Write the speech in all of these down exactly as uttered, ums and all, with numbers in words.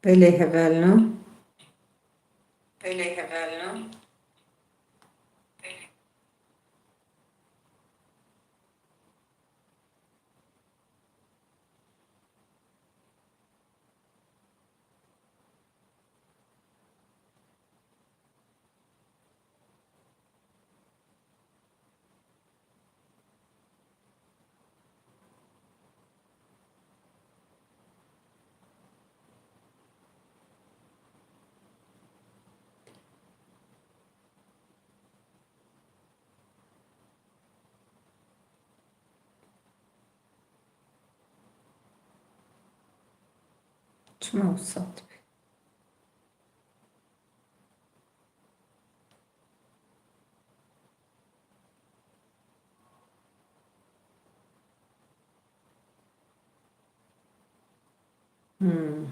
Belê hevalno. Belê hevalno. Çima wisa dibe? Hmm.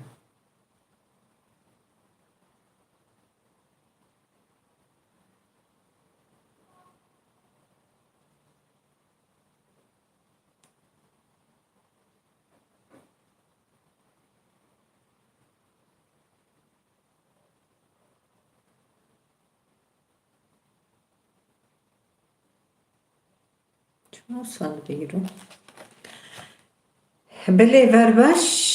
Çima sal bêro? Belê, ver baş.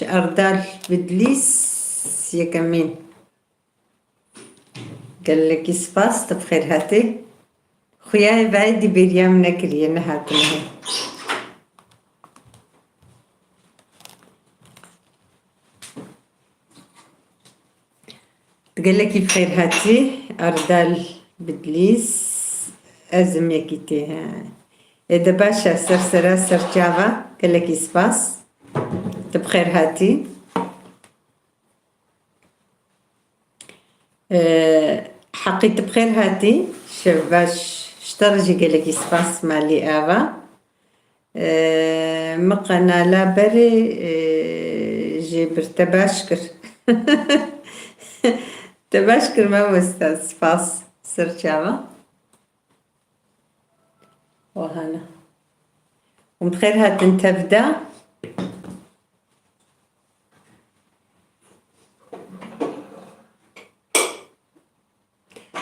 Erdal Bidlîs, yekemîn. Gelekî spas, tu bi xêr hatî. Xuya ê vayê dî bêriya min nekiriye, nehatine he. Tu gelekî bi xêr hatî, Erdal Bidlîs. Ez im yekî tê, he. Ê de baş e, ser sera, ser çava, gelekî spas. Tu bi xêr hatî. Ee, Heqî, tu bi xêr hatî. Şev baş. Ji te re jî gelekî spas, malî ava. Ee, min qenala berê, ee, jê bir, te baş kir. Te baş kir mamoste, spas. Ser çava. Wahana. Hûn bi xêr hatin tev de.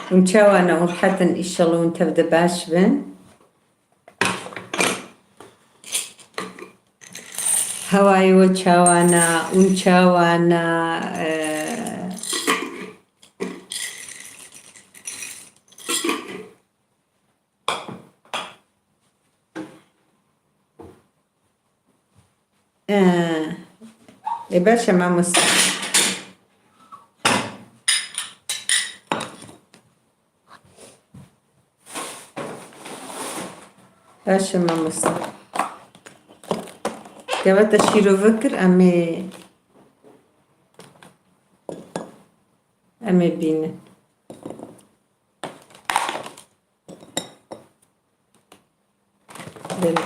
Hûn çawa ne? Hûn bi xêr hatin, înşallah hûn tev de baş bin. Hewayê we çawa ne? Hûn çawa ne? Ee, Ee, ê, baş e mamoste. Baş e mamoste. Gava te şîrove kir, em ê, em ê bînin. Belê.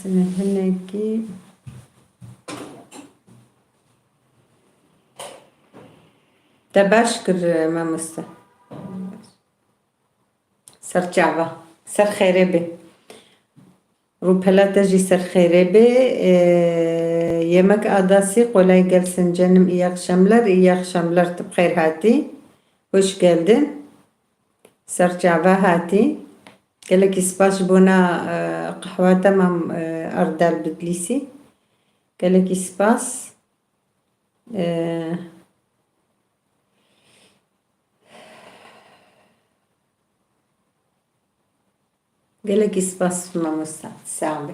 Sine hinekî. Te baş kir, mamoste. Ser çava. Ser xêrê be. Rûpela te jî ser xêrê be. Ee, yemek adası, kolay gelsin canım, iyi akşamlar, iyi akşamlar, tu bi xêr hatî. Hoş geldin. Ser çava hatî. Gelekî spas ji bona, e, qehwa te mam, e, Erdal Bidlîsî. Gelekî spas. E, Gelekî spas mamoste, sax be.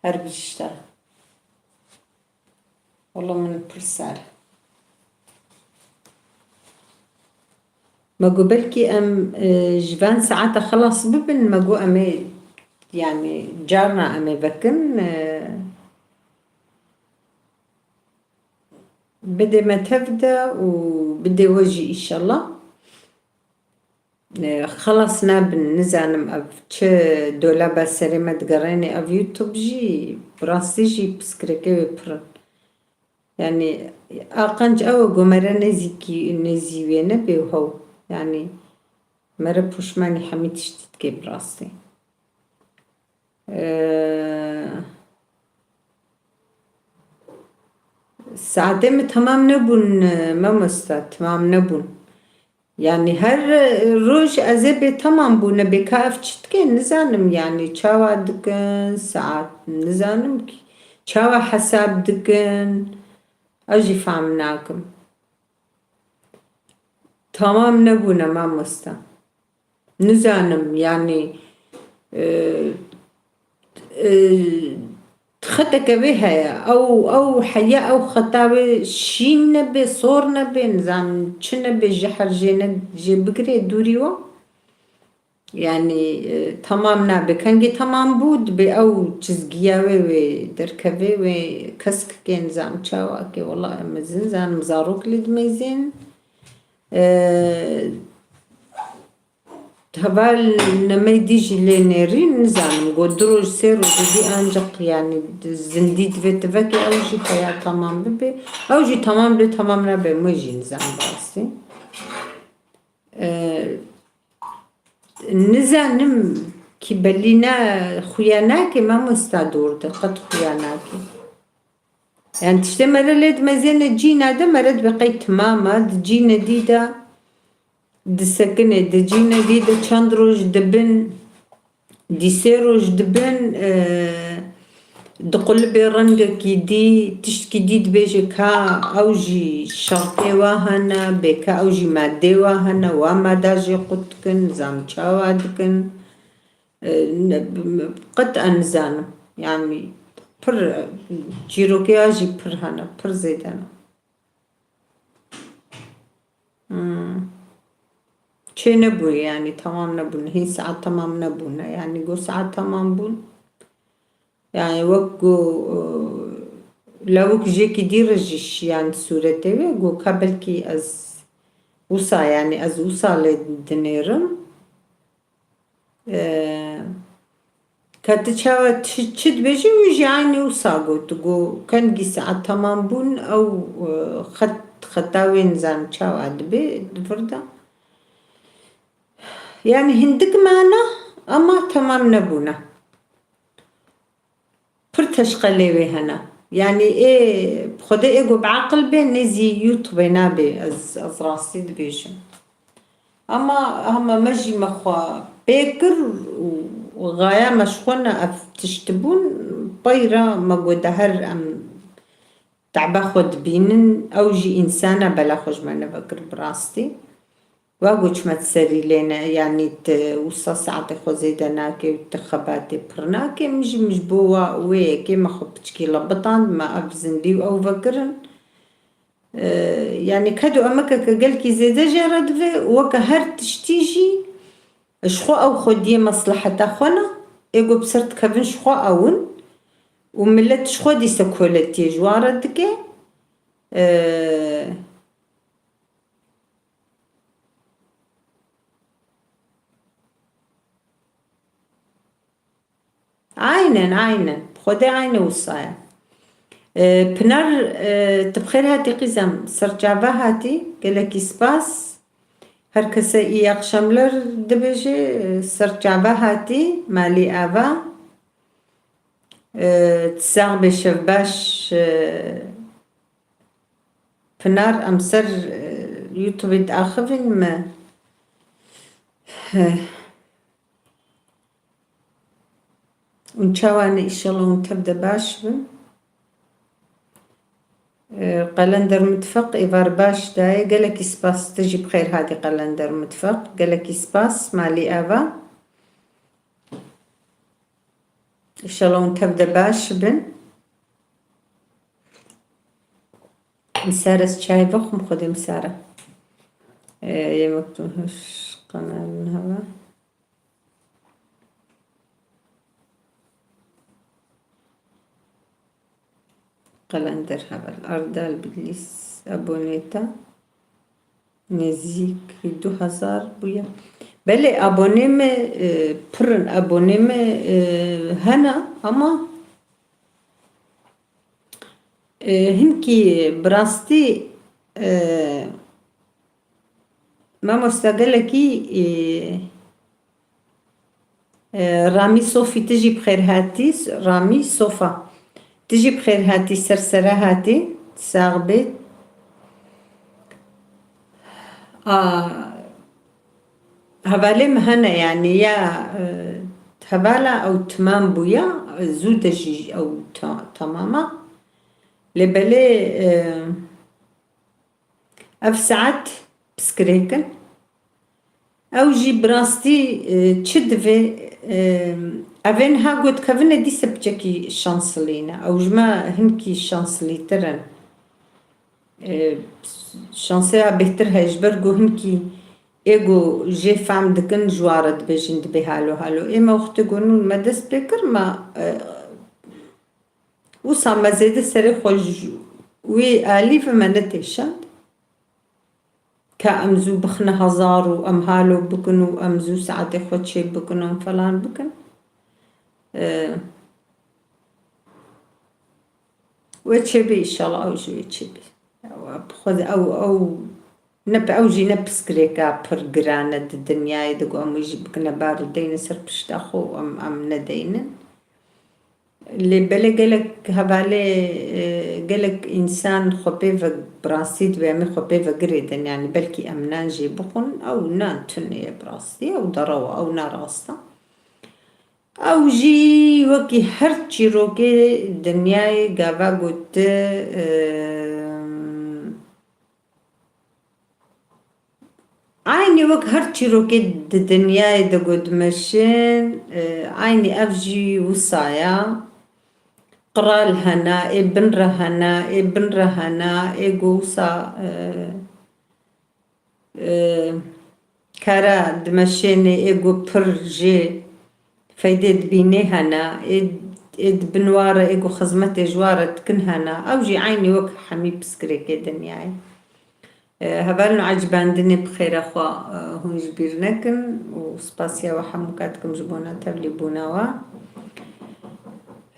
Her bijî ji te re. Wela min pir sar. Me got belkî em, e, ji van saeta xelas bibin, me got em ê, yanî carna em ê vekin, e, bidê me tev de û bidê we jî înşallah. E, xelas nabin, nizanim ev çi dolaba serê me digerêne, ev YouTube jî, bi rastî jî pirsgirêkê wê pir in. Yanî, a qenc ew e ku mere nêzîkî, nêzî wê nebe û hew. Yanî, mere poşmanî hemî tiştî dike bi rastî. E, Saetê min temam nebûn, e, mamosta, temam nebûn. Yani her, e, roj ez ê bê temam bûne, bê ka ev çi dike, nizanim yani çawa dikin, saet nizanim ki çawa hesab dikin, ez jî fehm nakim. Tamam nebûne mamosta. Nizanim, yani, e, e, xeteke vê heye. Ew, ew heya, ew xeta wê şîn nebe, sor nebe, nizanim çi nebe, ji her jê ne, jê bigirê dûrî we. Yani, e, tamam nabe. Kengê tamam bû, dibe ew çizgiya wê, wê derkeve, wê keskikê, nizanim çawa ke, wela em ez nizanim, zarok lê dimeyzên. E, Heval nemey dî jî lê nêrîn, nizanim, got du roj, sê roj dî ancaq, yani, zindî divê tivekê ew jî heya tamam bibe. Ew jî tamam bê, tamam nabe, min jî nizanim rastî. E, nizanim ki belî ne xuya nake, mamosta dor de, qet xuya nake. Yani tiştê mere lê dimezêne cîna de, mere dibe qey timam e, di cîne dî de disekine, di cîne dî de çend roj dibin, dî sê roj dibin, e, diqulibê rengekî dî, tiştkî dî dibêje ka ew jî şertê wa hene, bê ka ew jî madê wa hene, wa mada jê qut dikin, zam çawa dikin. E, ne, qet ez nizanim. Yani pir, e, çîrokê ya jî pir hene, pir zêde ne. Hmm. Çê nebû yani, tamam nebûn. Hîn saet tamam nebûne. Yani got saet tamam bûn. Yani wek ku, e, lawik jêkî dî re jî şiyan sûretê wê, got ka belkî ez wisa, yani ez wisa lê dinêrim. E, ka tu çawa çi, çi dibêjî, wî jî aynî wisa got. Got kengî saet temam bûn, ew, e, xet, xeta wê nizam çawa dibe di vir de. Yani hindik mane, ama temam nebûne. Pir teşqelê wê hene. Yani ê, bi Xwedê ê ku bi aqil bê, nêzî YouTube nabe, ez, ez rastî dibêjim. Ama hema me jî me xwe pê kir û, û gaya me ji xwe ne ev tişt bûn, peyra me got de her em tebe xwe dibînin, ew jî însan e, bela xwe ji me nevekir bi rastî. Wa got çi me di serî lê ne, yanî tu wisa saetê xwe zêde nake û tu xebatê pir nake, min jî, min ji bo wa wê yekê me xwe piçkî lebitand, me ev zindî û ew vekirin. E, yanî ked û emekeke gelkî zêde jê re dibe, weke her tiştî jî ji xwe ew xwediyê mesleheta xwe ne, ê got bi ser dikevin ji xwe ew in û milet ji xwe dîse koletiyê ji wan re dike. E, Aynen, aynen. Xwedê ayne wisa ye. E, Pinar, e, tu bi xêr hatî qîzem. Ser çava hatî, gelekî spas. Her kese iyi akşamlar dibêje, e, ser çava hatî, malî ava. E, tu sax bê, şev baş, e, Pinar, em ser, e, YouTube diaxivin me. Heh. Hûn çawa ne, înşallah hûn tev de baş bin. E, Qelender Mitfeq êvar baş daye. Gelekî spas, tu jî bi xêr hatî Qelender Mitfeq. Gelekî spas, malî ava. Înşallah hûn tev de baş bin. Misare ez çayê vexwim, Xwedê misare. Ee, yemek tu hiş qanal min hava. Qelender heval. Ardal Bilîs abonê te. Nêzîkî du hezar bûye. Belê, abonê me, e, pir in, abonê me, e, hene, ama, e, hinkî bi rastî, e, mamoste gelekî, e, E, Ramî Sofî, tu jî bi xêr hatî. Ramî Sofa, tu jî bi xêr hatî, ser sere hatî. Sax bê. A, hevalê min hene, yanî ya, e, hevala ew timam bûya, zû de jî ew ta-, temama. Lê belê, e, ev saet piskirêk in. Ew jî bi rastî, e, çi divê, e, ev ê niha gotkevine dîse piçekî şanslî ne. Ew ji me hinkî şanslîtir in. E, şansê ya bêhtir heye ji ber ku hinkî ê ku jê fehm dikin ji wan re dibêjin dibê halo halo. Ê me wextê ku nûn me dest pê kir me, e, wisa me zêde serê xwe ji wê alî ve me netêşand. Ka em zû bixine hezar û em halo bikin û em zû saetê xwe çê bikin û em falan bikin. Ee, wê çêbê înşallah, ew jî wê çêbê. Ew, ew, ew, ne, ew jî ne piskirêka pir giran e di dinyayê de ku em wê jî bikine bar û deyne ser pişta xwe û em, em nedeynin. Lê belê gelek hevalê, e, gelek însan xwe pê ve bi rastî dibê em ê xwe pê ve girêdin, yanî belkî em nan jê bixwin, ew nan tune ye bi rastî, ew derew e, ew ne rast e. Ew jî wekî her çîrokê dinyayê gava got, e, Eynî wek her çîrokê di dinyayê de ku dimeşin, e, eynî ev jî wisa ya. Qral hena, ê bin re hena, ê bin re hena, ê ku wisa, e, e, kara dimeşênê, ê ku pir jê feydê dibînê hene, ê, ê di bin wa re, ê ku xizmetê ji wa re dikin hene, ew jî eynî wek hemî piskirêkê dinyayê. E, hevalno ecibandinê bi xêra xwe, e, hûn ji bîr nekin û spasiya we hemûka dikim ji bona tevlîbûna we.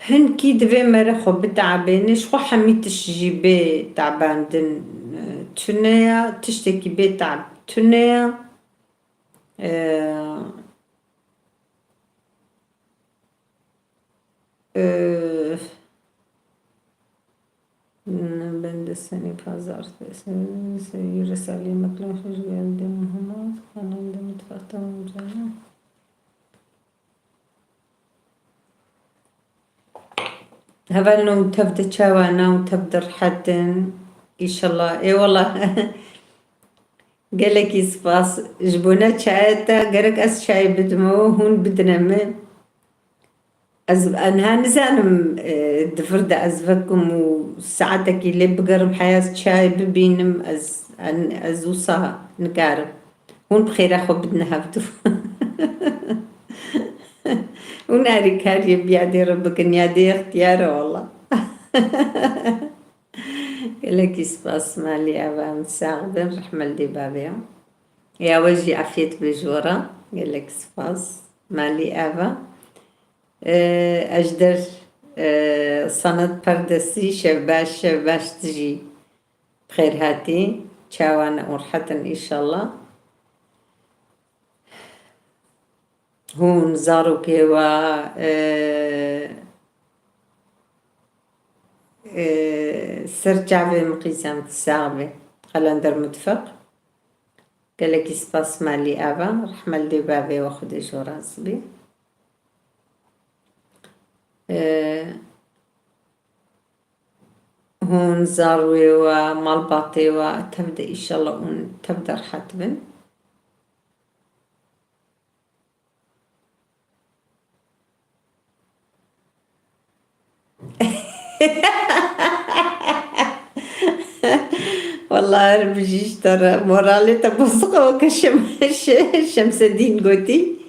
Hinkî divê mere xwe biteabêne, ji xwe hemî tişt jî bê teabandin, e, tune ye, tiştekî bê teab tune ye. E, Öf. Ben de seni pazartesi, sevgili Salih Mutlu, hoş geldin Muhammed. Kanalda mutfakta olacağım. Hevalno tev de çawa ne û tev de rehet in. Înşallah. Ê wela. Gelekî spas. Ji bona çaya te gerek ez çayê bidime we, hûn bidine min. Ez, ez niha nizanim, e, di vir de ez vekim û saetekî lê bigerim heya ez çayê bibînim, ez, en, ez wisa nikarim. Hûn bi xêra xwe bidine hevdu. Hûn alîkariyê bi yadê re bikin, yadê ixtiyar e wela. Gelekî spas malî ava, em sax bin, rehme li dê bavê. Ya we jî afiyet be ji we re. Gelekî spas malî ava. Ee, Ejder, ee, Sanat Perdesî, şev baş, şev baş tu jî bi xêr hatî. Çawa ne û rehet in înşallah. Hûn zarokê we, e, e, ser çavê min qîzan sax be. Qelender Mutfak. Gelekî spas malî ava. Rehme li dê bavê we Xwedê ji we razî be. E, hûn zarwê we, malbatê we tev de înşallah hûn tev de rehet bin. Wala her bijî ji te re. Moralê te bozuk e weke Şem-, Şe-, Şemsedîn gotî.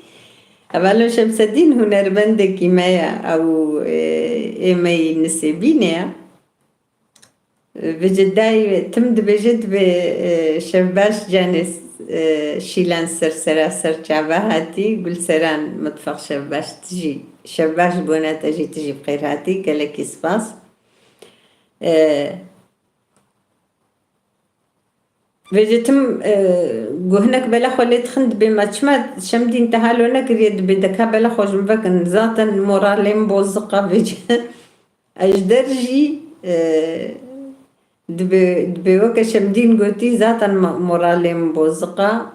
Hevalno Şemsedîn hunermendekî me ye. Ew, e, ê me yî Nisêbînê ye. Vêce dayê tim dibêje dibê, e, şevbaş canê, e, şîlan ser sera ser çava hatî, Gulseran Mutfak şevbaş tijî, şevbaş bona te jî tijî bi xêr hatî, gelekî spas. E, Vêce tim, e, ku hinek bela xwe lê dixin dibê me çima Şemdîn te halo nekiriye dibê de ka bela xwe ji min vekin. Zaten moralê min boziq e vêce. Ejder jî, e, Dibê, dibê weke Şemdîn gotî, zaten ma-, moralê min boziqa.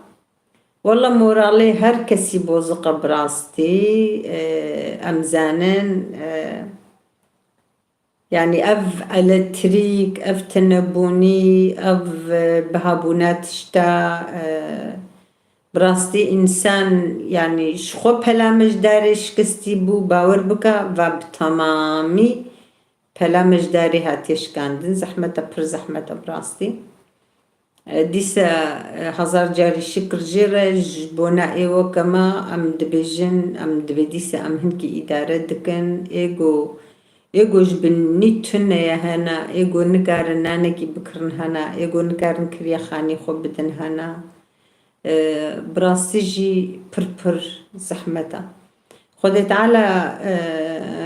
Wela moralê her kesî boziqa bi rastî, e, em zanin, e, yanî ev eletrîk, ev tinebûnî, ev, e, bihabûna tişta, e, bi rastî însan, yanî ji xwe pela me ji darê şikistî bû, bawer bike, va bi temamî pela me ji darê hatiye şikandin. Zehmet e, pir zehmet e bi rastî. E, dîse, e, hezar carî şikir jê re, ji bona ê weke me em dibêjin, em dibê dîse em hinkî îdare dikin. Ê go, ê go ji binî tune ye hene, ê go nikarin nanekî bikirin hene, ê go nikarin kiriya xanî xwe bidin hene. E, bi rastî jî pir pir zehmet e. Xwedê Teala, e, e,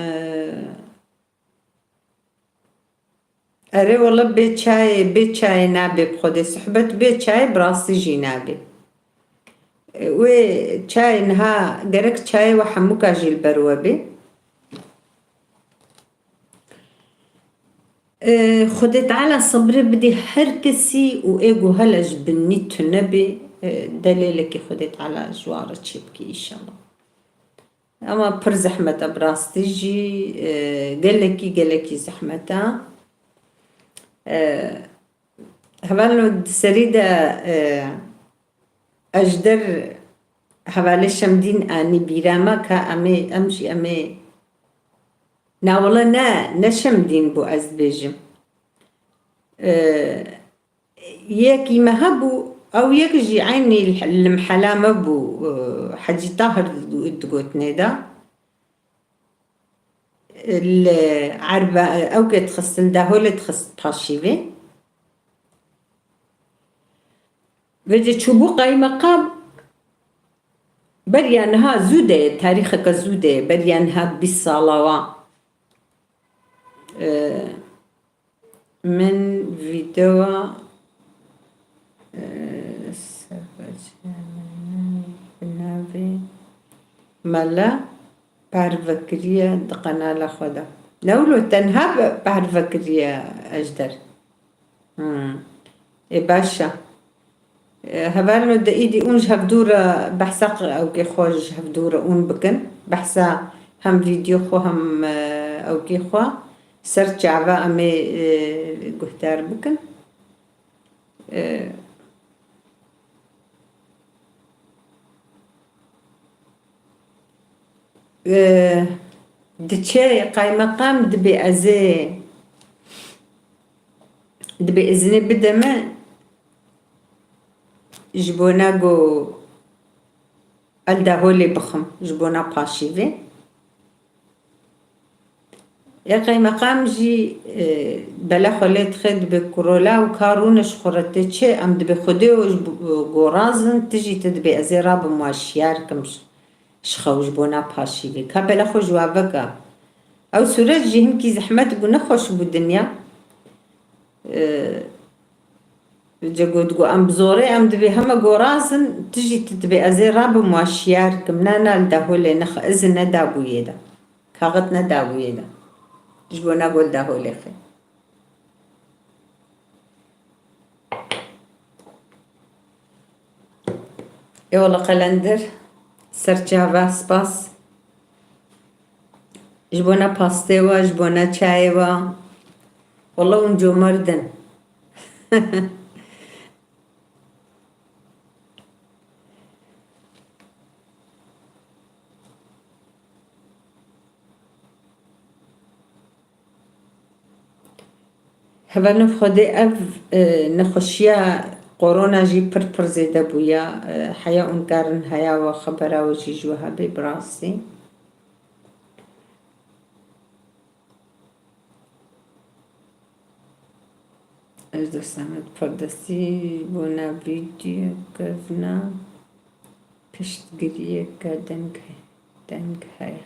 Erê wele bê çayê, bê çayê nabê bi Xwedê. Sohbet bê çayê bi rastî jî nabê. Wê çayê niha gerek çayê we hemûka jî li ber we bê. Xwedê Teala sebrê bidê her kesî û ê ku hele ji binî tune bê, delêlekî Xwedê Teala ji wan re çêbikê înşallah. Ama pir zehmet e, bi rastî jî, e, gelekî, gelekî zehmet e. E, hevalno di serî de, e, Ejder hevalê Şemdîn anî bîra me ka em ê, em jî em ê, na wele ne, ne Şemdîn bû ez dibêjim. E, Yekî me hebû, ew yek jî eynî li mehela me bû, e, Hecî Tahir digotinê de. Li Erbe-, ew kê dixist, li Daholê dixist paşîvê. Vêce çûbû qeymeqam beriya niha zû de ye, tarîxeke zû de ye, beriya niha bîst sala wa. E, Min vîdeoya, e, serbaçiya min bi navê Mele parve kiriye di qenala xwe de. Ne wilo tenha be-, parve kiriye Ejder. Hmm. Ê baş e. E, hevalno de îdî ûn ji hevdû re behsa q-, ewkê xwe ji hevdû re ûn bikin. Behsa hem vîdyo xwe hem, e, ewkê xwe ser çava em ê, e, guhdar bikin. E, e, diçe qaymeqam dibê ez ê, dibê izinê bide me ji bona ku el Daholê bixim, ji bona paşîvê. Ya qeymeqam jî, e, bela xwe lê dixe, dibê kurola û ka rûne ji xwe re tê çi, em dibê Xwedê û ji bo-, gorazin, tu jî tu dibê ez ê rabim wa şiyar kim ji, ji xew ji bona paşîvê. Ka bela xwe ji wa veke. Ew sûret jî hinkî zehmet bû, nexweş bû dinya. E, Cego digo, em bi zorê em dibê heme gorazin, tu jî tu dibê ez ê rabim wa şiyar kim. Na, na, li Daholê nexe, izin nedabû yê de. Kaxit nedabû yê de. Ji bona go li Daholê xe. Ê wele qelender, ser çava, spas. Ji bona pastê we, ji bona çayê we. Wele hûn comerd in. Hevalno Xwedê ev, e, nexweşiya korona jî pir pir zêde bûye. E, heya hûn karin heya we xebera we jî ji we hebê bi rastî. Ez de Semed Pardesî bona vîdyo kevna piştgiriyeke deng, deng heye.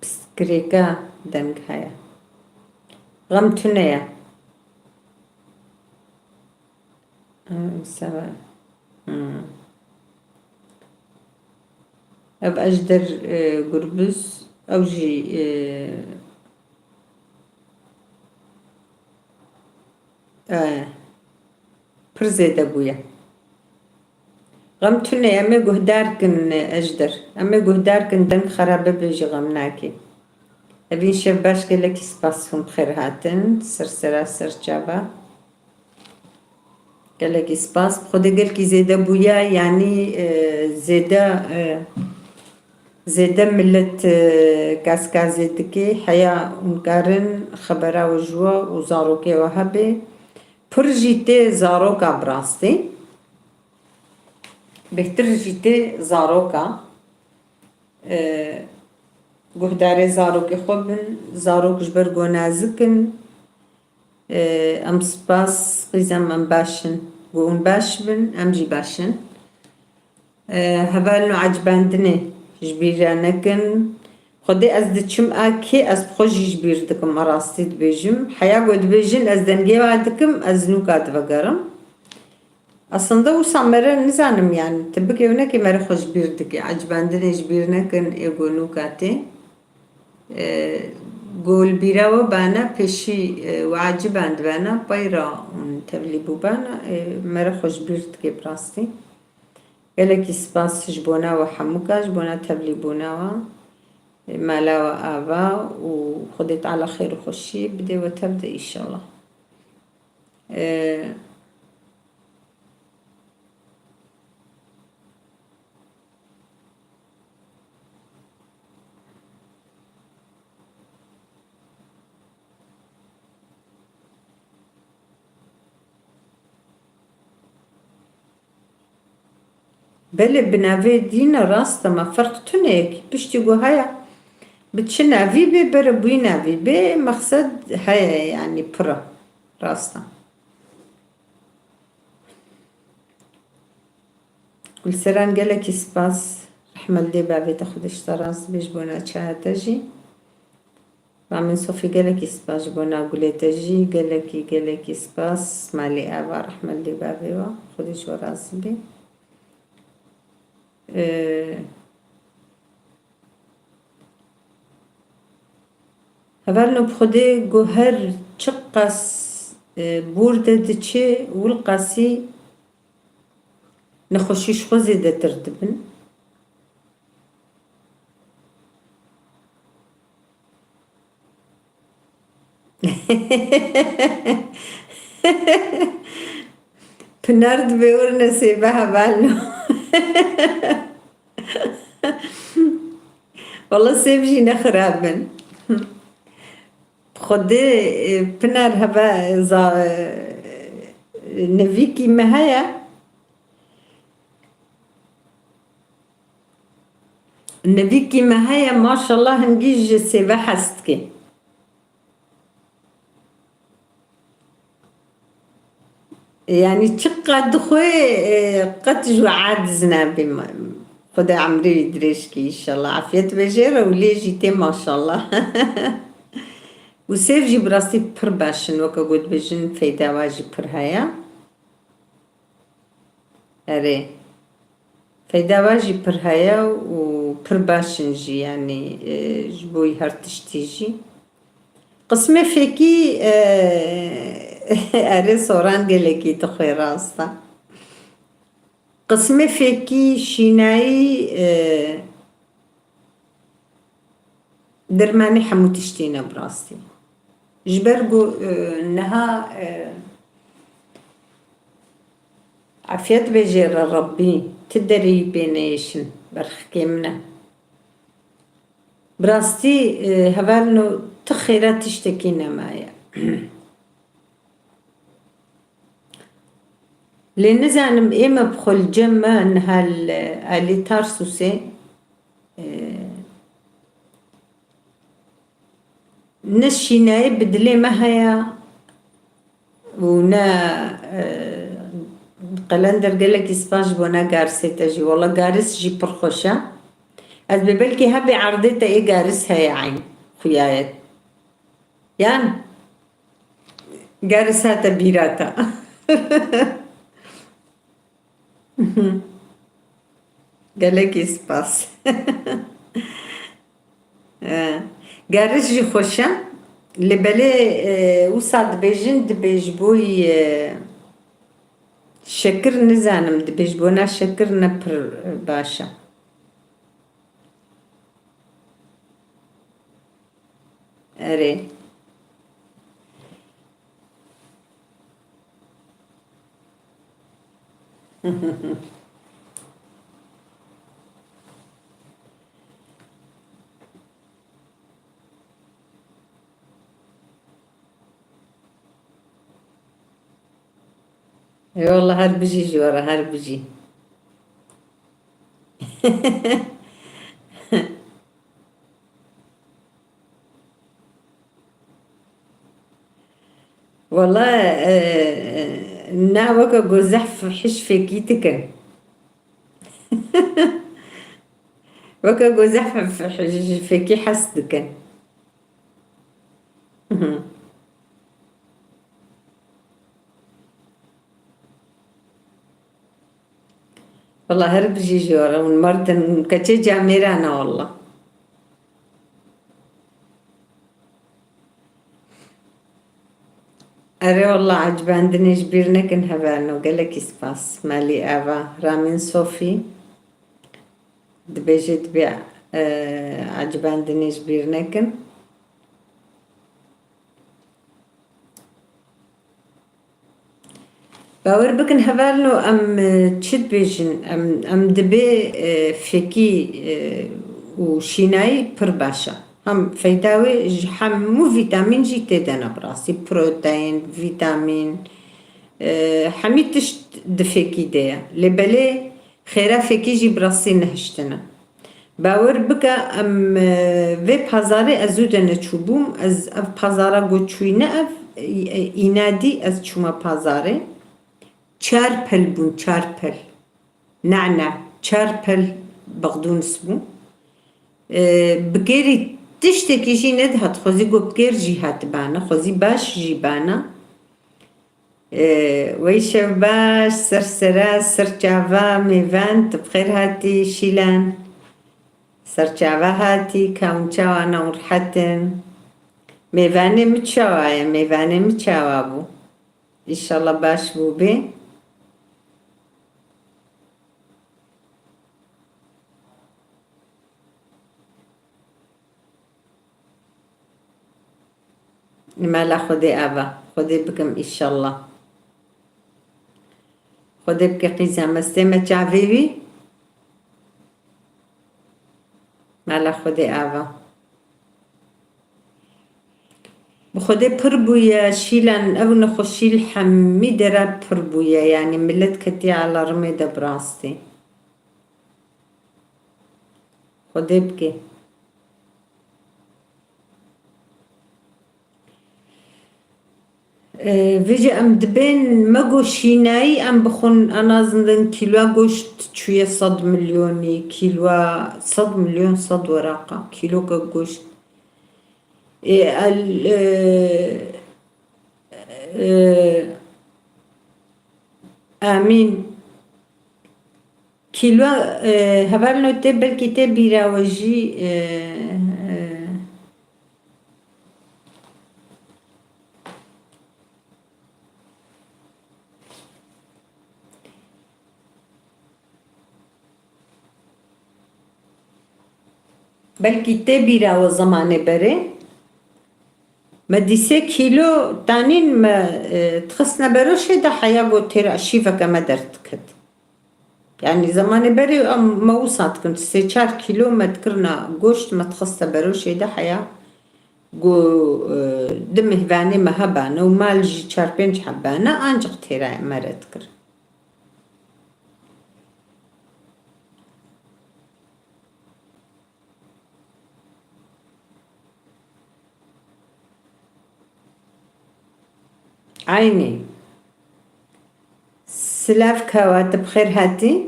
Piştgirêka deng heye. Xem tune ye. Em, seve-, hmm. Ev Ejder, e, Gurbuz, ew jî, e, E, pir zêde bûye. Xem tune, em ê guhdar kin, Ejder. Em ê guhdar kin, deng xerabe bê jî xem nake. Evîn şev baş, gelekî spas hûn bi xêr hatin. Ser sera ser çava. Gelekî spas. Bi Xwedê gelkî zêde bûye, yanî, e, zêde, e, zêde milet, e, kaskazê dike. Heya hûn karin xebera we ji we û zarokê we hebe. Pir jî tê zaroka bi rastî. Bêhtir jî tê zaroka. E, guhdarê zarokê xwe bin, zarok ji ber ku nazik in. E, em spas, qîzem em baş in. Ku hûn baş bin, em jî baş in. E, hevalno, ecibandinê ji bîr re nekin. Xwedê ez diçim a kê, ez bi xwe jî ji bîr dikim, me rastî dibêjim. Heya ku dibêjin ez dengê wa dikim, ez nûka divegerim. Aslında wisa mere nizanim, yani, tu bikê û nekê mere xwe ji bîr dike. Ecibandinê ji bîr nekin, ê ku nûka tê. E, ku li bîra we bana pêşî, e, we eciband bana, peyra hûn tevlî bûbana, e, mere xwe ji bîr dike bi rastî. Gelekî spas ji bona we hemûka, ji bona tevlîbûna we, e, mala we ava û Xwedê Teala xêr û xweşiyê bide we tev de, înşallah. E, Belê, bi navê dîne rast e, ma ferq tune yekî. Piştî ku heye, bi çi navî bê, bere bûyî navî bê, mexsed heye, yanî pir e. Rast e. Gulseran, gelekî spas. Rehmet li dê bavê te, Xwedê ji te razî be ji bona çaya te jî. Ramin Sofî, gelekî spas ji bona gulê te jî. Gelekî, gelekî spas. Malê ava, rehmet li dê bavê we. Xwedê ji we razî be. Ee, Hevalno, bi Xwedê ku her çiqas, e, bûr de diçe, wilqasî nexweşî ji xwe zêdetir dibin. Pinar dibê wir ne sêve hevalno. Wala sêv jî ne xirab in. Xwedê, e, Pinar heve za-, e, nevîkî me heye. Nevîkî me heye, maşallah, hingî ji sêve hez dike. Yanî çiqas dixwe, e, qet ji we aciz nabe. Xwedê emrê wî dirêj ke, înşallah. Afiyet be jê re û lê jî tê, maşallah. Û sêv jî bi rastî pir baş in, weke ku dibêjin, feyda wa jî pir heye. Erê. Feyda wa jî pir heye û pir baş in jî, yanî, e, ji bo her tiştî jî. Qismê fêkî, e, erê, soran gelekî dixwe, rast e. Qismê fêkî, şînayî, e, dermanê hemû tiştî ne bi rastî. Ji ber ku, e, niha, e, afiyet be jê re Rebbî, ti derê yî pê neyêşin, berxikê min e. Bi rastî, e, hevalno, ti xêra tiştekî nemaye. Lê nizanim, ê me bi xwe li cem me niha li alî Tarsusê, e, ne şînayê bi dilê me heye û ne, e, Qelender, gelekî spas ji bona garisê te jî. Wala garis jî pir xweş e. Ez bê belkî hebê erdê te ê garis heye eyn xuya ye. Yan? Garis hate bîra te. Gelekî spas. Eh, garis jî xweş e. Lê belê, e, wisa dibêjin, dibê ji bo yî, e, şekir nizanim, dibê ji bo na şekir ne pir, e, baş e. Erê. Eyvallah, her bijî ji we re, her bijî. Wala, e, e, na weke ku zehf hiş fêkî dikin. Weke ku zehf hiş fêkî hes dikin. Wala her bijî ji we re hûn merdin keçê camêran e wala. Erê wala ecibandinê ji bîr nekin hevalno, gelekî spas. Malî Eva, Ramîn Sofî dibêje dibê, e, ecibandinê ji bîr nekin. Bawer bikin hevalno em, e, çi dibêjin, em, em dibê, e, fêkî, e, û şînayî pir baş e. Hem feyda wê ji hemû vîtamîn jî tê de ne bi rastî. Proteîn, vîtamîn, e, hemî tişt di fêkî de ye. Lê belê xêra fêkî jî bi rastî nehiştine. Bawer bike, em, e, vê pazarê ez zû de neçûbûm. Ez ev pazara got çûyî ne ev, e, e, înadî ez çûme pazarê. Çar pel bûn, çar pel. Nana, çar pel bexdûnis bû. E, bikêrî tiştekî jî nedihat. Xwezî got bikêr jî hatibana. Xwezî baş jî bana. Ee, wey şev baş, ser sera, ser çava, mêvan, tu bi xêr hatî, Şîlan. Ser çava hatî, ka hûn çawa ne hûn rehet in. Mêvanê min çawa ye, mêvanê min çawa bû? Înşallah baş bûbê. Mala Xwedê ava. Xwedê bikim îşallah. Xwedê bike qîza mestê me çavê wî. Mala Xwedê ava. Bi Xwedê pir bûye, Şîlan, ev nexweşî li hemî dera pir bûye. Yanî milet ketiye alarmê de bi rastî. Xwedê bike. Ee, vêce em dibên me got şînayî em bixwin, en azından kîloa goşt çûye sed milyonî, kîloa sed milyon, sed weraqa, kîloke goşt. Ee, el, e, e, Amîn. Kîlo, e, hevalno tê, belkî tê bîra we jî, e, e, belkî tê bîra we zemanê berê. Me dî sê kîlo tanîn me, e, dixistine beroşê de heya got têra şîveke me derdiket. Yanî zemanê berê em me wisa dikin, sê çar kîlo me dikirina goşt me dixiste beroşê de heya got, e, di mêvanê me hebane û mal jî çar pênc hebane ancaq têra me re dikir. Eynî. Silav Kawa, tu bi xêr hatî.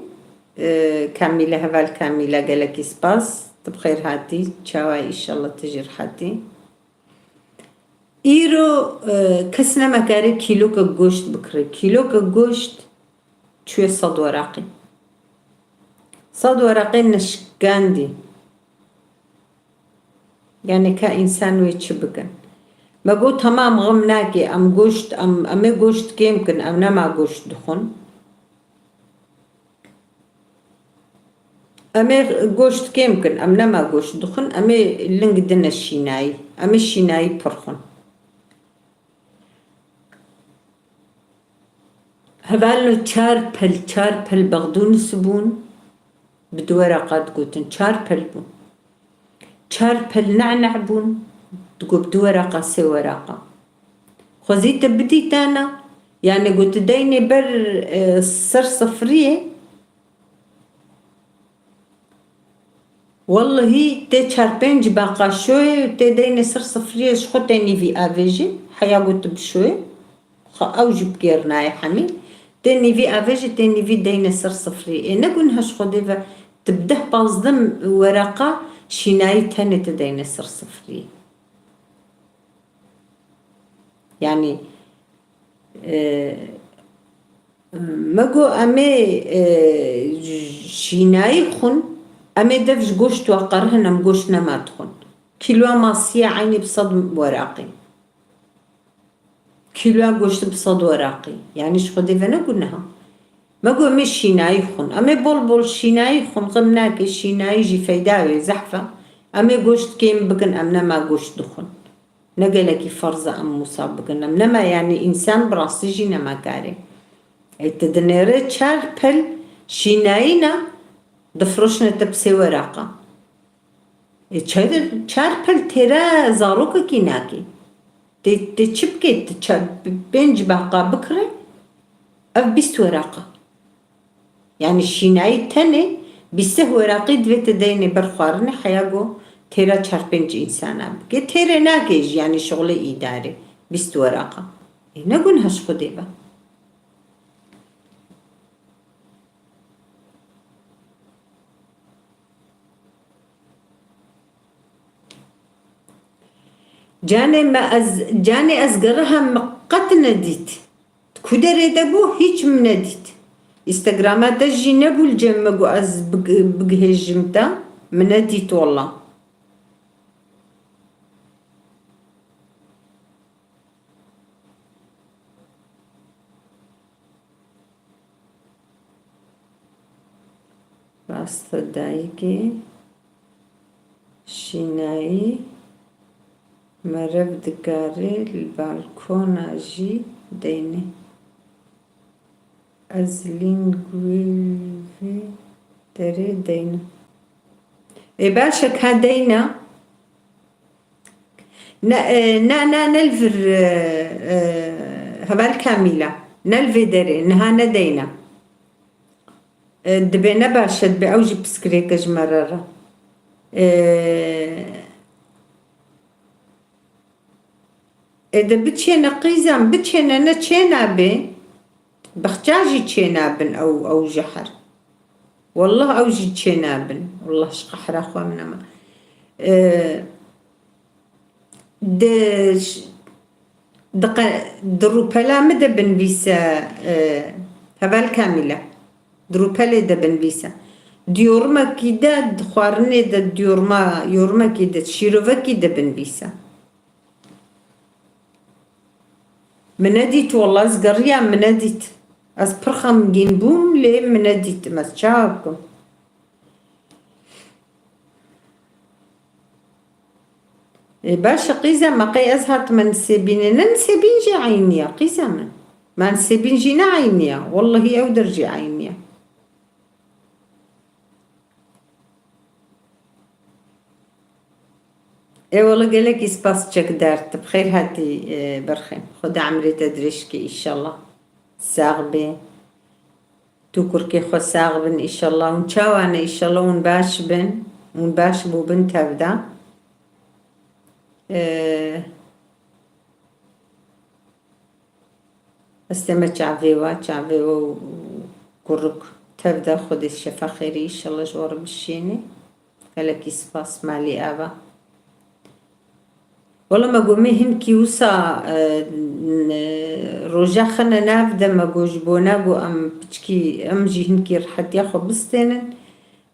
Ee, Kamîle, heval Kamîle, gelekî spas. Tu bi xêr hatî. Çawa, îşallah tu jî rehetî. Îro, e, kes neme kare kîloke goşt bikire. Kîloke goşt çûye sed weraqî. Sed weraqê neşikandî. Yanî ka însan wê çi bikin? Me got, "Temam, xim nake, em goşt, em, em ê goşt kêm kin, em nema goşt dixwin." Em ê goşt kêm kin, em nema goşt dixwin, em ê ling dine şînayî, em ê şînayî pir xwin. Hevalno çar pel, çar pel bexdûnis bûn, bi du weraqa digotin, çar pel bûn. Çar pel ne'ne' bûn, digot bi du weraqa, sê weraqa. Xwezî te bidîtana, yani got, deynê ber, e, ser sifriyê, Wellehî tê çar pênc baqa şoyê û tê deyne ser sifriyê, ji xwe tê nîvî avêjî, heya got tu bişoyê, xwe ew jî bigêrnayê hemî. Tê nîvî avêjî, tê nîvî deyne ser sifriyê. Ê ne guneh ji Xwedê ve, tu bi deh pazdeh weraqa şînayî tenê tu deyne ser sifriyê. Yani, e, Me got, "Em ê, e, şînayî xwin, em ê dev ji goşt we qerihin, em goşt nema dixwin." Kîloa masiyê eynî bi sed weraqî. Kîloa goştê bi sed weraqî. Yanî ji Xwedê ve ne guneh e. Me got, "Em ê şînayî xwin. Em ê bol bol şînayî xwin. Xim nake, şînayî jî feyda wê zehf e. Em ê goşt kêm bikin, em nema goşt dixwin." Ne gelekî ferz e em wisa bikin. Em nema, yanî însan bi rastî jî nema karê. Ê, tu dinêre çar pel şînayîna difroşne te bi sê weraqa. Ê, çar, çar pel têra zarokekî nakê. Tê, tê çi bikê? Tu çar, pênc baqa bikire, ev bîst weraqa. Yani şînayî tenê bîsteh weraqî divê tu deynê ber xwarinê, heya ku têra çar pênc însana bike. Têrê nake jî, yani şixulê îdarê, bîst weraqa. Ê, ne guneh ji Xwedê ve. Canê me ez, canê ez geriha me qet nedît. Di ku derê de bû, hîç min nedît. Instagrama te jî nebû li cem me ku ez big-, bigihêjim te. Min nedît wela. Rasta dayikê. Şînayî meriv dikare li balkona jî deynê. Ez lîng wî vê derê deynim. Ê baş e, ka deyna. Ne, e, ne, ne, ne li vir, e, e, heval Kamîla. Ne li vê derê, niha ne deyna. E, dibê ne baş e, dibê ew jî piskirêke ji me re re. E, ê de biçêne qîzan, biçêne ne çênabê, bexça jî çênabin ew, ew jeher. Wallah ew jî çênabin. Wallah ji qehra xwe min nema. E, Di, di qe-, di rûpela min de binivîse, e, heval Kamîle. Di rûpelê de binivîse. Di yormekî de, di xwarinê de, di yorma, yormekî de, şîrovekî de binivîse. Min nedît, wallah, ez geriyam, min nedît. Ez pir xemgîn bûm, lê min nedît. Ez çawa bikim? Ê, baş e, qîza me, qey ez hatime Nisêbînê. Ne Nisêbîn jî eynî ye, qîza me. Me Nisêbîn jî ne eynî ye. Wellehî ew der jî eynî ye. Ê wele gelekî spas çekdar, tu bi xêr hatî, e, berxên. Xweda emrê te dirêj ke, îşallah. Sax bê. Tu kurkê xwe sax bin, îşallah. Hûn çawa ne? Îşallah hûn baş bin. Hûn baş bûbin tevda. Ee, ez teme çavê wa, çavê wa û kurik tevda. Xwedê şefa xêrî îşallah ji we re bişînê. Gelekî spas malî ava. Wela me got, me hinkî wisa, e, n-, roja xine nav de, me got, ji bona ku em piçkî, em jî hinkî rihetiya xwe bistênin.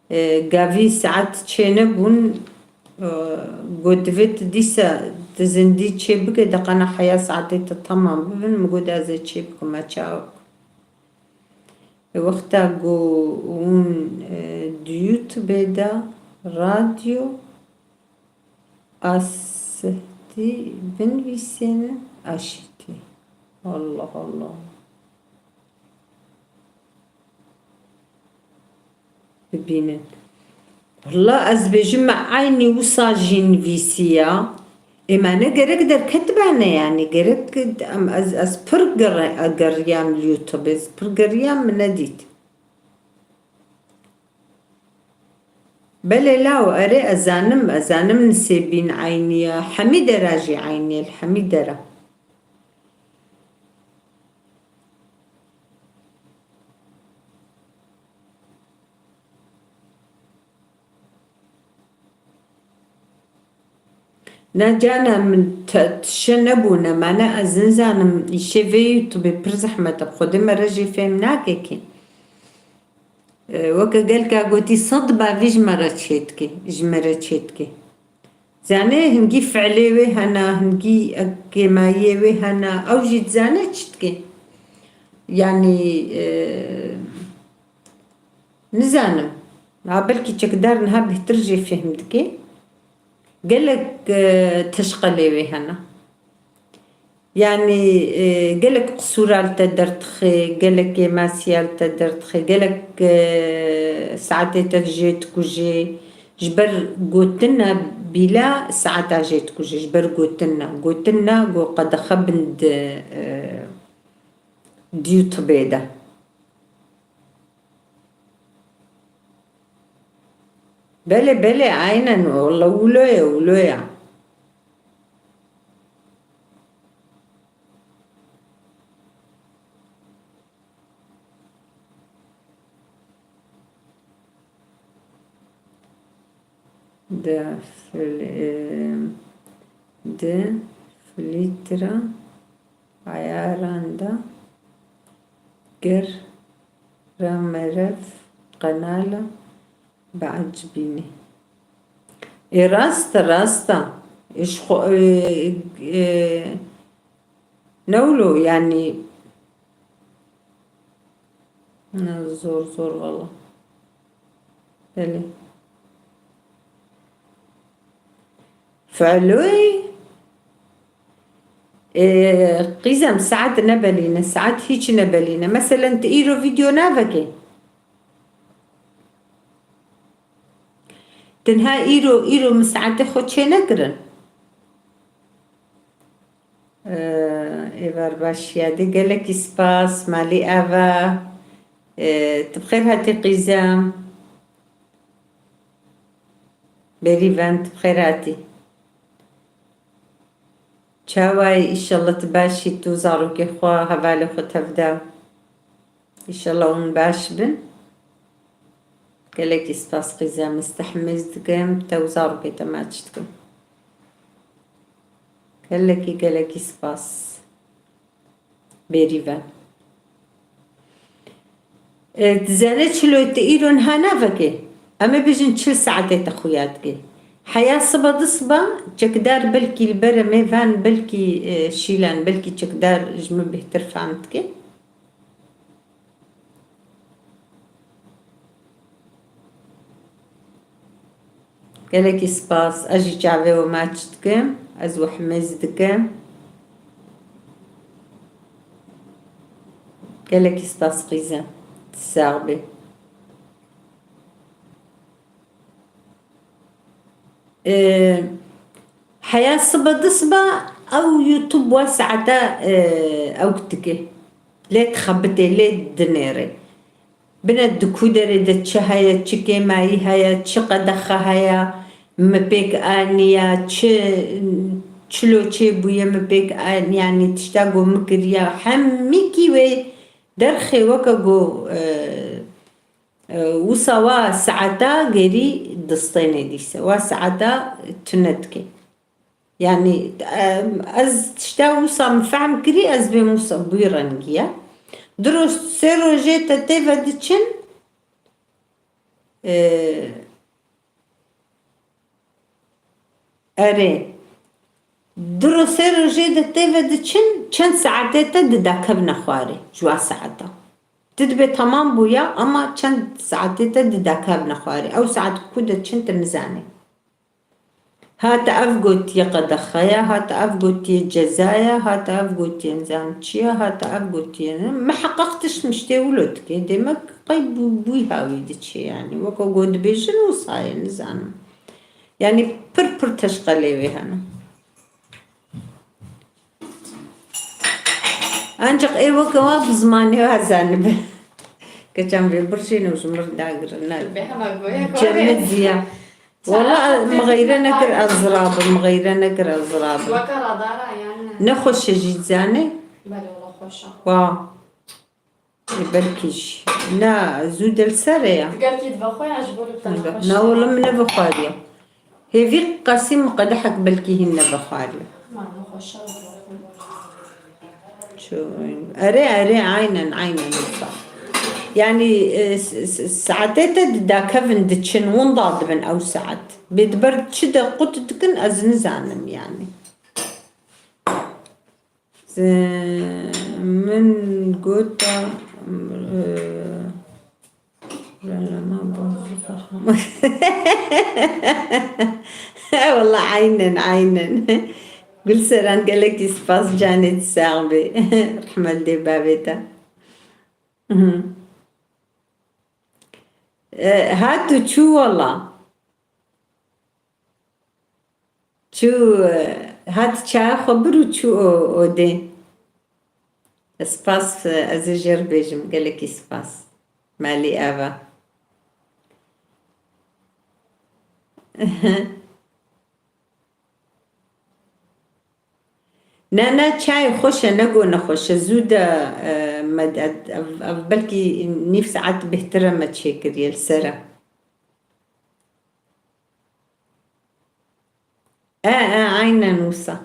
E, gavî saet çênebûn, e, got, divê tu dîsa Ti zindî çê bike, deqana heya saetê te temam bibin, min got ez ê çê bikim, me çawa bikim. Wexta ku hûn, e, di YouTube de radyo Asitî binivîsêne aşitî. Allah Allah. Bibînin. Walla ez bêjim me eynî wisa jî nivîsiya. Ê me ne gerek derketibane yani. Gerek em ez, ez pir gere-, geriyam li YouTube. Ez pir geriyam min nedît. Belê law, erê, ez zanim, ez zanim Nisêbîn eynî ye, hemî dera jî eynî ye, li hemî dera. Na cana min te-, tişe nebûne, mane ez nizanim, îşê vê YouTube pir zehmet e, bi Xwedê me re jî fêm nake kî. E, weke gelka gotî sed bavî ji me re çêdike, ji me re çêdike. Zanê hingî fiilê wê hena, hingî kêmayiyê wê hena, ew jî dizane çi dike. Yanî, e, nizanim. Ha, belkî çekdar niha bêhtir jê fêhm dike. Gelek, e, teşqelê wê hene. Yanî, e, gelek qisûra li te derdixe, gelek kêmasiya li te derdixe, gelek, e, saetê te jê dikuje. Ji ber gotina bîla saeta jê dikuje, ji ber gotina. Gotina ku qedexe bin di, e, di YouTube de. Belê, belê, aynen, walla wilo ye, wilo ye. Di fil-, di filtre ayaran de gir re merev qenala biecibînî. Ê rast e, rast e. Ê ji xwe, ê, ê, ne wilo, yanî, ne zor zor valla. Belê. Feloy, e, qîzem saet nebelîne, saet hiç nebelîne. Meselen, tu îro vîdeo navekê. Tenha îro, îro min saetê xwe çênekirin. Ee, êvar baş ya de gelekî spas, malî ava. Ee, tu bi xêr hatî qîzem. Berî ven tu bi xêr hatî. Çawa yî, îşallah tu baş î, tu zarokê xwe, hevalê xwe tevda. Îşallah hûn baş bin. Gelekî spas qîzem, ez te hemêz dikim, te û zarokê te maç dikim. Gelekî, gelekî spas. Bêrî ve. E, dizane çilo te îro niha navekê. Em ê bêjin çil saetê te xuya dike. Heya siba di siba çekdar belkî li ber em ê van belkî, e, şîlan, belkî çekdar ji min bêhtir fehm dike. Gelekî spas. Ez jî çavê we maç dikim. Ez we himêz dikim. Gelekî spas qîzem. Sax bê. Ee, heya sibe di sibe ew YouTube wa saeta, ee, ew dike. Lê dixebitê, lê dinêre. Bine di ku derê de çi heye, çi kêmayî heye, çi qedexe heye, min pêk aniye, çi, çilo çêbûye min pêk aniye, yanî tişta ku min kiriye, hemîkî wê derxê weke ku, e, e, wisa wa saeta gerî distêne dîse, wa saeta tune dike. Yanî, em, ez tişta wisa min fehm kirî, ez bêm wisa bûyî rengî ye. Du roj, sê rojê te tê ve diçin, e, erê. Du roj sê rojê de tê ve diçin, çend saetê te didakevne xwarê, ji wa saeta. Tu dibê temam bûya, ama çend saetê te didakevne xwarê. Ew saet ku diçin tu nizanî. Hate ev gotiye qedexeya, hate ev gotiye cezaya, hate ev gotiye nizam çi ye, hate ev gotiye ne. Miheqeq tişt miştê wilo dike. Demek qey bû, bûyha wî diçe yani. Weke ku dibêjin wisa ye, nizanim. Yani pir pir teşqelê wê hene. Ancak ê weke wa bi zimanê wa zanibe. Keçan vê birjên û ji mir dagirin, ne? Bi hema goya Cemil goya. Ziya. Wala, mixeyre nekir ez zirabim, mixeyre nekir ez zirabim. Weke radara yani. Ne xweş e jî dizane? Belê, wala xweş e. Wa. Ê, belkî jî. Na, zû de li ser e ya. Diger kî divexwe ya ji bo li Na, wala min nevexwariye. Hêvî qasî min qedehek belkî hîn nevexwariye. Ma, nexweş e. Ço-, erê, erê, aynen, aynen wisa. Yani, e, s-, s-, saetê te didakevin diçin, winda dibin ew saet. Bê di ber çi de qut dikin, ez nizanim yani. Min gota, e, Wela, aynen, aynen. Gulseren, gelekî spas, canê te sax be. Rehmet dê bavê te. Mhm. E, hat û çû wela. Çû, e, hat çaya xwe bir û çû o-, odê. Spas, e, ez ê jê re bêjim, gelekî spas. Malî ava. Ne, ne, çayê xweş e, ne ku nexweş e. Zû de, e, me, ev, ev belkî nîv saet bêhtir e me çêkiriye li ser e. E, e, aynen wisa.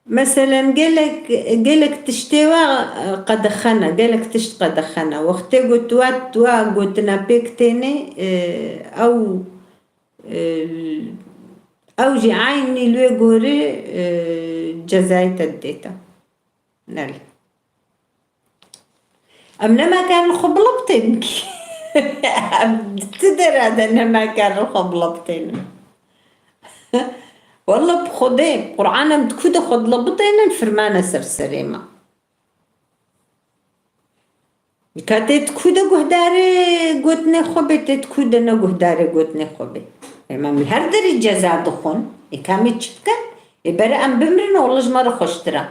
Meselen gelek, gelek tiştê we, e, qedexene, gelek tişt qedexene. Wextê ku tu wa, tu wa gotina pêk têne, e, ew, e, ew jî eynî li wê gorî, e, cezayê te didê te. Nel. Em nemakerin xwe biliptênin kî. Em di tu dera de nemakerin xwe biliptênin. Walla bi Xwedê, Qur'an em di ku de xwe diliptênin, firmane ser serê me. Ka tê di ku de guhdarê gotinê xwe bê, tê di ku de ne guhdarê gotinê xwe bê. Ema min her derî ceza dixwin, ê ka em ê çi bikin? Ê bere em bimirin, walla ji me re xweştir e.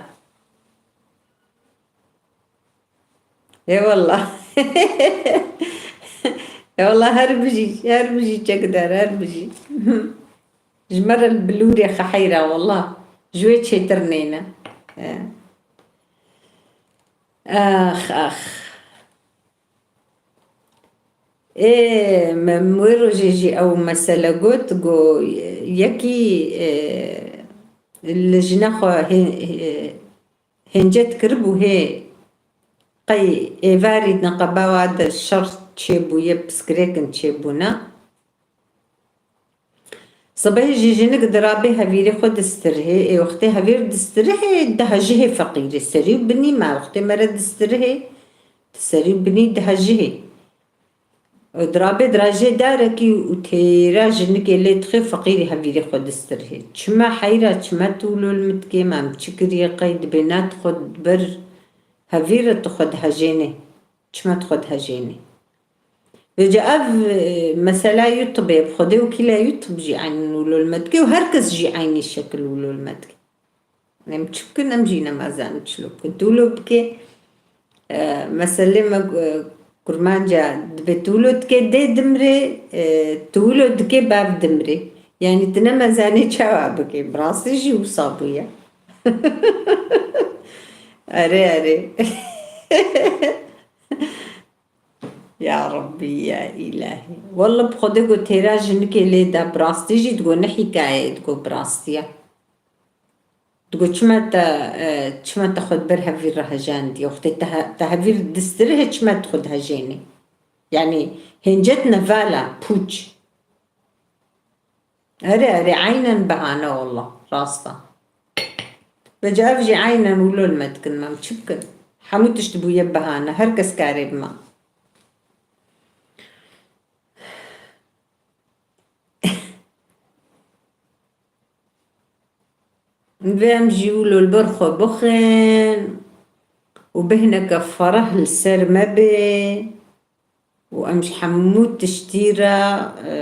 Ê wela. Ê wela, her bijî, her bijî çekdar, her bijî. Ji me re li bilûrê xeheyra wela. Ji wê çêtir nêne. E. Ax, ax. Ê, me, min wê rojê jî ew mesele got, got, yekî, e, li jina xwe hê-, hê-, hêncet kiribû hê qey êvarî neqeba wa de şer çêbûye, pirsgirêkin çêbûne. Sibehê jî jinik dirabê hevîrê xwe distirihê, ê wextê hevîr distirihê, dihejihê feqîrê, serî û binî me, wextê me re distirihê, serî û binî dihejihê. Dirabê dirajê darekî û têra jinikê lê dixê, feqîrî hevîrê xwe distirihê. Çima heyra, çima tu wilo li min dikê, me em çi kiriye qey, dibê ne tu xwe ber hevîr re tu xwe dihejênê. Çima tu xwe dihejênê? Vêca ev, e, mesela YouTube ye, bi Xwedê wekîla YouTube jî eynî wilo li me dike û her kes jî eynî şekil wilo li me dike. Em çi bikin, em jî nema zanin çilo bikin. Tu wilo bike, e, meselê me, e, kurmanca dibe tu wilo dike dê dimrê, e, tu wilo dike bav dimrê. Yani tu nema zanî çawa bike. Bi rastî jî wisa bûye. Erê, erê. Ya Rabbî, ya Îlahî. Walla bi Xwedê got têra jinikê lê da bi rastî jî digot ne hîkaye, digot bi rastî ye. Digot çima te, e, çima te xwe di ber hevîr re hejandiye? Wextê te he-, te hevîr distirihê çima tu xwe dihejênî? Yanî hêncet nevala, pûç. Erê, erê, eynen behane, wallah, rast e. Vêca ev jî eynen wilo li me dikin, me çi bikin? Hemû tişt bûye behane, her kes karê bima. Divê em jî wilo li ber xwe bixin û bêhneke fereh li ser me bê û em ji hemû tiştî re, e,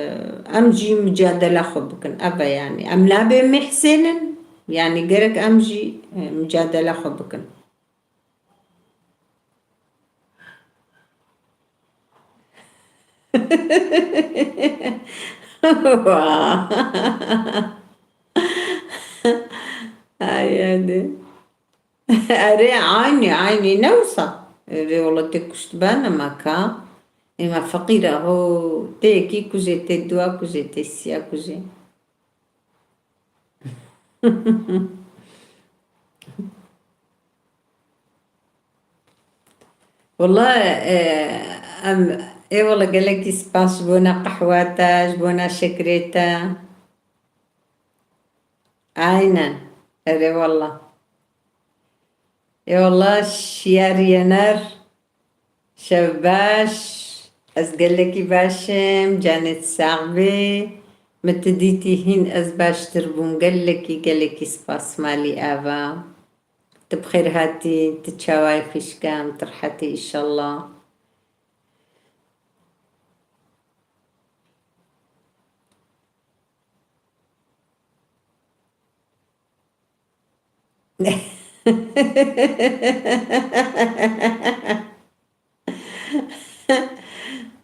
em jî micadela xwe bikin. Ev e, yanî em nabê mihsênin, yanî gerek em jî, e, micadela xwe bikin. Ay, hadi. Erê, aynî, aynî, ne wisa? Erê, wala tê kuştbene me ka. Ê me feqîr e, ho, tê yekî kujê, tê dua kujê, tê siya kujê. Wala, e, em, ê wala gelekî spas ji bona qehwa te, ji bona şekerê te. Aynen. Erê wala. Ê wala Şiyar Yener. Şev baş. Ez gelekî baş im. Canê tu sax bê. Min tu dîtî hîn ez baştir bûm. Gelekî, gelekî spas malî ava. Tu bi xêr hatî. Tu çawa yî xwişka min? Tu rehet î înşallah.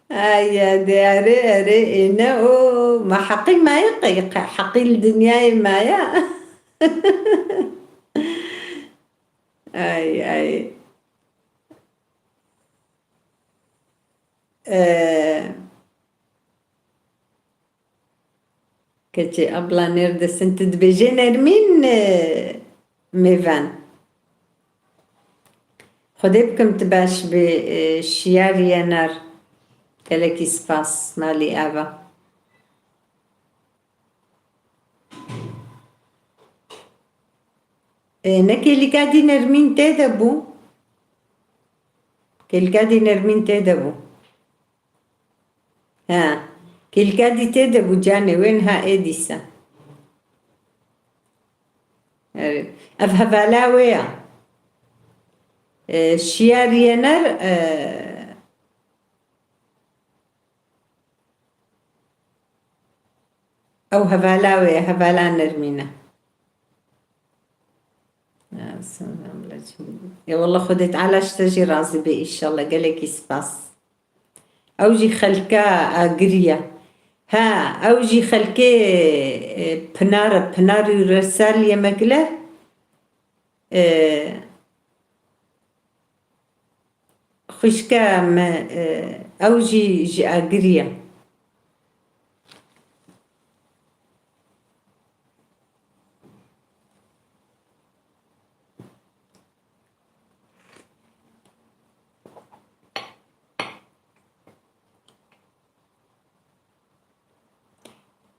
Ay, ya, de, erê, erê, ê, ne o, ma heqî maye, qe-, qe-, heqî li dinyayê maye. Ay, ay. Ee, Keçê abla neredesin? Tu dibêjê Nermîn, e, mêvan. Xwedê bikim tu baş bî, e, Şiyar Yener. Gelekî spas, malî ava. E, ne kêlîka dî Nermîn tê de bû. Kêlîka dî Nermîn tê de bû. He. Kêlîka dî tê de bû canê wê, niha ê dîsa. Evet. Ev hevala wê ya. E, Şiyar Yener, e, ew hevala wê ye, hevala Nermîn e. Ya, selam aleyküm. Ya wallah Xwedê Teala ji te jî razî be înşallah. Gelekî spas. Ew jî xelka Agirî ye. Ha, ew jî xelkê, e, Pinar e, Pinar Yuresel Yemekler. E, Xwişka me, e, ew jî ji Agirî ye.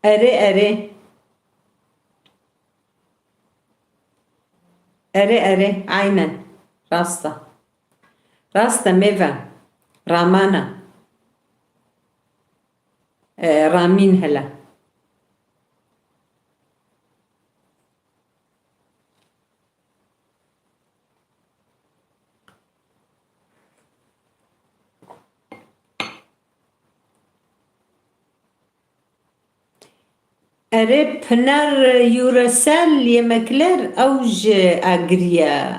Erê, erê. Erê, erê, aynen. Rast e. Rast e, mêve. Ramana. E, Ramîn hele. Erê, Pinar Yuresel Yemekler, ew ji Agirî ye.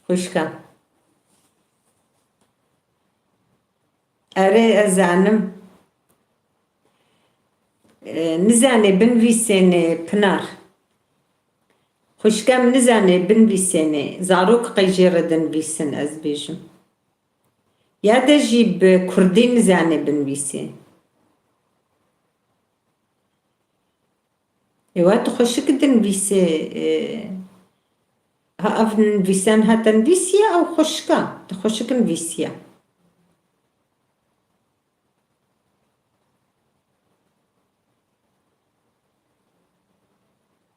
Xwişka. Erê, ez zanim. E, nizanê binivîsênê Pinar. Xwişka min nizanê binivîsênê. Zarok qey jê re dinivîsin, ez bêjim. Ya de jî bi kurdî nizanê binivîsê. Ê, wa tu xweşik dinivîsê, e, ha, ev nivîsen hate nivîsiye, ew xweşik e. Tu xweşik nivîsiye.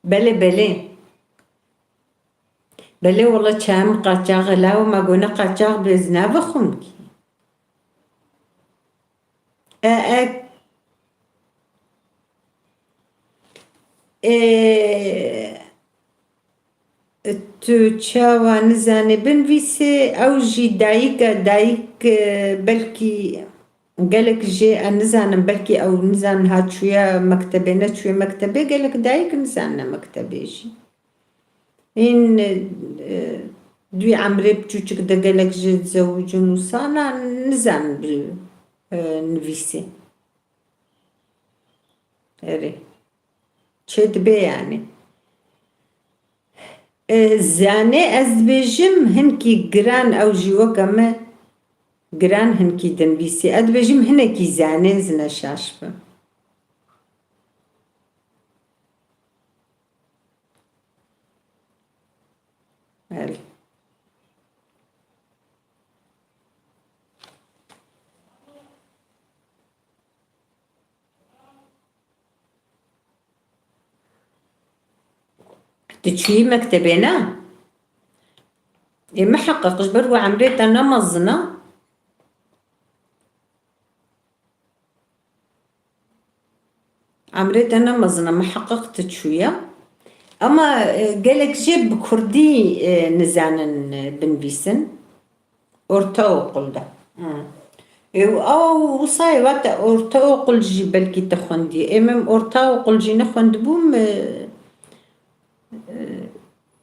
Belê, belê. Belê wala çayê min qaçax e, lawo ma gone qaçax be ez navexwim kî. E, e, e, tu çawa nizanî binivîsî, ew jî dayik e, dayik, e, belkî gelek jê, e, nizanim, belkî ew nizanin ha çûye mektebê, neçûye mektebê, gelek dayik nizanine mektebê jî. Hîn, e, duyê emrê piçûçik de gelek ji zewicin û sana nizanin bi, e, nivîsê. Erê. Çê dibe yani. E, zanê ez dibêjim hinkî giran ew jî weke me giran hinkî dinivîsê. Ez dibêjim hinekî zanê ez ne şaş bim. Belê. Tu çûyî mektebê ne? Ê, miheqeq ji ber ku emrê te ne mezin e. Emrê te ne mezin e, miheqeq tu çûye. Ama, e, gelek jê bi kurdî, e, nizanin, e, binivîsin. Ortaokul de. Hı. E, û ew wisa ye, wate ortaokul jî belkî te xwendiye. Ê, min ortaokul jî nexwendibûm, e, e,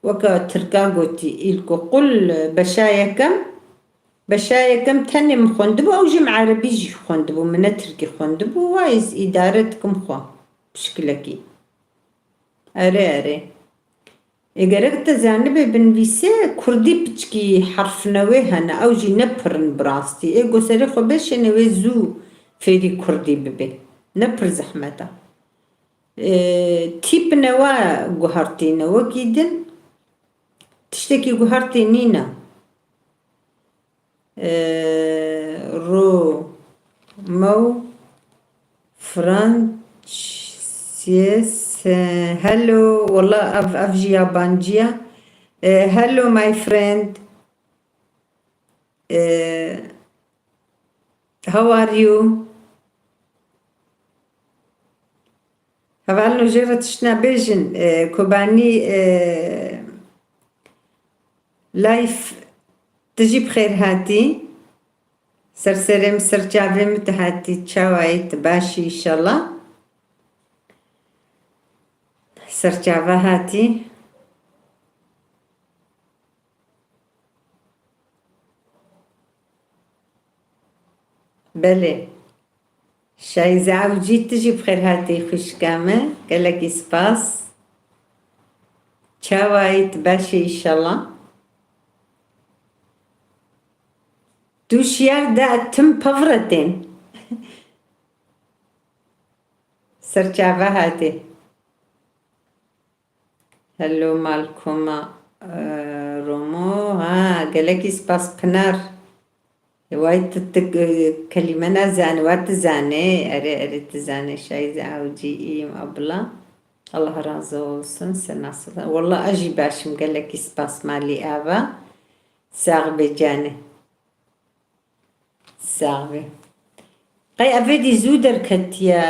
weke tirka gotî, îlkokul, e, beşa yekem. Beşa yekem tenê min xwendibû, ew jî min erebî jî xwendibû, min ne tirkî xwendibû, wa ez îdare dikim xwe bi şikilekî. Erê, erê. Ê, gerek te zanibê binivîsê, kurdî piçkî herfnewê hene, ew jî ne pir in bi rastî. Ê, go serê xwe bêşêne wê zû fêrî kurdî bibê. Ne pir zehmet e. Ê, tîp newe guhertî ne, wekî din tiştekî guhertî nîne. Ee, Ro, Mew, Francis, ee, hello, wala ev, ev jî yabancî ye. Ee, hello, my friend. Ee, how are you? Hevalno jê re tiştine bêjin, e, Kobanî, e, Life, tu jî bi xêr hatî. Ser serê min, ser çavê min tu hatî. Çawa yî, tu baş î înşallah? Ser çava hatî. Belê. Şayîze Avcî, tu jî bi xêr hatî xwişka min. Gelekî spas. Çawa yî, tu baş î înşallah? Tu şiyar de tim pevretên. Ser çava hatî. Hello Malkoma, e, Romo. Ha, gelekî spas Pinar. Way tu, tu, e, kelîme nazanî, wa tu zanê. Erê, erê tu zanê. Şayîze Avcî, iyiyim abla. Allah razı olsun. Sen nasılsın? Wallah ez jî baş im. Gelekî spas malî ava. Sax be canê. Sax be. Qey ev êdî zû derketiye,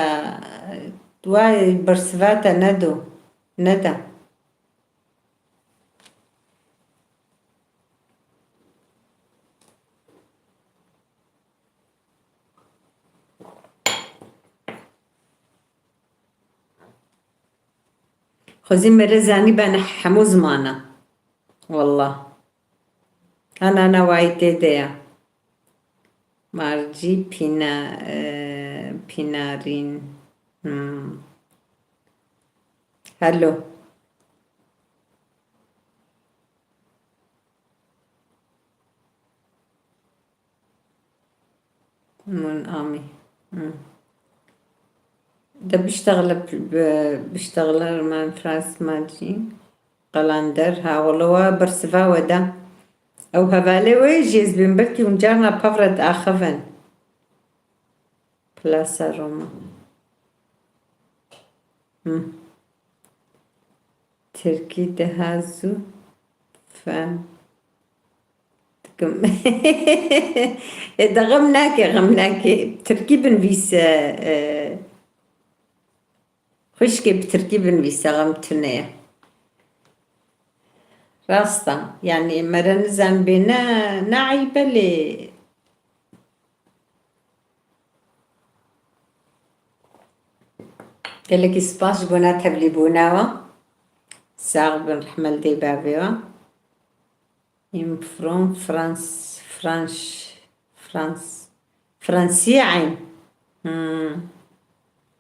wa bersiva te nedo, neda. Xwezî mere zanî bene hemû zimana. Wallah. Ana, ana, wayî tê de ya. Marcî pîna, e, pînarîn. Hmm. Hello. Mun amî. Hmm. De biştegle, bi-, biştegle man Frans macî. Qalander, ha, wala wa bersiva we de. Ew hevalê we jî ez bîm, belkî hûn carna pevre diaxivin. Plasa Roma. Hmm. Tirkî daha zû fem dikim. E, de xem nake, xem nake. Tirkî binivîse, e, xwişkê bi tirkî binivîse, xem tune ye. Rast e. Yanî mere nizan bê ne, ne eyb e lê. Gelekî spas ji bona tevlîbûna we. Sax bin, rehme li dê bavê we. Im from Frans, Frans, Frans, Fransiye eyn. Hmm.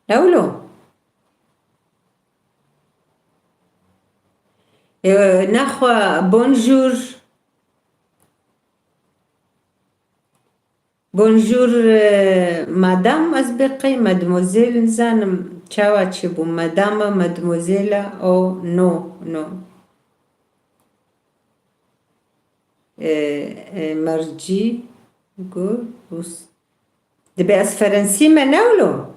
Ne wilo? E, nexwe, bonjour. Bonjour, e, madame, ez bê qey mademoiselle nizanim çawa çêbû. Madame, mademoiselle, o, no, no. E, e, merci, gur, us. Dibe ez Ferensî me ne wilo?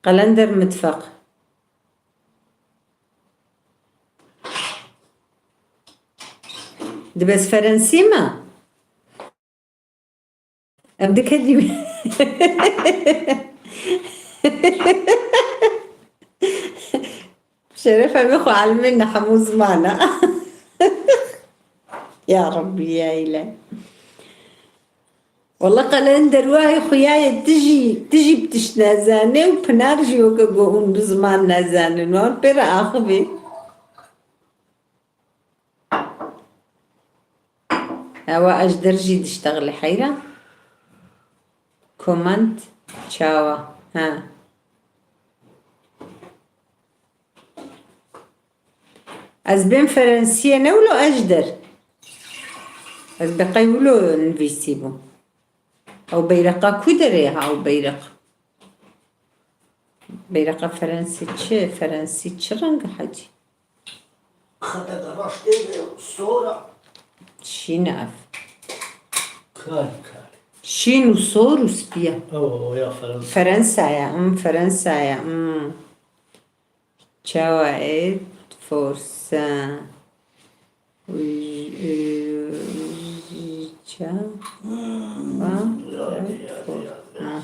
Qelender mitfeq. Dibe ez Ferensî me? Em dikedî. Şeref em ê xwe elmên ne hemû zimana. Ya Rabbî, ya île. Walla qelen derwahê xuya ye, tu jî, tu jî bi tişt nezanê û Pinar jî weke ku hûn bi ziman nezanin. Wan pê re axivî. Ewa Ejder jî diştexile heyra. Komand çawa? Ha. Ez bên Ferensiyê ne wilo Ejder. Ez be qey wilo nivîsîbû. Ew beyreqa ku derê ha ew beyreq? Beyreqa Ferensî çi? Ferensî çi reng e hecî? Xete de raştê ve sor e. Şîn e ev. Kar, kar. Şîn û sor û spî ye. Ew, ew ya Ferensa. Ferensa ye, hmm, Ferensa ye, hmm. Çawa êt forsa? Uj-, uj-, ça-, va-, ha.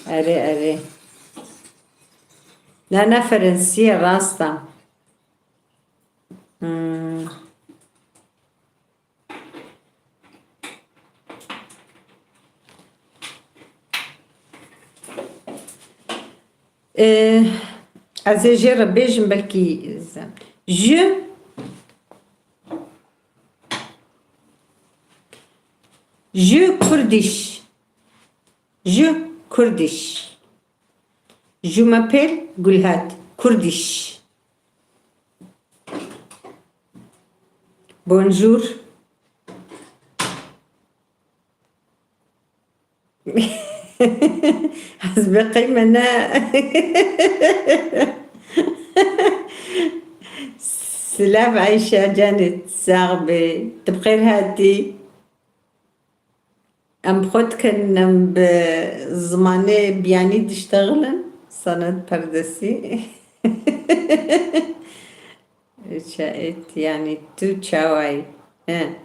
Erê, erê. Na, na, Ferensî ye, rast e. Hmm. Ee, ez ê jê re bêjim, belkî ze-, ji, ji Kurdiş. Ji Kurdiş. Je m'appelle Gulhat. Kurdiş. Bonjour. Ez bi qey me ne. Silav Eyşe canê, sax bê. Tu bi xêr hatî. Em bi xwe dikin, em bi zimanê biyanî diştexilin, sanat perdesî. Ça-, êt, yanî tu çawa yî? He.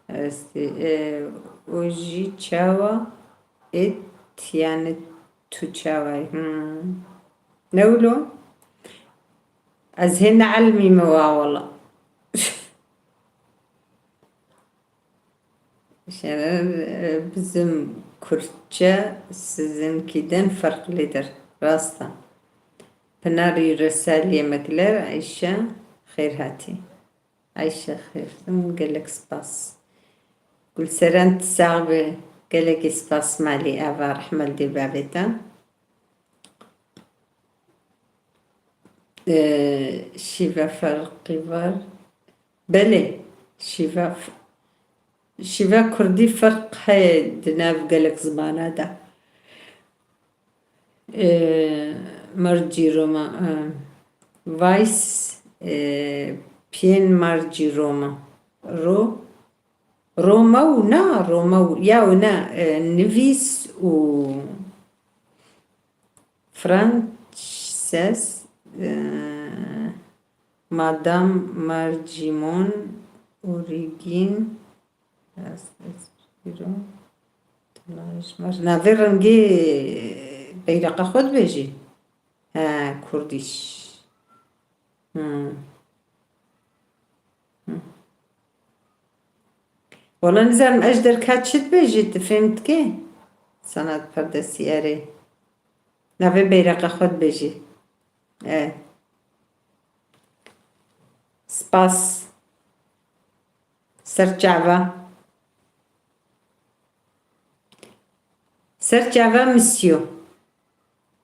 Estî, e, û jî çawa êt, yanî tu çawa yî? Hmm. Ne wilo? Ez hê neelmîme wa wela. Şener, e, bizim Kürtçe sizinkiden farklıdır. Rast e. Pınar Yöresel Yemekler, Ayşe, xêr hatî. Ayşe, xêr, gelek spas. Gulseren, tu sax be, gelekî spas malî ava, rehme li dê bavê te. Ee, şîve ferqî var. Belê, şîve f-, şîve kurdî ferq heye di nav gelek zimana de. Ee, Marcî Roma, ee, Vice, ee, Piyên Marcî Roma. Ro, Romew na, Romew, ya wina, e, nivîs û Frances, e, Madame Margimon Origin, ez, ez, navê rengê beyreqa xwe dibêjî. He, Kurdiş. Hmm. Hmm. Wala nizanim ez ji derka çi dibêjî, tu fêm dikê? Sanat perdesî erê. Navê beyreqa xwe dibêjî. E. Spas. Serçava. Serçava Monsieur.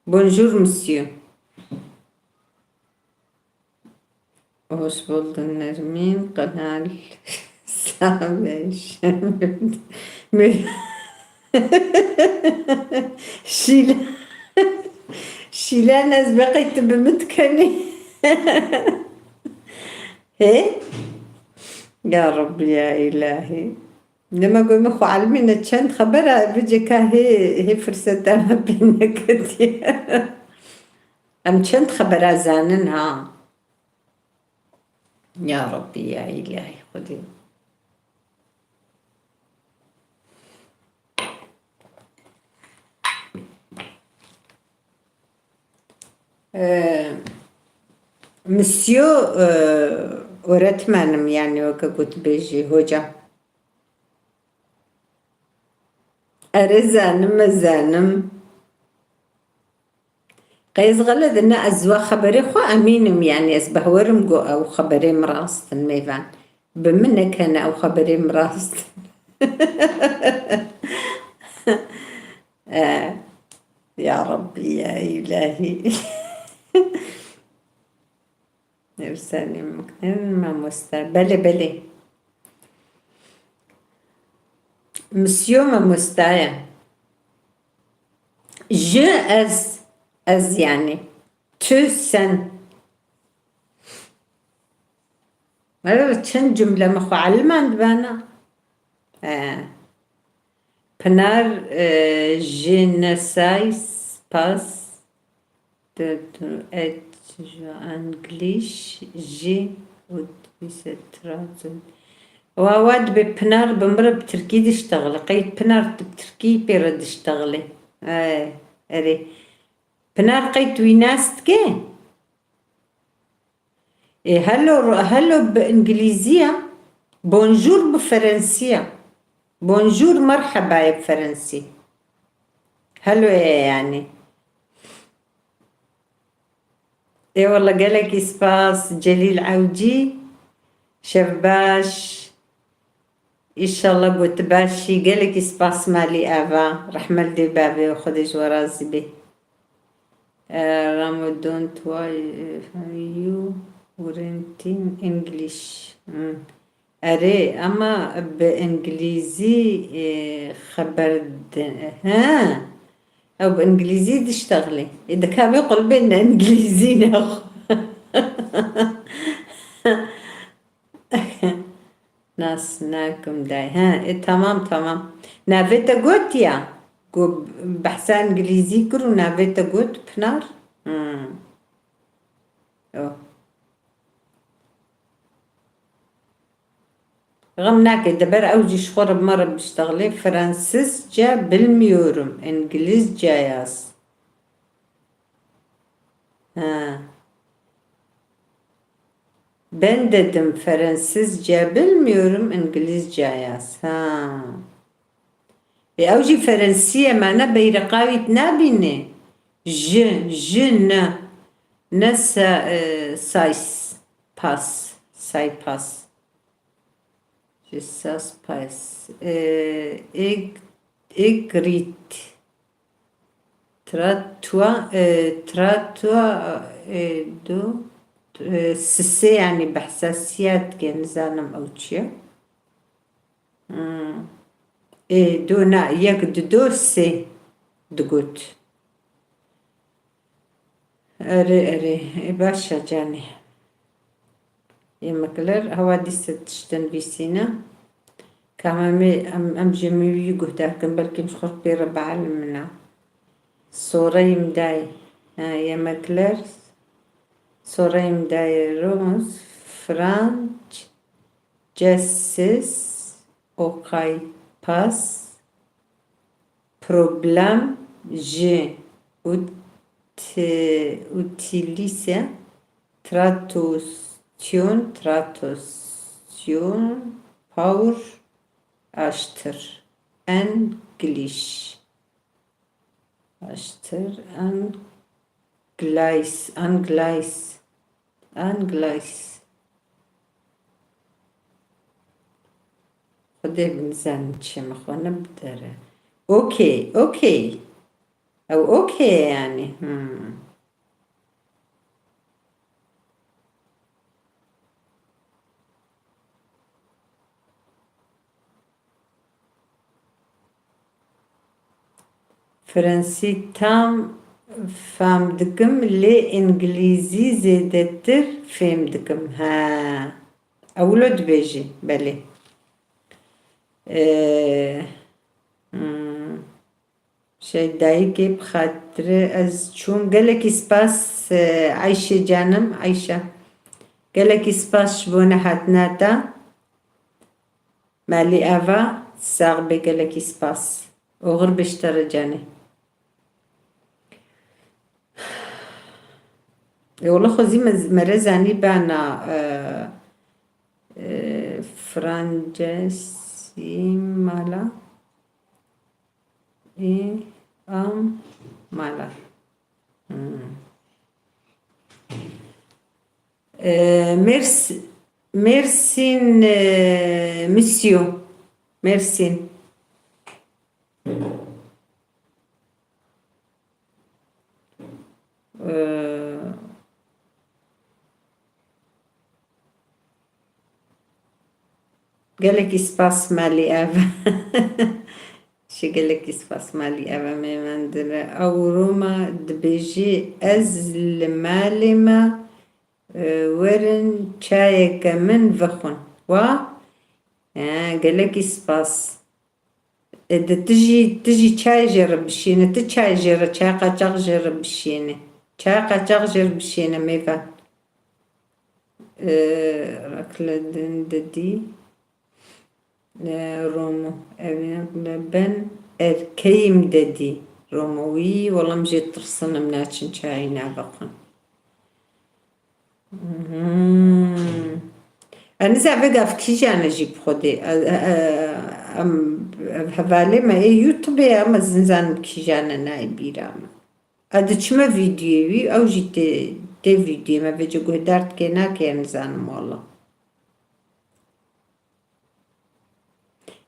Bonjour Monsieur. Hoş buldun Nermin. Kanal Sağ Şîla. Şîla ez beqey tu bi min dikenî. Hê? Ya Rabbi ya îlahî. Dema ku me xwe elimîne çend xebera vê ceka hê, hê firseta me pê neketiye. Em çend xebera zanin ha. Ya Rabbî ya îlahî Xwedê. Ee, Monsieur, e, öğretmenim, yani weke ku tu bêjî hoca. Erê zanim, ez zanim. Qey ez xelet ne, ez wa xeberê xwe emîn im, yani ez behwerim ku ew xeberê min rast in mêvan. Bi min nekene ew xeberê min rast in. Eh, ya Rabbî, ya îlahî. Nivîsanê min, mamoste. Belê, belê. Monsieur mamoste ye. Ji, ez, ez yani. Tu, sen. Evet, çend cümle mi xwe eliman dibana? He. Pinar, e, ji nesay spas. De, de, et, ji English, ji, û dibîse tra, zin. Wa, wa dibê Pinar bi min re bi tirkî diştexile. Qey Pinar tu bi tirkî pê re diştexilê. Ay, erê. Pinar qey tu wî nas dikê? Ê, hello, hello bi îngilîzî ya, bonjour bi ferensî ya. Bonjour, merheba ye bi ferensî. Hello ye yani. Ê wele gelekî spas Celîl Ewcî. Şev baş. Înşallah ku tu baş î. Gelekî spas malî ava. Rehmet dê bavê û Xwedê ji we razî bê. Eh, Ramo, don't why, eh, you wouldn't in English? Hmm. Erê, ama bi îngilîzî, eh, xeber di-, he. Ew bi îngilîzî diştexilê. Ê, dikavê qulbên ne îngilîzî ne xwe. Nas nakim day. He, e, tamam, tamam. Navê te gotiya? Ku behsa îngilîzî kir û navê te got Pinar? Hmm. Oh. Xem nake, deber ew jî ji xwe re bi me re biştexilê. Fransızca bilmiyorum, İngilizce yaz. Ha. Ben dedim Fransızca bilmiyorum, İngilizce yaz. Ha. E, ew jî Ferensî ye, me ne beyreqa wî nabînî. Ji, ji ne. Ne sa-, e, sais, pas, sais pas. Je sais pas. E, eg-, egrit. Trottoir, e, trottoir, e, do, e, sisê, yani behsa siya dike, nizanim ew çi ye. Hmm. Ê, do na, yek, dido, sê digot. Erê, erê, ê, baş e canê. Yemekler, hewa dîse tiştin vîsîne. Tamam, em, em jî min wî guhdar kin, belkî ji xwe pê re bielmina. Soreyim day. Ha, yemekler. Soreyim day, Rose, French, Jessis, Okay, Pass, Problem, Ji, Ut-, Utilise, Traduction, Traduction, Power, Aştir, English. Aştir, Anglais, Anglais, Anglais. Xwedê bi nizanim çi min xwe nebidere. Okey, okey. Ew okey ye yani. Hmm. Fransî tam fam dikim, lê îngilîzî zêdetir fêm dikim. Ha. Ew wilo dibêjî, belê. Ee, hmm. Şey, dayikê bi xatirê ez çûm. Gelekî spas, e, Ayşe canim, Ayşe. Gelekî spas ji bo nehatina te. Malî Eva, sax bê, gelekî spas. Oxir be ji te re canê. E, wele xwezî me, me re zanî bana, e, e, Francesî mala. Ê, am, mala. Hmm. E, mers-, mersin, e, misyo. Mersin. E, Gelekî spas Malî Ev. Şi gelekî spas Malî Ev, em ê mendire. Ew Roma dibêjî, ez li malê me, e, werin çayeke min vexwin. Wa? E, gelekî spas. E, de tu jî, tu jî çay jê re bişîne, tu çay jê re, çay qaçax jê re bişîne. Çay qaçax jê re bişîne mêvan. E, rekle din de dî. E, Romo, ev ê ben erkeyim de dî. Romo wî, wela em jê tirsin, em naçin çayê navexwin. Hmm. Ez nizam vê gav kîjan e jî bi xwedê. E, e, e, em, ev hevalê me ê YouTube-ê, em ez nizanim kîjan e, nayê bîra me. Ez diçime vîdyoyê wî, ew jî tê, tê vîdyoyê me, vêce guhdar dike, nake, ez nizanim wela.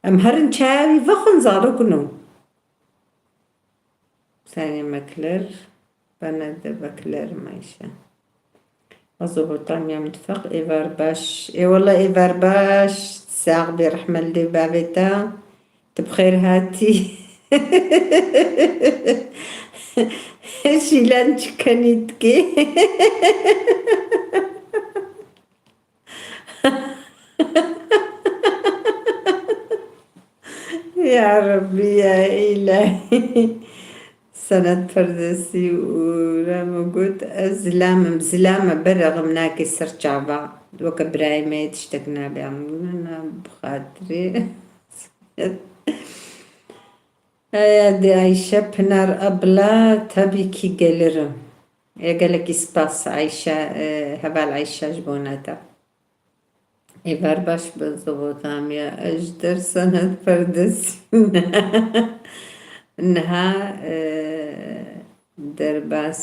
Em herin çaya wî vexwin, zarokino. Senê Mekler, bana de Bekler Mayşe. Mezopotamya mutfak, êvar baş. Ê wela êvar baş, sax bê, rehme li dê bavê te. Tu bi xêr hatî. Şîlan çi kenî dikê? Ya Rebbî, ya Îlahî. Senet Ferdesî û Remo got, ez zilam im, zilam e, berexim nake ser çava. Weke birayê me yê tiştek nabe, em bi xatirê. Eya de Ayşe Pinar abla, tabii ki gelirim. E, gelekî spas Ayşe, e, heval Ayşe ji bona te. Êvar baş, Mezopotamya, ez ji dersa Senet Ferdesî niha, e, derbas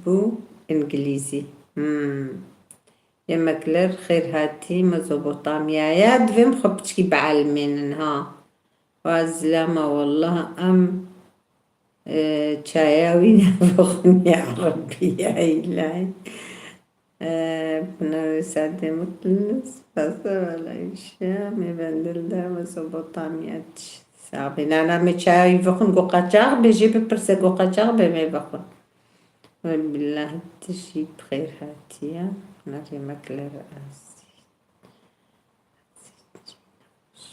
bû, îngilîzî. Hmm. Yemekler, xêr hatî Mezopotamyaya. Divêm xwe piçkî bielmênin ha. Wa zilama, wallah em, e, çaya wî navexwin, ya Rebbî, ya Îlahî. E, Pınar Sadê Mutlu, spas, wela îşe, me bendil de Mezopotamya çi. Sax bê, nana me çaya wî vexwin, go qaçax bê, jê bipirse, go qaçax bê me vexwin. Ve billah, tu jî bi xêr hatiye. Pınar yemekler azî. Azî çî newş.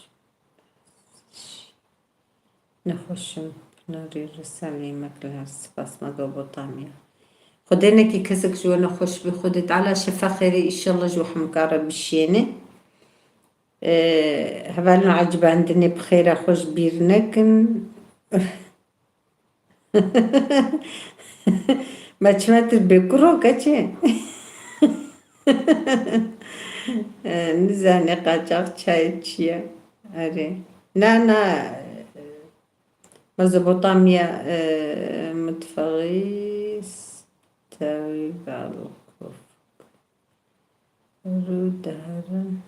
Nexweşim, Pinarê Rîsalê yemek li her spas Mezopotamya. Xwedê nekî kesek ji we nexweş bî, Xwedê Teala şefa xêrê îşallah ji we hemûka re bişiyêne. Ee, hevalno ecibandinê bi xêra xwe ji bîr nekin. Me çima tu bêkur o keçê? Ee, nizane qaçax çayê çi ye. Erê. Na, na. Mezopotamya, e, mutfağî stewî belkuf. Rû derin.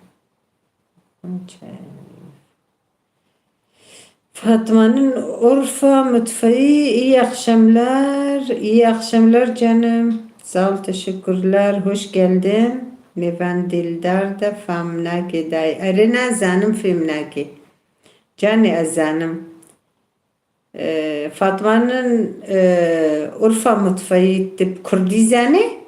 Fatma'nın Urfa mutfağı, iyi akşamlar, iyi akşamlar canım. Sağ ol, teşekkürler, hoş geldin. Mêvan Dildar da fam nake day. Erê, nazanim fêm nake. Canê ez zanim. Ee, Fatma'nın, e, Urfa mutfağı tip Kurdî zanê?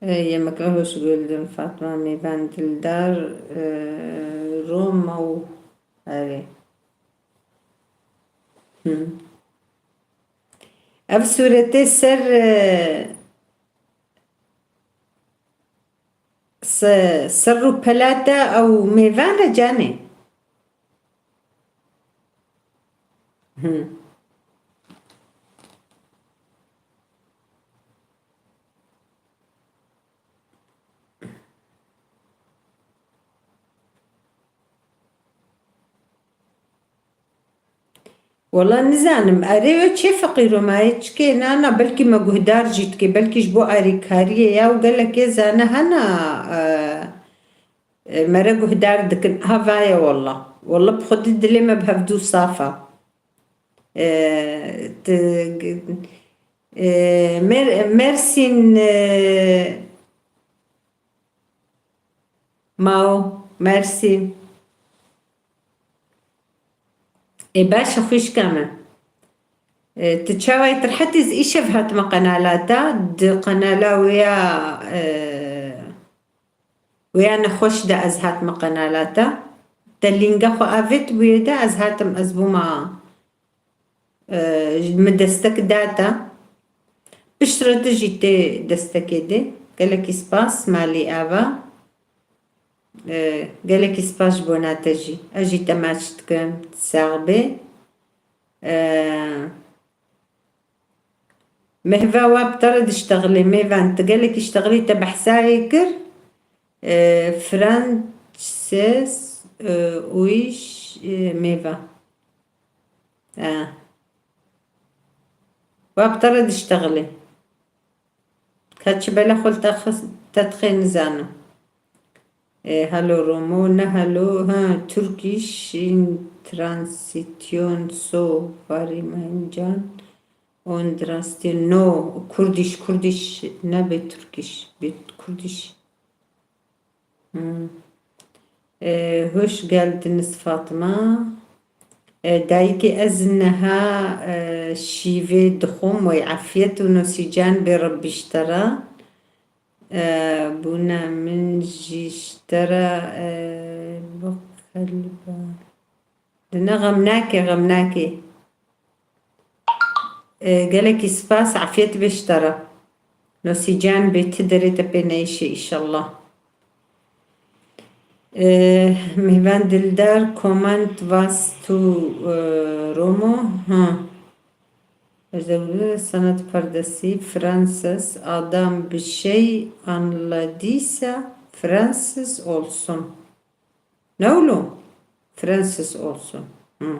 Ee, yemekler hoş gördüm Fatma, Mêvan Dildar, e, Roma û, erê. Hı. Ev sûretê ser, e, Se-, serr û pelata ew mêvan e canê. Hı. Wela nizanim, erê we çê feqîr o mayê çikê, na, na, belkî me guhdar jî dike, belkî ji bo alîkariyê ya û gelekê zane hene, e, e, me re guhdar dikin. Ha, va ye wela. Wela bi xwedî dilê me bi hevdû saf e. E, ti, e, Mer-, Mersîn, e, Mao, Mersîn. Ê baş e xwişka min. E, tu çawa yî? Ti rehet î? Ez îşev hatime qenala te, di qenala wê ya, e, wê ya nexweş de ez hatime qenala te. Te lînga xwe avêt bûye de ez hatim, ez bûma, e, min destek da te. Piştre tu jî tê destekê de. Gelekî spas, malî ava. E, gelekî spas ji bona te jî. Ez jî te maç dikim. Sax bê. E, Mehva, wa bi te re diştexilê, mêvan, tu gelekî ştexilî, te behsa wê kir. E, Frances, e, û îş, e, mêva. E. Wa bi te re diştexilê. Ka çi bela xwe li te xist, te dixê nizanim. E, hello Romo, ne hello, ha, Turkish in transition so very mancan on transition, no, Kurdish, Kurdish, ne be Turkish, be Kurdish. Hmm. E, hoş geldiniz Fatma. E, dayikê ez niha, e, şîvê dixwim, wey afiyet û nosîcan bê Rebbî ji te re. E, bûna min jî ji te re, e, bi qelba. Dine xem nake, xem nake. E, gelekî spas, afiyet bê ji te re. Nosîcan bê ti derê te pê neyşe, înşallah. E, Mihvan Dildar, comment was tu, e, Romo? Ha. Özde sanat perdesi, Francis, adam bir şey anladıysa Francis olsun. Ne oğlum? Francis olsun. Hı.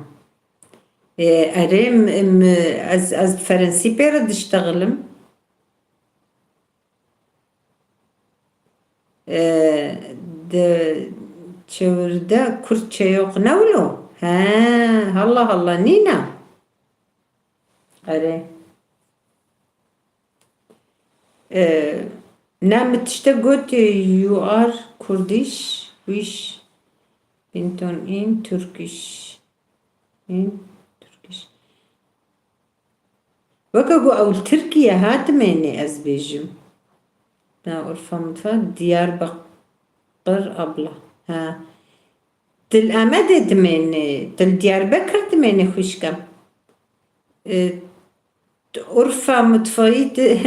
E, erê, m-, m-, ez, ez Fransî pê re diştexilim. E, de çevirde Kürtçe yok. Ne oğlum? He, Allah Allah, nîna. Erê. Ee, ne, min tiştek got, you are Kurdish, wish Binton in Turkish. In Turkish. Weke ku ew li Tirkiye hatime nê ez bêjim. Na Urfa mutfa, Diyarbakır abla. Ha. Tu li Amedê dimênî, tu li Diyarbekir dimênî xwişkem. E, Urfa mutfayî di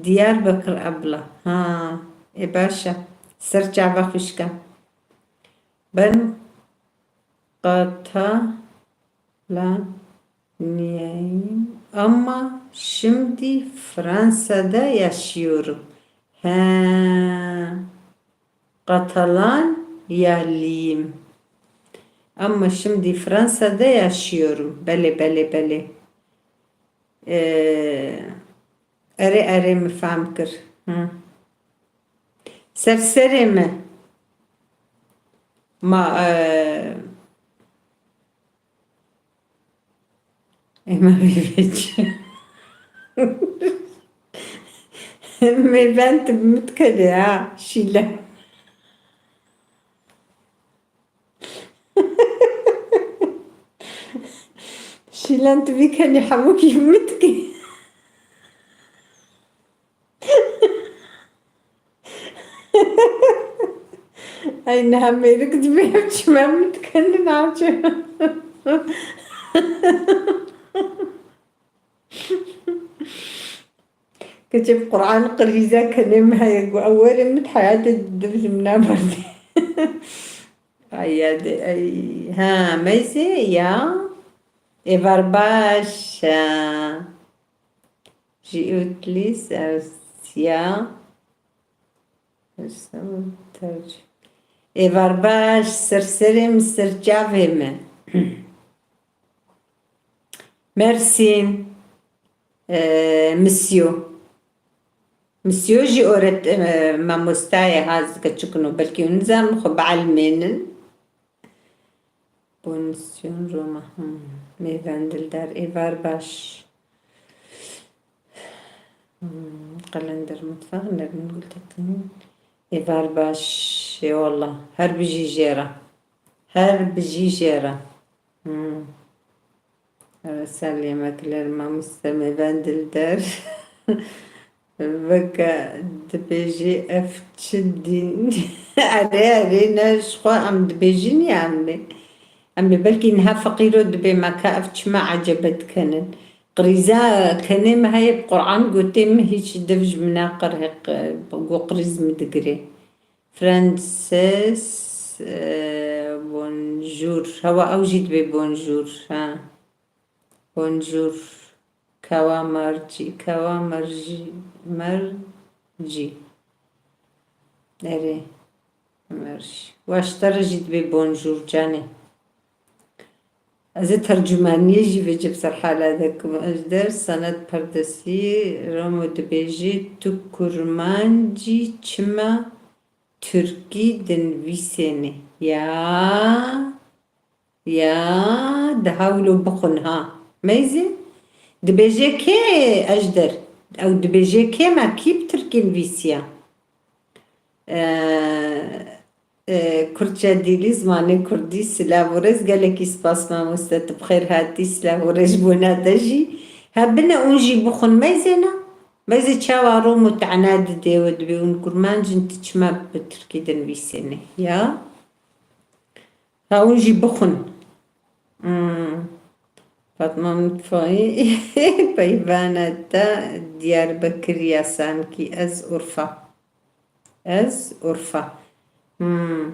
Diyarbekir abla. Ha, e baş e. Ser çava xwişkem. Ben Qatalaniyeyim ama şimdi Fransa'da yaşıyorum. He. Katalanyalıyım. Ama şimdi Fransa'da yaşıyorum. Belê, belê, belê. Ee, erê, erê, min fehm kir. Hı. Ser serê me. Ma, e, Ema vêvêç. Mêvend mit kenê ha, Şîle. Şîlen tu vî kenî hemûkî mit kî. Ay niha mêrik dibê ev çima min dikene naçe. Keçê bi Qur'an qirîza kenê min heye ku ew were min heyatê div ji min naberdê. Ay ya de ay ha meyzê ya. Êvar baş ha. Ji utlis ev siya. Êvar baş, ser serê min, ser çavê min. Mersin, e, misyo. Misyo jî öğret-, e, mamostayê ha zike çikino. Belkî hûn nizanin, xwe bielmênin. Bonsiyon Roma. Hmm. Mêvendildar. Êvar baş. Hmm. Qelender mutfak. Nermin Gültekin. Êvar baş. Eyvallah. Her bijî jê re. Her bijî jê re. Hmm. Resel yemekler mamoste Mêvendildar. Veke dibêjî ev çi dîn? Erê, erê, ne ji xwe em dibêjin ya em ê. Em ê belkî niha feqîro dibê me ka ev çima ecebe dikenin. Qirîza kenê me heye bi Qur'an gotê min hîç div ji min naqirhe, got qirîz min digirê. Frances, e, bonjour. Hewa ew jî dibê bonjour. Ha. Bonjour. Kawa marcî, kawa marcî, marcî. Erê. Marcî. Wa ji te re jî dibê bonjour canê. Ez ê tercûmaniyê jî vêce bi ser hala de kim. Ejder Sanat Perdesî Ramo dibêjê tu kurmancî çima tirkî dinivîsênê? Ya. Ya, diha wilo bixwin ha. Meyzê? Dibêje kê Ejder? Ew dibêje kê me kî bi tirkî nivîsiya? E, e, Kurtçe dili, zimanê kurdî, silav û rêz, gelekî spas mamoste, tu bi xêr hatî, silav û rêz ji bona te jî. Hebine hûn jî bixwin meyzê ne? Meyzê çawa rom û tena didê we dibê hûn kurmanc in, tu çima bi tirkî dinivîsênê? Ya? Ha, hûn jî bixwin. Hmm. Fatma Mutfayî, peyvana te Diyarbekir ya sankî ez Urfa. Ez Urfa. Hmm.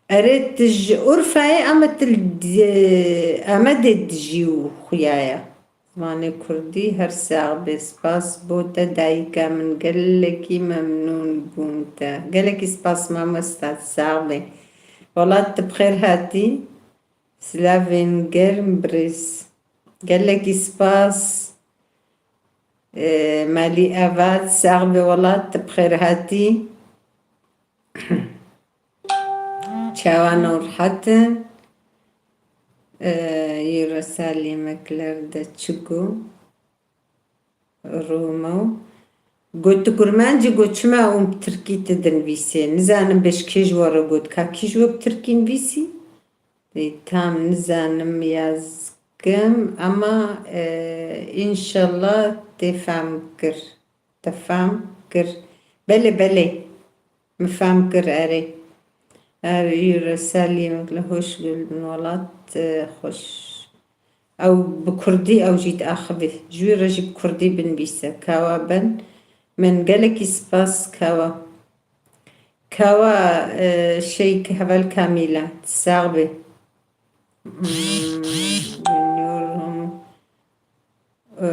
Erê, tu ji Urfayê ama tu li Di-, Amedê dijî û xuya ye. Zimanê kurdî her sax bê. Spas bo te dayika min, gelekî memnûn bûm te. Gelekî spas mamosta, sax bê. Welat tu bi xêr hatî. Silavên germ birêz. Gelekî spas. Ee, Malî Evat, sax bê welat tu bi xêr hatî. Çawan û rehet in. Ee, yê resal yemekler de çi got? Romo. Got tu kurmancî, got çima hûn bi tirkî tu dinivîsê? Nizanim bê ji kê ji we re got. Ka kî ji we bi tirkî nivîsî? Ê, tam nizanim yazgim ama, e, înşallah tê fehm kir. Te fehm kir. Belê, belê. Min fehm kir, erê. Her îro ser lê yemek li hoş gelin welat, e, xweş. Ew bi kurdî ew jî diaxivî. Ji wî re jî bi kurdî binivîse. Kawa ben. Min gelekî spas kawa. Kawa, e, şeyk heval Kamîla. Sax bê. Hmm, bilmiyorum. E,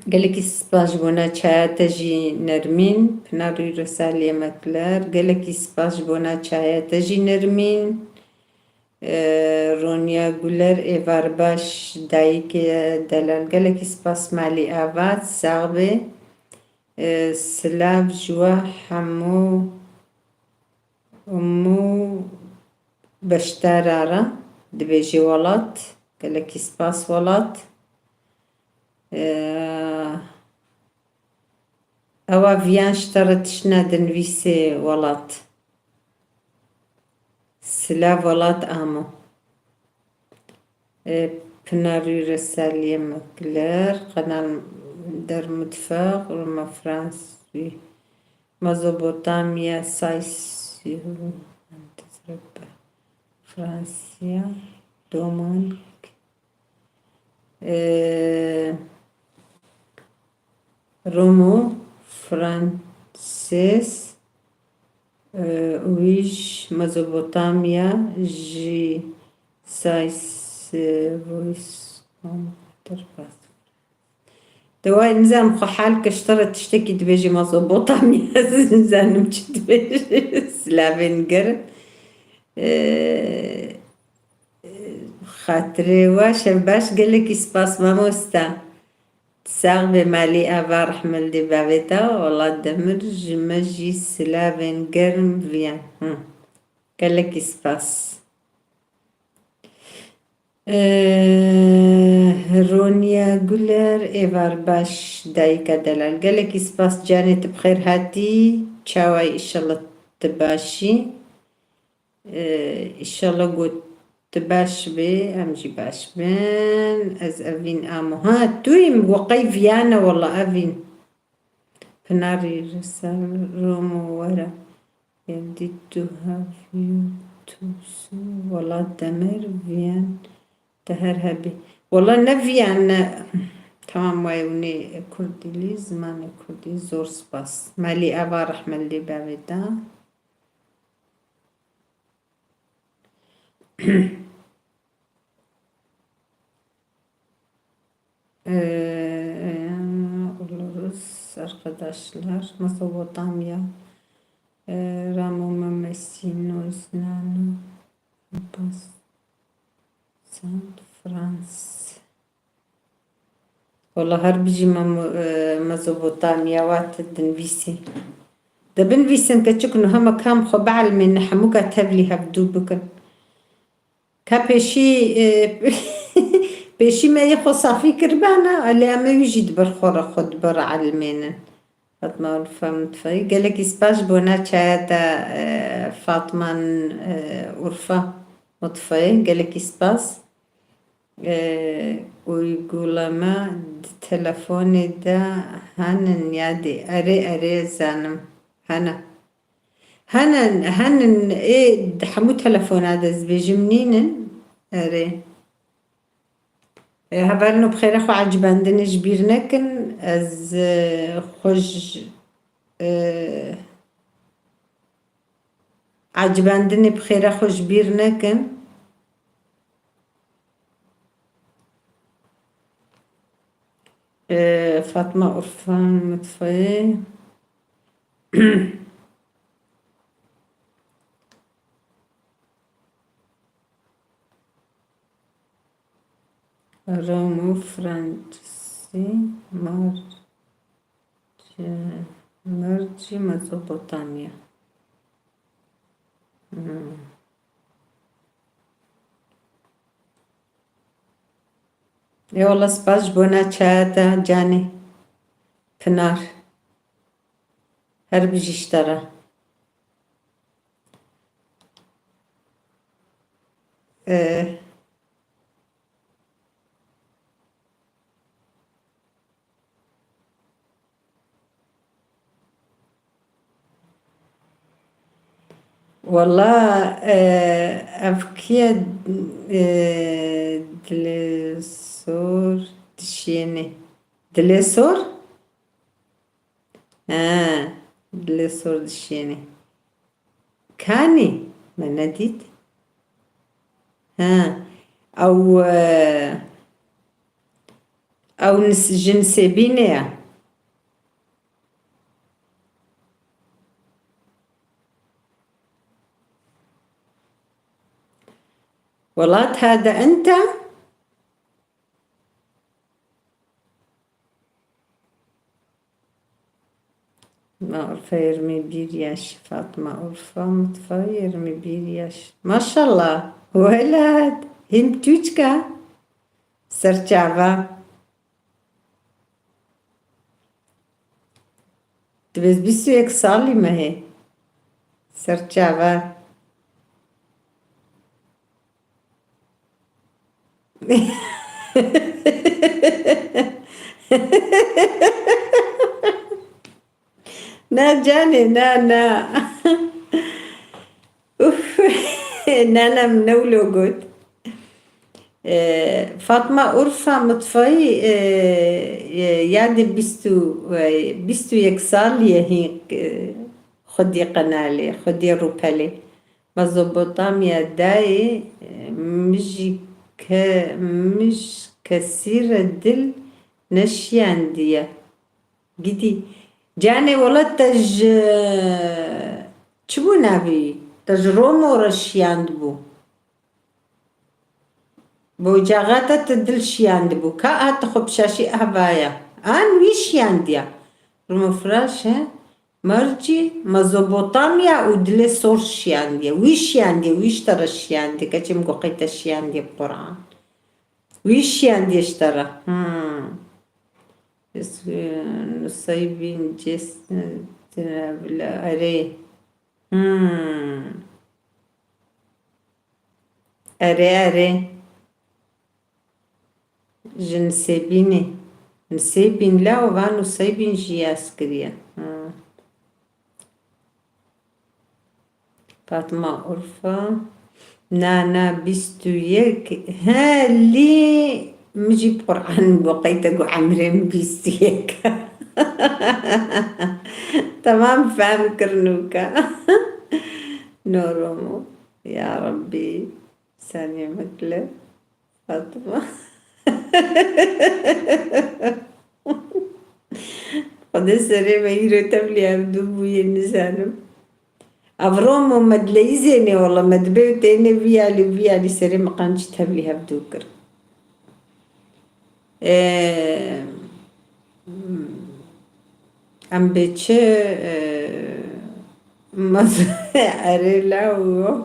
Gelekî spas ji bona çaya te jî Nermîn. Pinar Rî Resal Yemekler. Gelekî spas ji bona çaya te jî Nermîn. Ee, Ronya Guler, êvar baş, dayikê delal. Gelekî spas Malî Ava, sax bê. Ee, silav ji we hemû. Hemû beşdara re dibêjê welat, gelekî spas welat. Ee, ewa viyan ji te re tişt nedinivîsê welat. Silav welat amo. E, Pınar Üresel Yemekler, Kanal der Mutfak, Roma Fransi, Mezopotamya, Saysio, Fransiya, Domanik, e, Romo, Franses, Wîj, Mezopotamya, ji Saysevos. Dewa nizam xwe hal kiştire tiştekî dibêjî Mezopotamya, ez nizanim çi dibêjî. Silavên gerim. Ee, Xatirê we şev baş, gelekî spas mamosta. Sax be, malî ava rehmildî bavê te, wela demir ji me jî silavên germ viyan. Hı. Gelekî spas. Ee, Ronya Guler, êvar baş, dayika delal. Gelekî spas canê, tu bi xêr hatî. Çawa yî, inşallah tu baş î. Ee, inşallah got tu baş bê, em jî baş bin. Ez Evîn amo. Ha, tu yî, min got qey viyan e, wela Evîn. Pinarî Risel, Romo were. Evdî tu have you to see. Wela demir viyan. Te her hebî. Wela ne viyan ne. Tamam, way hûnê kurdî lî, zimanê kurdî zor spas. Malî ava rehmildî bavê te. Ee, oluruz arkadaşlar. Mezopotamya, ee, Ramo Memesino, Znano, Pas, San Frans. Wela her bijî me, e, Mezopotamya, wa te dinivîsî. De binivîsin keçik, niha me kam xwe bielmêne, hemûka tevlî hevdû bikin. Ka pêşî, e, pêşî me yê xwe safî kiribana, lê em ê wî jî di ber xwe re xwe di ber re elmênin. Fatma Urfa Mutfayî. Gelekî spas ji bona çaya te, e, Fatma, e, Urfa Mutfayî. Gelekî spas. E, uygulama di telefonê de henin ya dê? Erê, erê, zanim. Hene. Henin, henin, ê, di hemû telefona de ez dibêjim nînin. Erê. E, hevalino bi xêre xwe ecibendinê ji bîr nekin. Ez, e, xwe ji, e, ecibendinê bi xêre xwe ji bîr nekin. E, Fatma Urfan Mutfayê. Romo, Fransî, Mar-, Mercî, Mezopotamya. Hmm. Ê wela spas ji bona çaya te canê Pinar. Her bijî ji te re. Ee, Wela, e, ev kî ye, e, dilê sor dişiyênê. Dilê sor? He, dilê sor dişiyênê. Kanî? Me nedît. He, ew, e, ew nis-, ji Nisêbînê ye. Welat hade ente? Ma Urfa yirmi bir yaş, Fatma Urfa mutfağı yirmi bir yaş. Maşallah, welat, hîn tûçka. Serçava. Divê bîst û yek salî me hê. Serçava. Na canê, na, na. Uf, na, na, min ne wilo got. E, Fatma Urfa Mutfayî, e, e, yadê bîst û, e, bîst û yek salî ye hîn, e, xwedî qenalê, xwedî rûpelê. Mezopotamya dayê, e, mijî ke-, mij kesî re dil neşiyandiye. Gidî. Canê welat te ji çi bû navî? Te ji Romo re şiyandibû. Bo caxa te tu dil şiyandibû. Ka a tu xwe bi şaşî ahvaya. An wî şiyandiya. Romo firaş he. Mercî, Mezopotamya û dilê sor şiyandiye. Wî şiyandiye, wî ji te re şiyandiye. Keçê min got qey te şiyandiye bi Quran. Wî şiyandiye ji te re. Hmm. Ez, e, Nusaybîn cês, e, tine bila erê. Hmm. Erê, erê. Ji Nisêbînê. Nisêbîn la û van Nusaybîn jî yaz kiriye. Hmm. Fatma Urfa. Na, na, bîst û yek. He, lî min jî bi Quran got, qey te got emrê min bîst û yek. Temam fehm kir nûka. Noromo. Ya Rabbî. Saniye mekle. Fatma. Xwedê serê me îro tevlî hevdû bûye nizanim. Ev Romo me dileyîzênê wele me dibe û têne vî alî vî alî serê me qanc tevlî hevdû kir. Ee, Em bê çi, e, maz-, erê la û.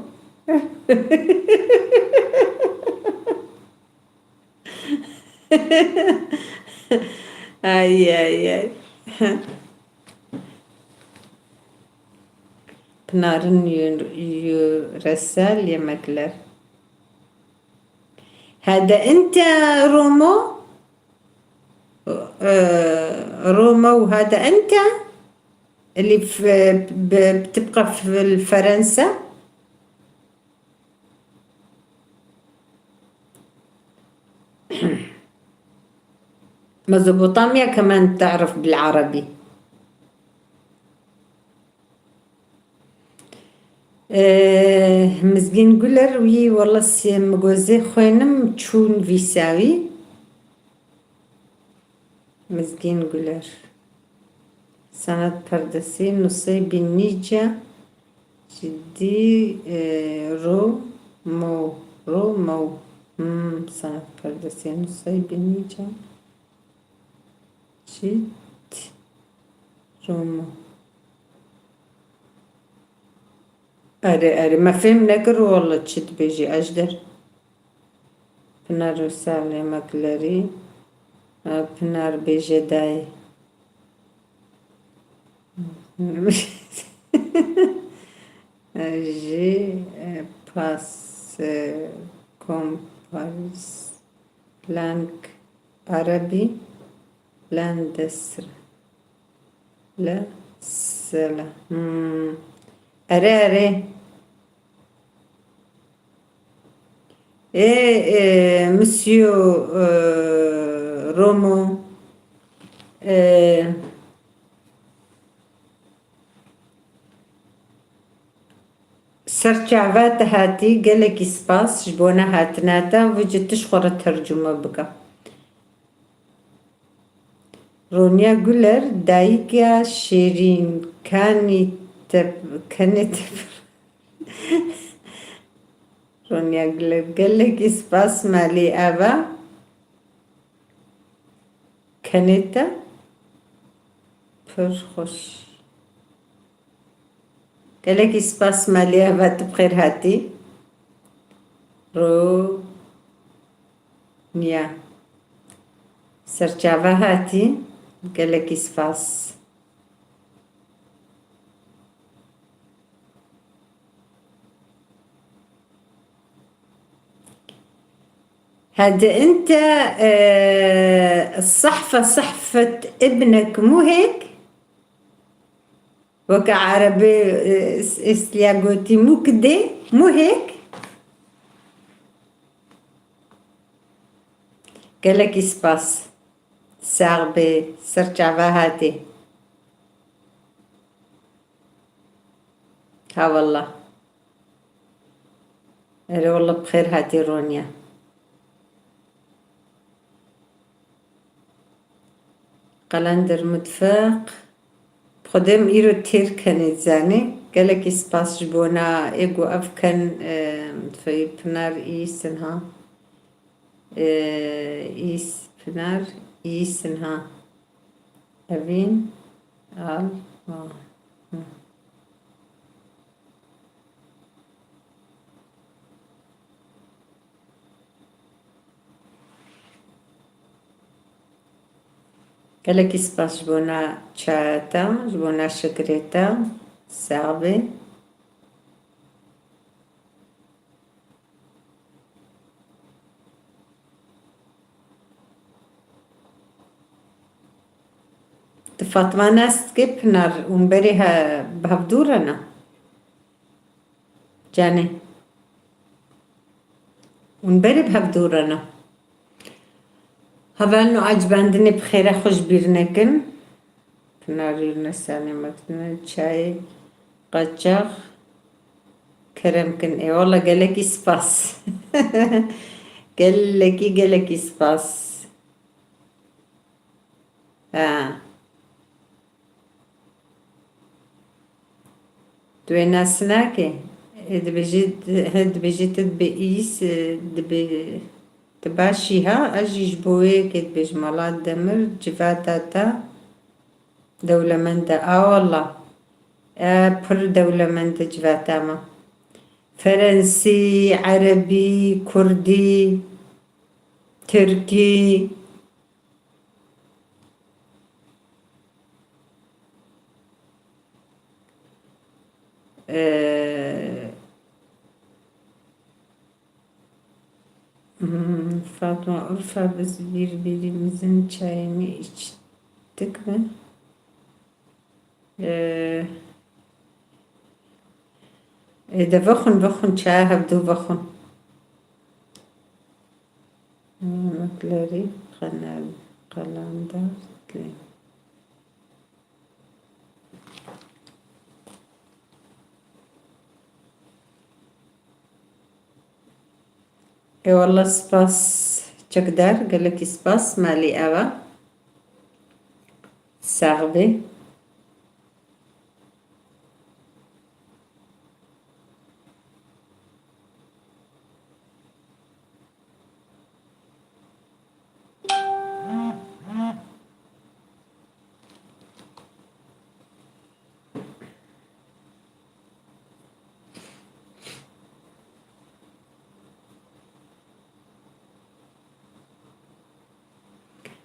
Ay, ay, ay. Pinarın yö-, yöresel yemekler. Hede ente Romo? Ee, Roma û hada ente اللي في ب- بتبقى في فرنسا. ميزوبوطاميا كمان تعرف بالعربي. Ee, Mizgîn Guler wî wela sê min got zê xwênim çûn vîsa wî. Mizgîn Guler. Sanat Perdesî Nusaybîn Nîca Cidî, e, Ro Mo Ro Mo. Hmm, Sanat Perdesî Nusaybîn Nîca Cid Romo. Erê, erê, me fêm nekir wele çi dibêjî Ejder. Pinar Rûsal Yemeklerî, e, Pinar bêje dayê. Ji, e, pas, e, kompars. Lang Erebî, Landesra. La sela. Hmm. Erê, erê. Ê, e, Monsieur, e, Romo, e, ser çava te hatî, gelekî spas ji bona hatina te, vêca tu ji xwe re tercûme bike. Ronya Guler, dayika şêrîn, kanî te, kenê te. Ronya Guler, gelekî spas malî ava. Kenê te pir xweş. Gelekî spas Maliye ve tu bi xêr hatî. Ronya. Serçava hatî. Gelekî spas. هذا أنت، آه، الصحفة صحفة ابنك مو هيك؟ Weke erebê, e, Êsliya gotî, mû kidê, mû hêk? Gelekî spas. Sax bê, ser çava hatî. Ha wallah. Erê wallah bi xêr hatî Ronya. Qelender Mutfeq. Xwedê min îro têr kenê zanê. Gelekî spas ji bona ê ku ev ken, e, Mutfeqî Pinar î sinha. E, îs Pinar î sinha. Evîn al ma. Hı. Gelekî spas ji bona çaya te, ji bona şikirê te. Sax bê. Tu Fatma nas dikî Pinar, hûn berê he-, bi hevdû re ne? Canê. Hûn berê bi hevdû re ne? Hevalno, ecibandinê bi xêre xwe ji bîr nekin. Pinar Yurnesanê me kutine çayê qaçax kerem kin. Ê wala gelekî spas. Gelekî, gelekî spas. Ha. Tu wê nas nakî? Ê, dibêjî, he, dibêjî tu dibê îs, e, dibê, tu baş î ha, ez jî ji bo wê yekê dibêjim, Mala Demir, civata te dewlemend e. A wala. E, pir dewlemend e civata me. Ferensî, erebî, kurdî, tirkî. Ee, hmm, Fatma Urfa, biz birbirimizi çayını içtik mi? Ee, e, de vexwin, vexwin, çaya hevdu vexwin. Emeklerî qene-, qelandar tê. Ê wala spas çekdar, gelekî spas, malî eva. Sax bê.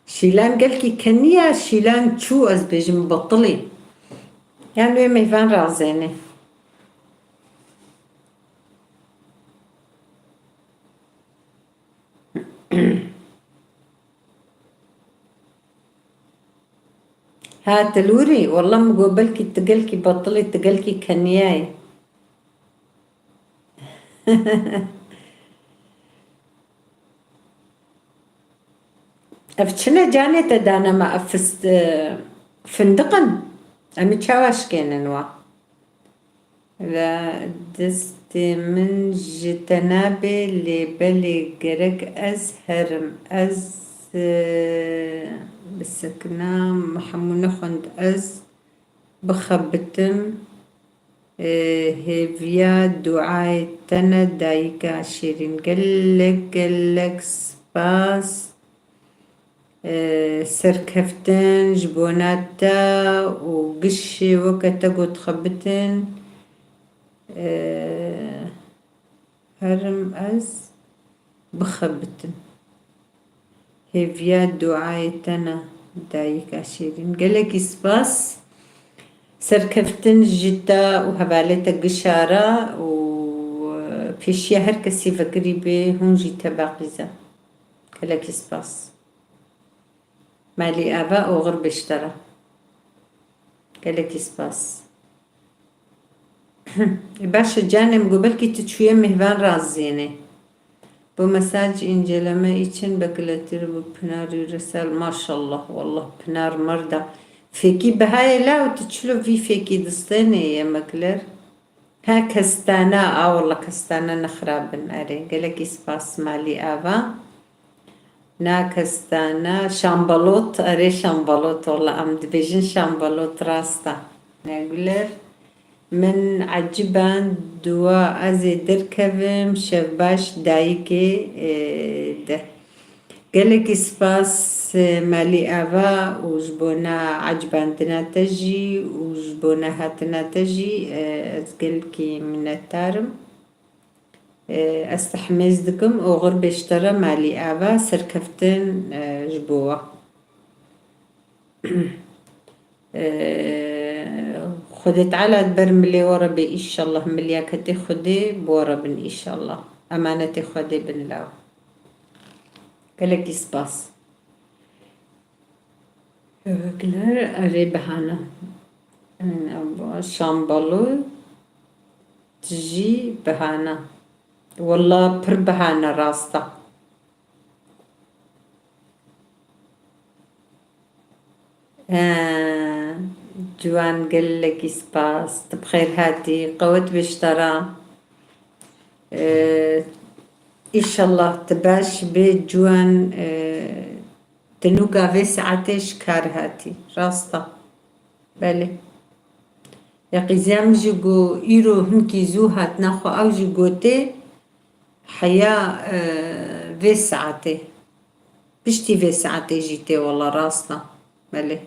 Şîlan gelkî keniya, Şîlan çû, ez bêjim betilî. Yan wê mêvan razêne. Ha, Tilûrî, walla min got belkî tu gelkî betilî, tu gelkî keniyayî. Ev çi ne canê te dane me? Ev fist-, e, findiq in? Em ê çawa şikênin wa? Ve destê min ji te nabê, lê belê gerek ez herim. Ez, e, bisekina me hemû nexwend, ez bixebitim. E, hêviya duayê te ne dayika şêrîn. Gelek, gelek spas. E, serkeftin ji bona te û gişê weke te got xebitin. E, herim ez bixebitim. Hêviya duayê te ne, dayika şêrîn. Gelekî spas. Serkeftin ji te û hevalê te gişa re û, e, pêşiya her kesî vekirî bê, hûn jî te beqîze. Gelekî spas. Malî ava oxir bêştera. Gelekî spas. Baş e canê min, got belkî tu çûye mêvan raziyênê. Bu mesaj inceleme için bekletir bu Pınar Yüresel. Maşallah, wallah Pınar merda. Fêkî bihayê la û tu çilo vî fêkî distênê yemekler. He, kestane, a walla kestane ne xirab in, erê. Gelekî spas Malî Ava. Na kestane, şambalot, erê şambalot, walla em dibêjin şambalot, rast e. Ne Guler, min eciband dua ez ê derkevim, şevbaş dayikê, e, de. Gelekî spas, e, Malî Ava û ji bona ecibandina te jî û ji bona hatina te jî, e, ez gelekî minnetdar im. E, ez te hemêz dikim, oxir bêştera Malî Ava, serkeftin, e, ji bo we. E, Xwedê Teala di ber milê we re be, înşallah miliyaketê Xwedê bi we re bin, înşallah. Emanetê Xwedê bin law. Gelekî spas. Guler, erê bihana. Şambalo jî bihana. Walla pir bihana, rast e. He, Ciwan, gelekî spas. Tu bi xêr hatî. Qewet bê ji te re. Ee, Înşallah tu baş bê Ciwan, ee, tu nûka vê saetê ji kar hatî. Rast e. Belê. Ya qîziya min jî got, îro hinkî zû hatine xwe, ew jî gotê, heya, e, vê saetê. Piştî vê saetê jî tê, wela rast e. Belê.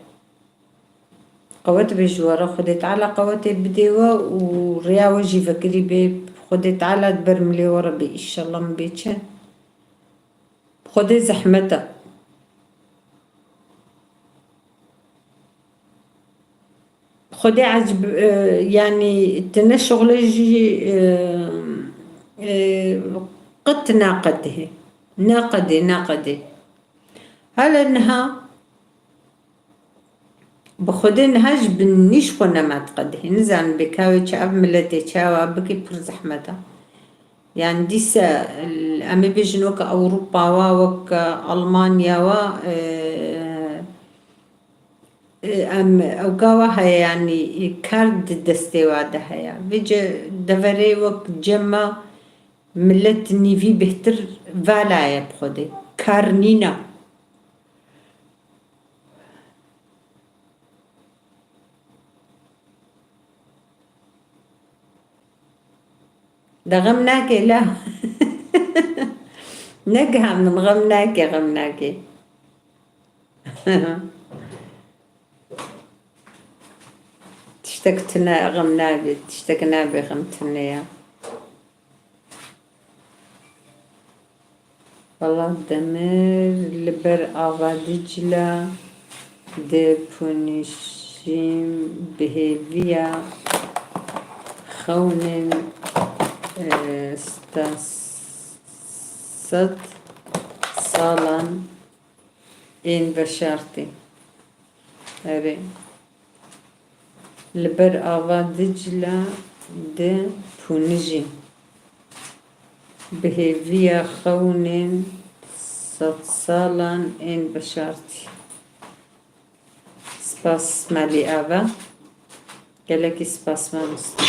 Qewet be ji we re, Xwedê Teala qewetê bidê we û rêya we jî vekirî bê. Xwedê Teala di ber milê we re bê, înşallah min bê çi. Xwedê zehmet e. Xwedê ecb-, e, yanî tu ne şixulê jî, e, e, qet naqedihê. Naqedê, naqedê. Hele niha, bi Xwedê niha ji bin nîş xwe nema diqedihê. Nizanim bê ka wê çi ev miletê çawa bikî, pir zehmet e. Yanî dîse, em ê bêjin weke Ewropa wa, weke Almanya wa, e, Em, ew gava heye, yanî kar di destê wa de heye. Vêce deverê wek cem me, milet nîvî bêhtir vala ye bi Xwedê. Kar nîne. De xem nake la. Negiha min, xem nake, xem nake. Tiştek tune xem nabê, tiştek nabê xem tune ya. Valla demir li ber ava Dicla de punişîm bi hêviya xewnên, e, stas-, sed salan ên veşartî. Erê. Li ber ava Dicla de punijî. Bi hêviya xewnên Sedsalan ên veşartî. Spas Melî Ava. Gelekî spas mamoste.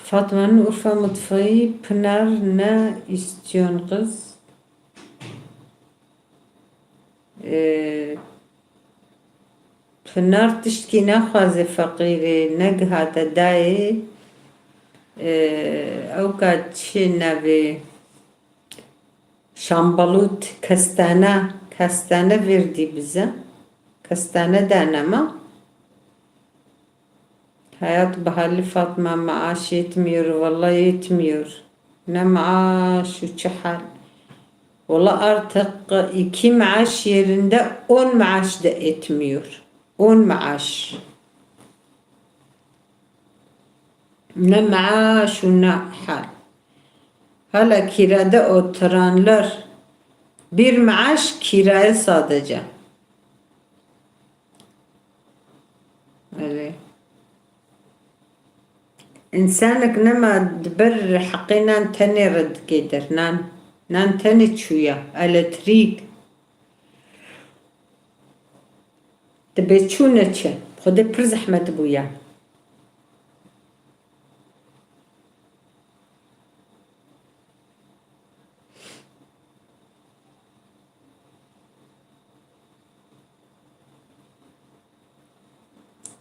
Fatma Nur Urfa mutfayî Pinar ne îstiyon qiz. Ee, Pinar tiştkî naxwaze feqîrê, negihate dayê, e, ewka çi navê şambalût, kestane, kestane verdî bize. Kestane dane ma. Hayat pahalı Fatma, maaş yetmiyor, vallahi yetmiyor. Ne maaş û çi hal. Valla artık iki maaş yerinde on maaş da etmiyor. On maaş. Ne maaş û ne hal. Hala kirada oturanlar bir maaş kiraya sadece. Erê. Însanek nema di ber heqê nan tenê re dikê der. Nan, nan tenê çûya. Eletrîk. Dibe çû neçe. Xwedê pir zehmet bûya.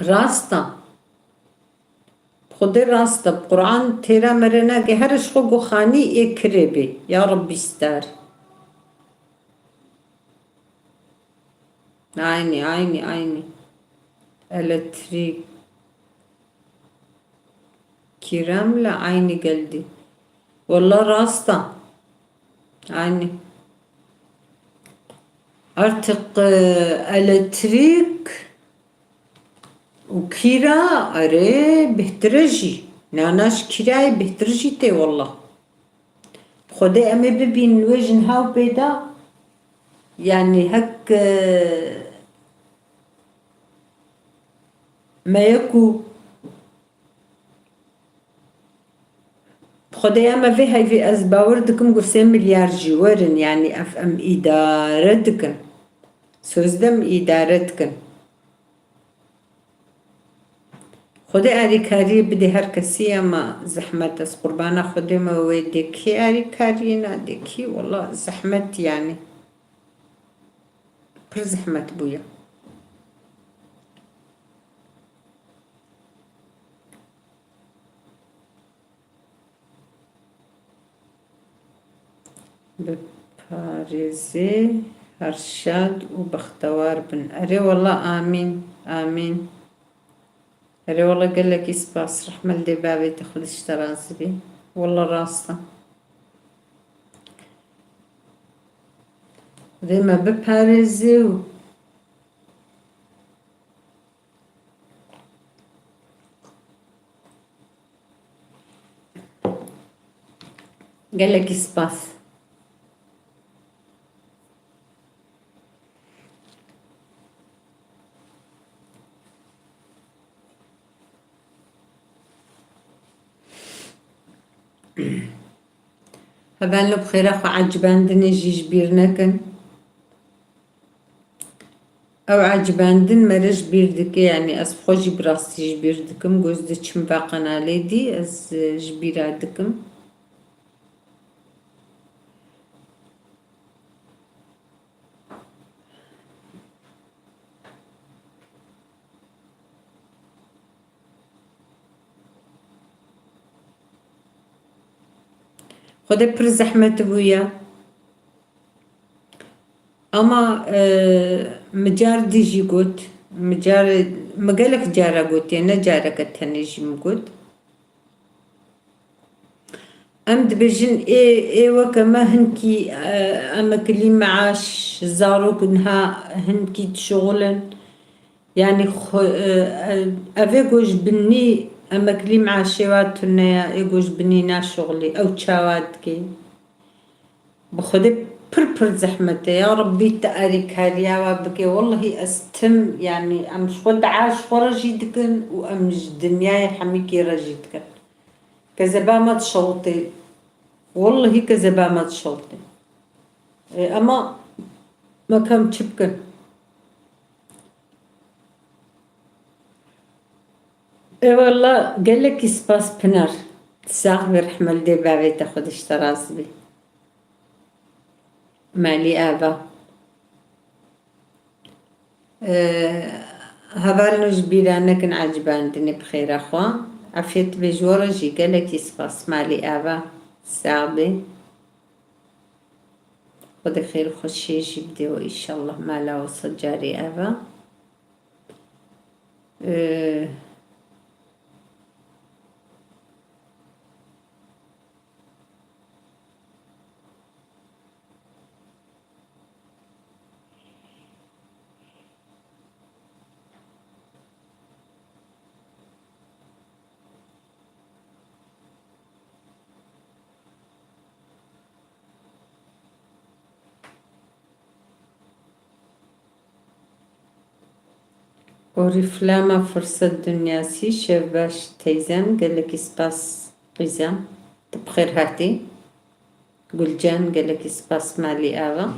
Rast e. Xwedê rast e. Quran têra mere nake. Her ji xwe guxanî ê kirê bê. Ya Rebbi star. Aynî, aynî, aynî. Elektrik. Kiram le aynî geldi. Walla rast e. Aynî. Artık, e, elektrik û kira, erê, bêhtir e jî. Nana ji kirayê bêhtir jî tê walla. Xwedê em ê bibînin wê jin haw pê da. Yanî hek, e, me ye ku Xwedê em ê vê heyvê ez bawer dikim ku sê milyar jî werin, yanî ev em îdare dikin. Sözde em îdare dikin. Xwedê alîkariyê bidê her kesî, ema zehmet, ez qurbana Xwedê me wê dê kî alîkariyê nadê kî, wela zehmet yanî. Pir zehmet bûye. Biparêzê, her şad û bextewar bin. Erê wela amîn, amîn. Erê wela gelekî spas, rehme li dê bavê te, Xwedê ji te razî bî. Wela rast e. Xwedê me biparêzê û Gelekî spas. Hevalno bi xêra xwe ecibandinê jî ji bîr nekin. Ew ecibandin me re ji bîr dike, yanî ez bi xwe jî bi rastî ji bîr dikim. Goz diçim va qenalê dî, ez, e, ji bîra dikim. Xwedê pir zehmet bûye. Ama, e, mi car dî jî got, mi car, mi gelek cara gotiye, ne careke tenê jî mi got. Em dibêjin ê, ê weke me hinkî, e, emeklî meaş, zarok niha hinkî dişuxulin. Yanî xwe, e, e, ev ê ku ji binî emeklî meaşê wa tune ye, ê ku ji binî naşuxulî, ew çawa dike? Bi Xwedê pir pir zehmet e. Ya Rebbî, tu alîkariya we bike. Wellehî ez tim, yanî em ji xwe dua ji xwe re jî dikin û em ji dinyayê hemîkê re jî dikin. Kezeba me dişewitê. Wellehî ke zeba me dişewite. E, ema me kem çi bikin? Ewella gelekî spas Pinar. Sax bî, rehme li dê bavê te, Xwedê ji te razî bî. Malî ava. Ee, hevalno ji bîra nekin ecibandinê bi xêra xwe. Efiyet be ji we re jî gelekî spas Malî ava. Sax bî. Xwedê xêr û xweşiyê jî bidê we, înşallah mala we sed carî ava. Ee, Orîflama Firset Dinyasî, şev baş teyzem, gelekî spas qîzem. Tu bi xêr hatî. Gulcan, gelekî spas malî ava.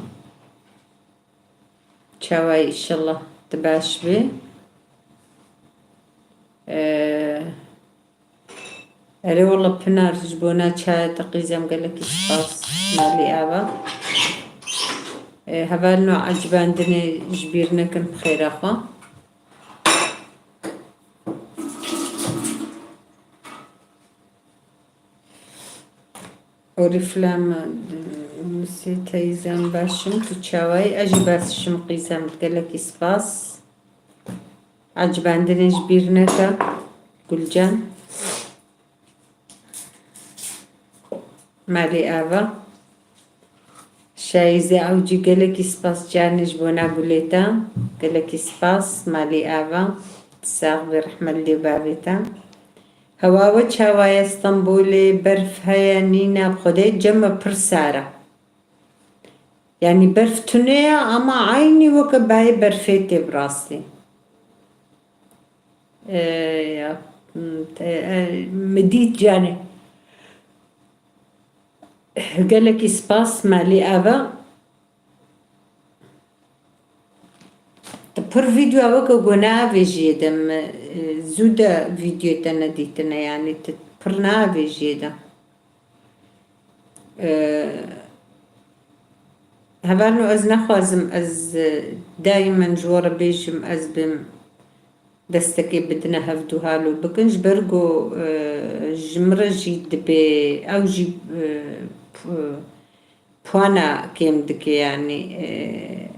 Çawayî, înşallah tu baş bî. Ee, Erê wele Pinar, ji bona çaya te qîzem gelekî spas malî ava. Ee, hevalno ecibandinê ji bîr nekin bi xêra xwe. Orîflama Misê teyzem, baş im, tu çawayî? Ez jî baş im qîzem, gelekî spas. Ecibandinê ji bîr neke Gulcan. Malî ava. Şayîze Ewcî, gelekî spas canê ji bona gulê te. Gelekî spas malî ava. Sax bî, rehme li dê bavê te. Hewa we çawa ye Stenbolê? Berf heye, nîne? Bi Xwedê cem me pir sar e. Yanî berf tune ye ama eynî weke bayê berfê tê bi rastî. Ee, ya, hmm, te, e, mi dît canê. Gelekî spas malî ava. Tu pir vîdyoya weke ku ne avêjiyê de, me, e, zû de vîdyoyê te nedîtine, yanî tu pir ne avêjiyê de. E, hevalno ez nexwazim, ez, e, daimen ji we re bêjim, ez bim destekê bidine hevdû halo bikin. Ji ber ku, e, ji min re jî dibê, ew jî, e, p-, puana kêm dike, yanî, e,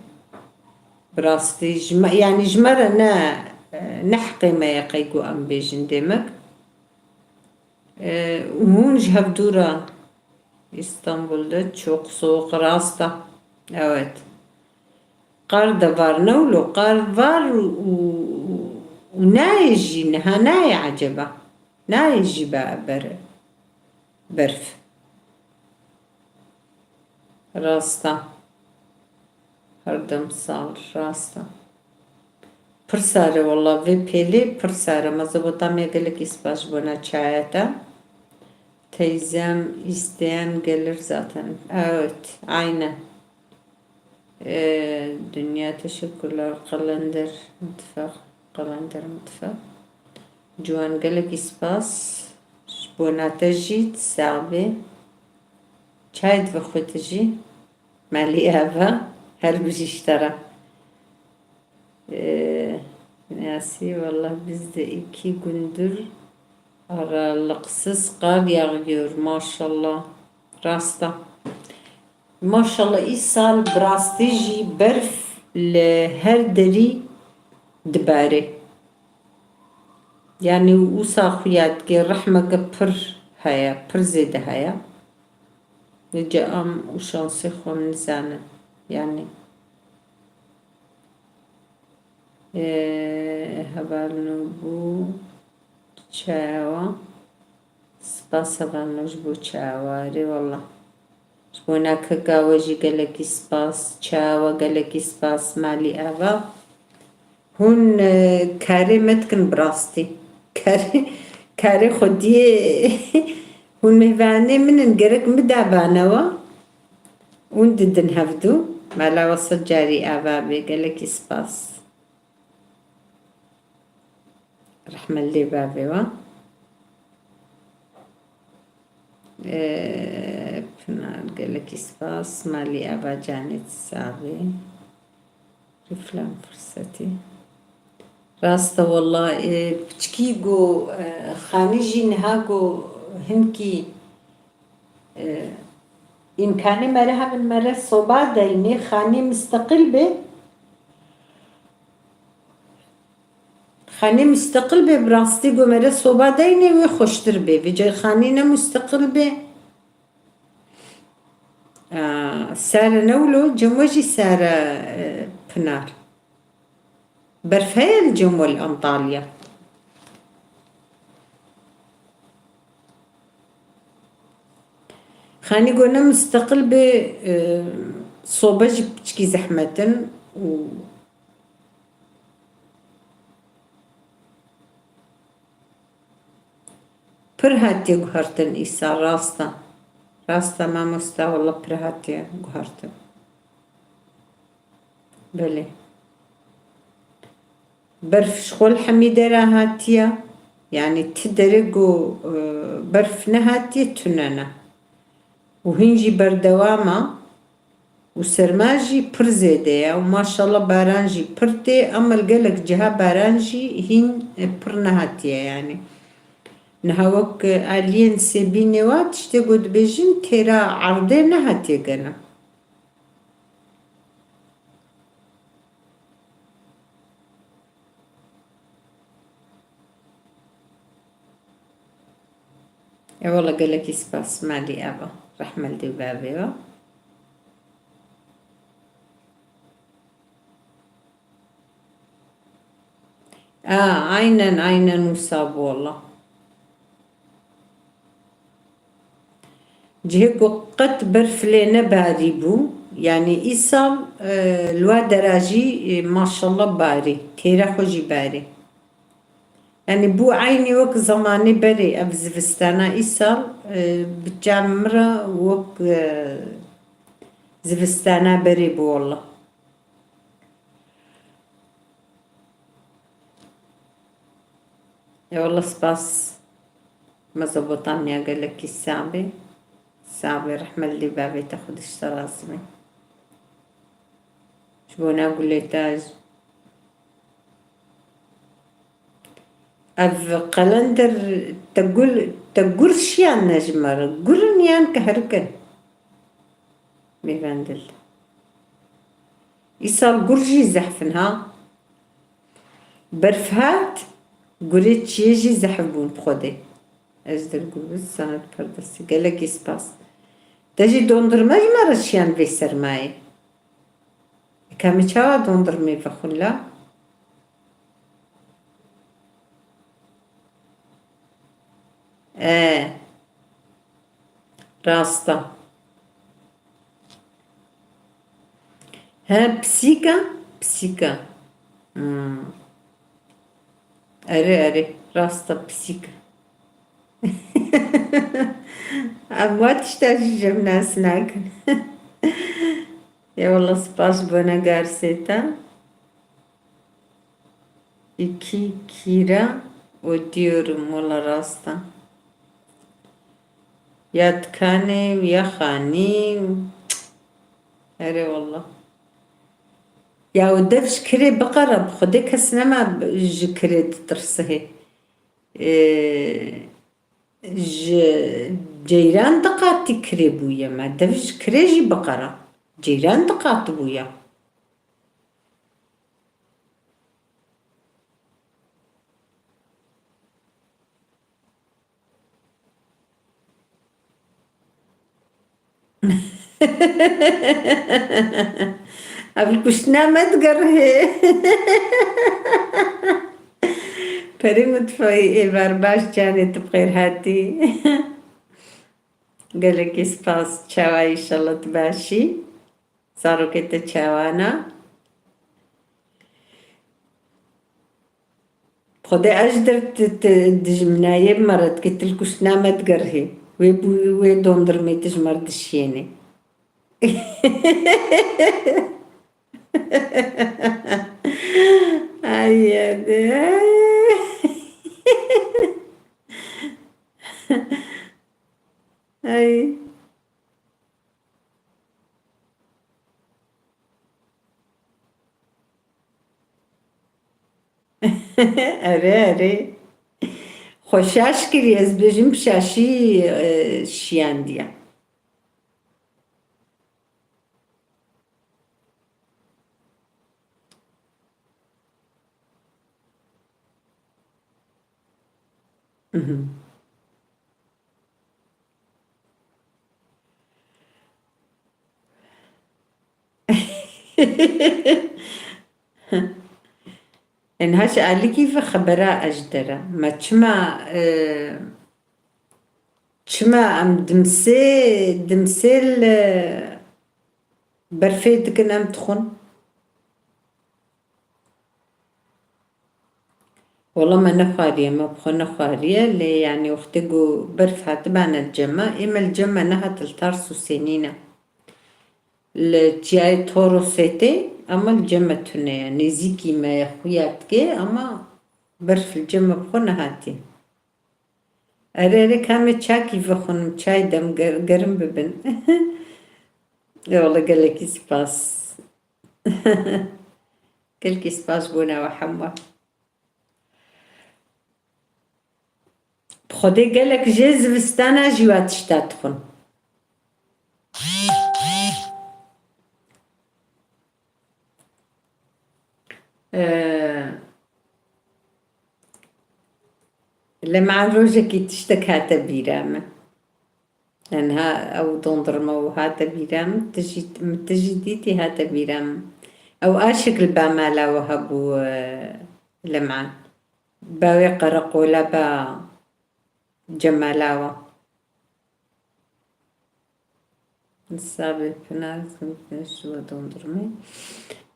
bi rastî ji me, yanî ji me re ne, e, ne heqê me ye qey ku em bêjin demek. E, û hûn ji hevdû re Îstanbul de çok soğuk, rast e. Evet. Qar de var ne wilo, qar var û, û, û nayê jî, niha nayê eceba. Nayê jî be-, ber-, berf. Rast e. Her dem sal, rast e. Pir sar e walla, vê pêlê pir sar e. Mezopotamya, gelekî spas ji bona çaya te. Teyzem, isteyen gelir zaten. Evet, aynen. Ee, dünya teşekkürler, Kalender Mutfak, Kalender Mutfak. Ciwan, gelekî spas. Ji bona te jî, tu sax bî. Çay divexwe tu jî. Malî ava, her bijî ji te re. Ee, Niyasi, wallah biz de iki gündür aralıksız kar yağıyor, maşallah. Rast e. Maşallah, îsal bi rastî jî berf li her derî dibare. Yanî wisa xuya dike, rehmeke pir heye, pir zêde heye. Nice em û şansê xwe nizanin. Yanî, e, hevalno bû çawa. Spas hevalno ji bo çawa. Erê wela. Ji bo nakeka we jî gelekî spas. Çawa gelekî spas. Malî ava. Hûn, e, karê me dikin bi rastî. Karê, karê xwediyê Hûn mêvanê min in, gerek min dabanewa. Hûn didin hevdu. Mala we sed carî ava bê. Gelekî spas. Rehme li bavê we. Ee, Pinar, gelekî spas. Malî ava canê sax bê. Rîflan firsetî. Rast e wela, e, piçkî go, e, Xanî jî niha go hinkî, e, îmkanê mere hebin mere soba deynê Xanî misteqil bê. Xanî misteqil bê bi rastî go mere soba deynê wê xweştir bê. Vêca Xanî ne misteqil bê. Aa, sare ne wilo, cem we jî sare, e, Pinar. Berf heye li cem we li Antalya? Xanî go ne misteqil bê, e, sobe jî piçkî zehmet in û Pir hatiye guhertin îsal, rast e. Rast e mamosta, wela pir hatiye guhertin. Belê. Berf ji xwe li hemî dera hatiye. Yanî ti derê ku, e, berf nehatiye tune ne. Û hîn jî berdewam e. Û serma jî pir zêde ye û maşallah baran jî pir tê, ama li gelek ciha baran jî hîn, e, pir nehatiye yanî. Niha wek, e, aliyên Sêbînê wa tiştê ku dibêjin têra erdê nehatiye gene. E wela gelekî spas malî ava. Rehme li dê û bavê we. A, aynen, aynen wisa bû wela. Cihê ku qet berf lê nebarî bû, yanî îsal, e, li wa dera jî, e, maşallah barî, têra xwe jî barî. Yanî bû eynî wek zemanê berê ev zivistana îsal, e, bi çavê min re wek, e, zivistana berê bû wela. Eyvallah, spas. Mezopotamya gelekî sax bê. Sax bê, rehmet li bavê te, Xwedê ji te razî be. Ji bona gulê te. Ev qelender te gul, te gur şiyan ne ji me re. Gur in yan keherik in? Mêvendil. Îsal gur jî zehf in ha. Berf hat, gurê çiyê jî zehf bûn bi Xwedê. Ez dir Gurbet Sanat Perdesi. Gelekî spas. Te jî dondurme ji me re şiyan vê sermayê. Ka min çawa dondurmê vexwin la? E, rast e. He, pisîk e? Pisîk e. Hmm. Erê, erê. Rast e, pisîk e. Em wa tişta jî jevnas nakin. Ya wela spas ji bona garsê te. İki kira ödüyorum, wela rast e. Ya dikanê û ya xanî û, erê wela. Ya û dev ji kirê biqere, bi Xwedê kes nema ji kirê ditirse hê. Ê, ji ceyran diqatî kirê bûye me. Dev ji kirê jî biqere. Ceyran diqatibûye. Ev li kuştina me digerihê. Perî mutfayî êvar baş canê tu bi xêr hatî. Gelekî spas, çawa, înşallah tu baş î. Zarokê te çawa ne? Xwedê ez dir ti, ti dijminayê bi me re dikî, tu li kuştina me digerihî. Wê bû, wê dondurmê tu ji me re dişiyênê. Ay, hadi, ay. Ay. Erê, erê. Xwe şaş kirî, ez bêjim şaşî, e, şiyandiye. Mhm. Ên ha ji alikî ve xebera ez ji te re. Me çima, e, çima em dimsê, dimsê li berfê dikin em dixwin? Wela me nexwariye, me bi xwe nexwariye, lê yanî wextê ku berf hatibane li cem me, ê me li cem me nehat li Tarsus ê nîne. Li çiyayê Torosê tê, ama li cem me tune ye. Nêzîkî me ye, xuya dike, ama berf li cem me bi xwe nehatî. Erê, erê, ka me çakî vexwin, çay dem ger-, gerim bibin. Ê wele gelekî spas. Gelekî spas bona we hemû. Bi Xwedê gelek jê zivistana jî wa tişta dixwin. Ee, li me rojekî tiştek hate bîra min. Niha ew dondurma û hate bîra min, tu jî, min tu jî dîtî hate bîra min. Ew aşik li ba mala we hebû, e, li me. Ba wê qereqola ba cemala we. Sabê Pinar, şuwa dondurmê.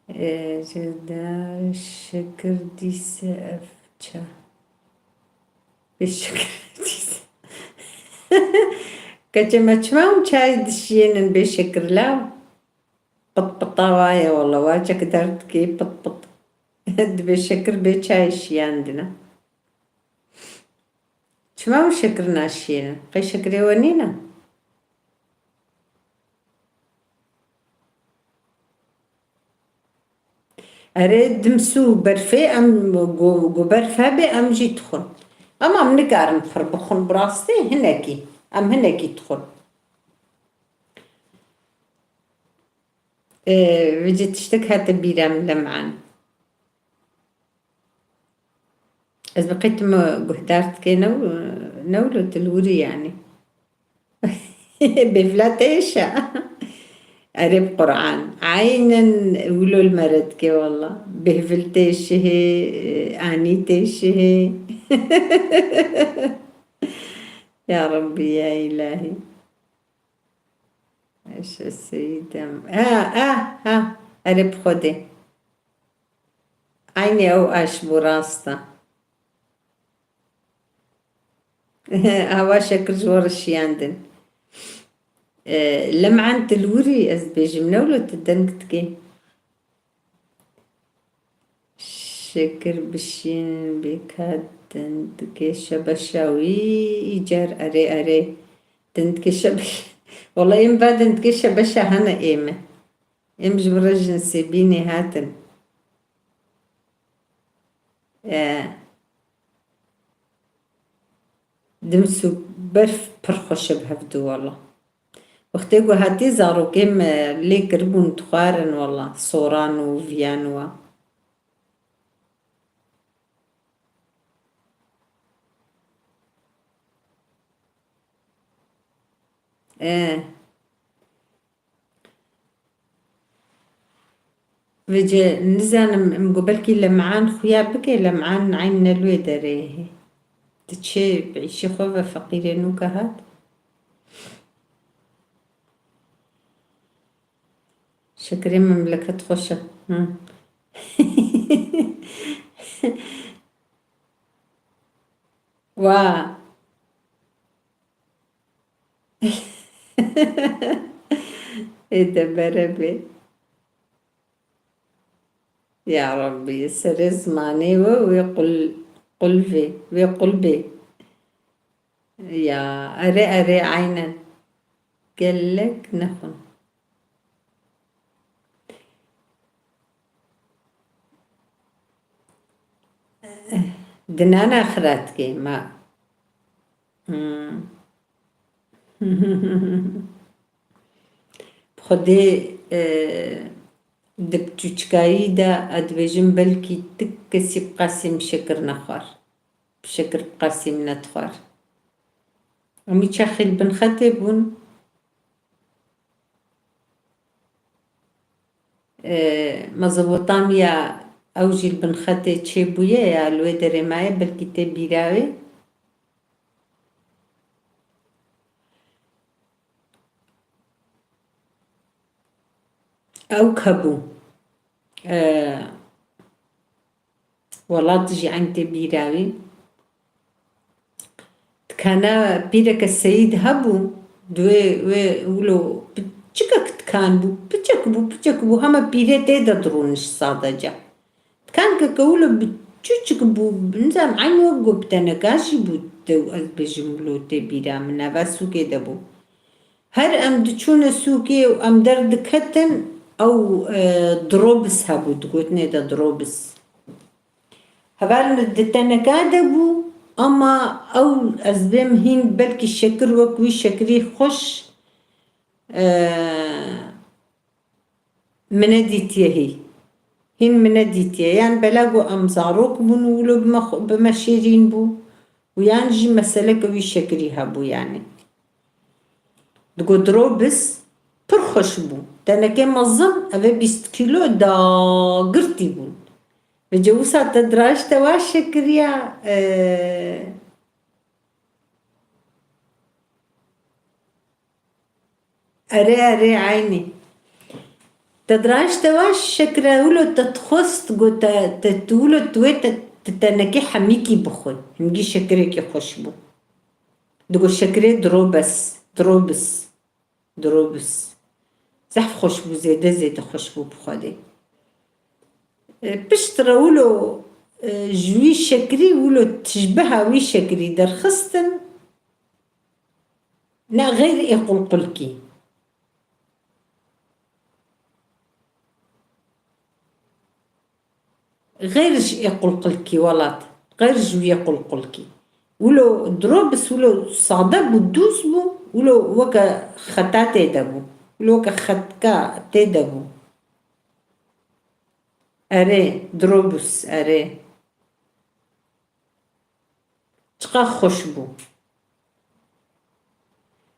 E, jê de şekir dîse ev ça. Bê şekir dîse. Keçê me çima hûn çayê dişiyênin bê şekir law? Pit pita wa ye wala, wa çek derdikê pit pit. Dibê şekir bê çayê şiyandine. Çima hûn şekir naşiyênin? Qey şekirê we nîne? Erê, dimsû berfê em go, go berf hebe em jî dixwin. Ama em nikarin pir bixwin bi rastî hinekî. Em hinekî dixwin. Ee, vêce tiştek hate bîra min, Lem'an. Ez bi qey tu me guhdar dikê new, newlo tu li wirî yanî. Bêvla te êşa. Erê bi Qur'an. Aynen wilo li me re dike walla. Bêvil tê şihê, anî tê şihê. Ya Rabbî ya îlahî. Eşe seyîdem. Ha, ha, ha. Erê bi Xwedê. Eynî ew aş bû rast e. Awa şekir ji we re şiyandin. E, Lem'an tu li wirî ez dibêjim, newlo tu deng dikê. Şekir bişîn bê ka dendikê şebeşa wî îcar erê erê. Dendikê şebeş-, wela êm va dendikê şebeşa hene êm e. Êm ji vir re ji Nisêbînê hatin. E, Dimsû berf pir xweş e bi hevdu wela. Wextê ku hatî zarokê me lê kiribûn dixwarin wela, soran û viyan wa. E. Vêce nizanim, em got belkî Lem'an xuya bike, Lem'an eyn ne li wê derê hê. Diçe bi îşê xwe ve feqîrê nû ke hat. Şekirê memleket xweş e. Hı. Wa. Ê de bere bê. Ya Rabbî, serê zimanê we wê qul-, qulvê, wê qulbê. Ya, erê, erê, aynen. Gelek nexwin. Dinana xiratkê ma. Hmm. Xwedê, e, di piçûçikayî de, ez dibêjim, belkî ti kesî bi Qasîm şekir nexwar. Şekir bi Qasîm nedixwar. Em wî çaxî li bin xetê bûn. E, Mezopotamya ew jî li bin xetê çêbûye ya li wê derê maye, belkî tê bîra wê. Ew hebû. E, Welat jî eyn tê bîra wî. Dikana pîreke seyîd hebû, di wê, wê wilo piçikek dikan bû, piçek bû, piçek bû, hema pîrê tê de dirûniş sadece. Dikanke ke wilo bi çûçik bû, nizam eyn wek go bi teneka jî bû, de ez bêjim wilo tê bîra min, nava sûkê de bû. Her em diçûne sûkê û em derdiketin, ew, e, drobis hebû, digotinê de drobis. Heval min di teneka de bû, ama ew ez bêm hîn belkî şekir wek wî şekirî xweş, e, min nedîtiye hî. Hîn min nedîtiye. Yan bela ku em zarok bûn û wilo bi me xwe, bi me şêrîn bû û yan jî meseleke wî şekirî hebû yanî. Digo drobis pir xweş bû. Tenekê mezin, ev ê bîst kîlo dagirtî bûn. Vêce wisa te diraj te wa şekiriya, e, Erê, erê, eynî. Te diraj te wa şekire wilo te dixwest, got te, te tu wilo tu wê te, te tenekê hemîkî bixwe. Hingî şekirekî xweş bû. Digo şekirê drobes, drobis. Drobis. Zehf xweş bû, zêde, zêde xweş bû bi Xwedê. E, piştre wilo, e, ji wî şekirî wilo tişbeha wî şekirî derxistin. Ne, xeyr ê qulqulkî. Xeyr ji ê qulqulkî welat. Xeyr ji wî yê qulqulkî. Wilo drobis, wilo sade bû, dûz bû, wilo weke xeta tê de bû. Wilo weke xetka tê de bû. Erê, drobis, erê. Çiqas xweş bû.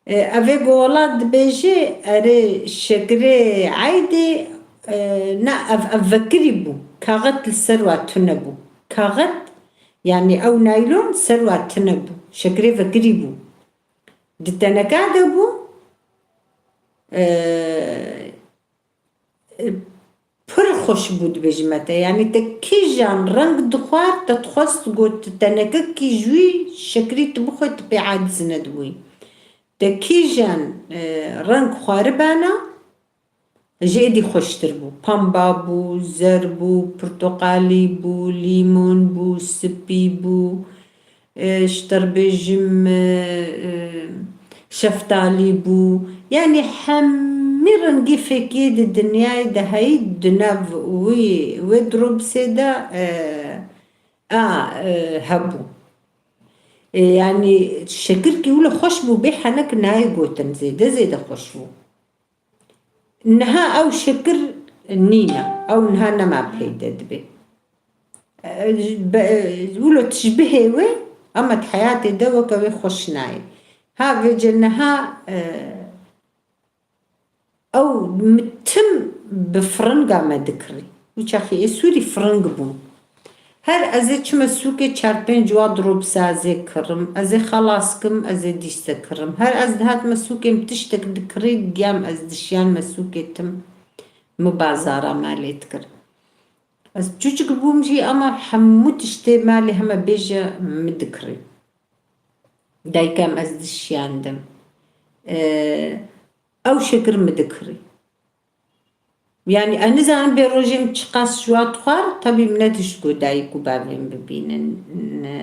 E, evê gola dibêje, erê, şekirê eydê, e, ne, ev, ev vekirî bû. Kaxet li ser wa tune bû. Kaxet, yanî ew naylon ser wa tune bû. Şekirê vekirî bû. Di teneka de bû, e, Pir xweş bû, dibêjime te. Yanî te kîjan reng dixwar, te dixwest got tenekekî ji wî şekirî tu bixwe, tu pê aciz nedibûyî. Te kîjan, e, reng xwaribana, ji êdî xweştir bû. Pemba bû, zer bû, pirtoqalî bû, lîmon bû, spî bû. E, ji te re bêjim, e, e, şeftalî bû. Yanî hemî rengî fêkiyê di dinyayê de heyî di nav wî, wê drobisê de, e, a, e, hebû. E, yanî şekirkî wilo xweş bû, bê henek nayê gotin, zêde zêde xweş bû. Niha ew şekir nîne. Ew niha nema peyde dibe. E, be-, e, wilo tişbihê wê, ama di heyatê de weke wê xweş nayê. Ha vêce niha, e, ew mi tim bi firinga me dikirî. Wî çaxî ê sûrî firing bûn. Her ez ê çime sûkê çar pênc wa dirobisa ez ê kirim, ez ê xelas kim, ez ê dîste kirim. Her ez dihatime sûkê min tiştek dikirî, diyam ez dişiyane sûkê tim, min bazara malê dikir. Ez çûçik bûm jî, ama hemû tiştê malê heme bêje min dikirî. Dayika min ez dişiyandim. E, ew şekir min dikirî. Yanî ez nizanim bê rojê min çiqas ji wa dixwar, tebî min netişt got dayik û bavê min bibînin. Ne,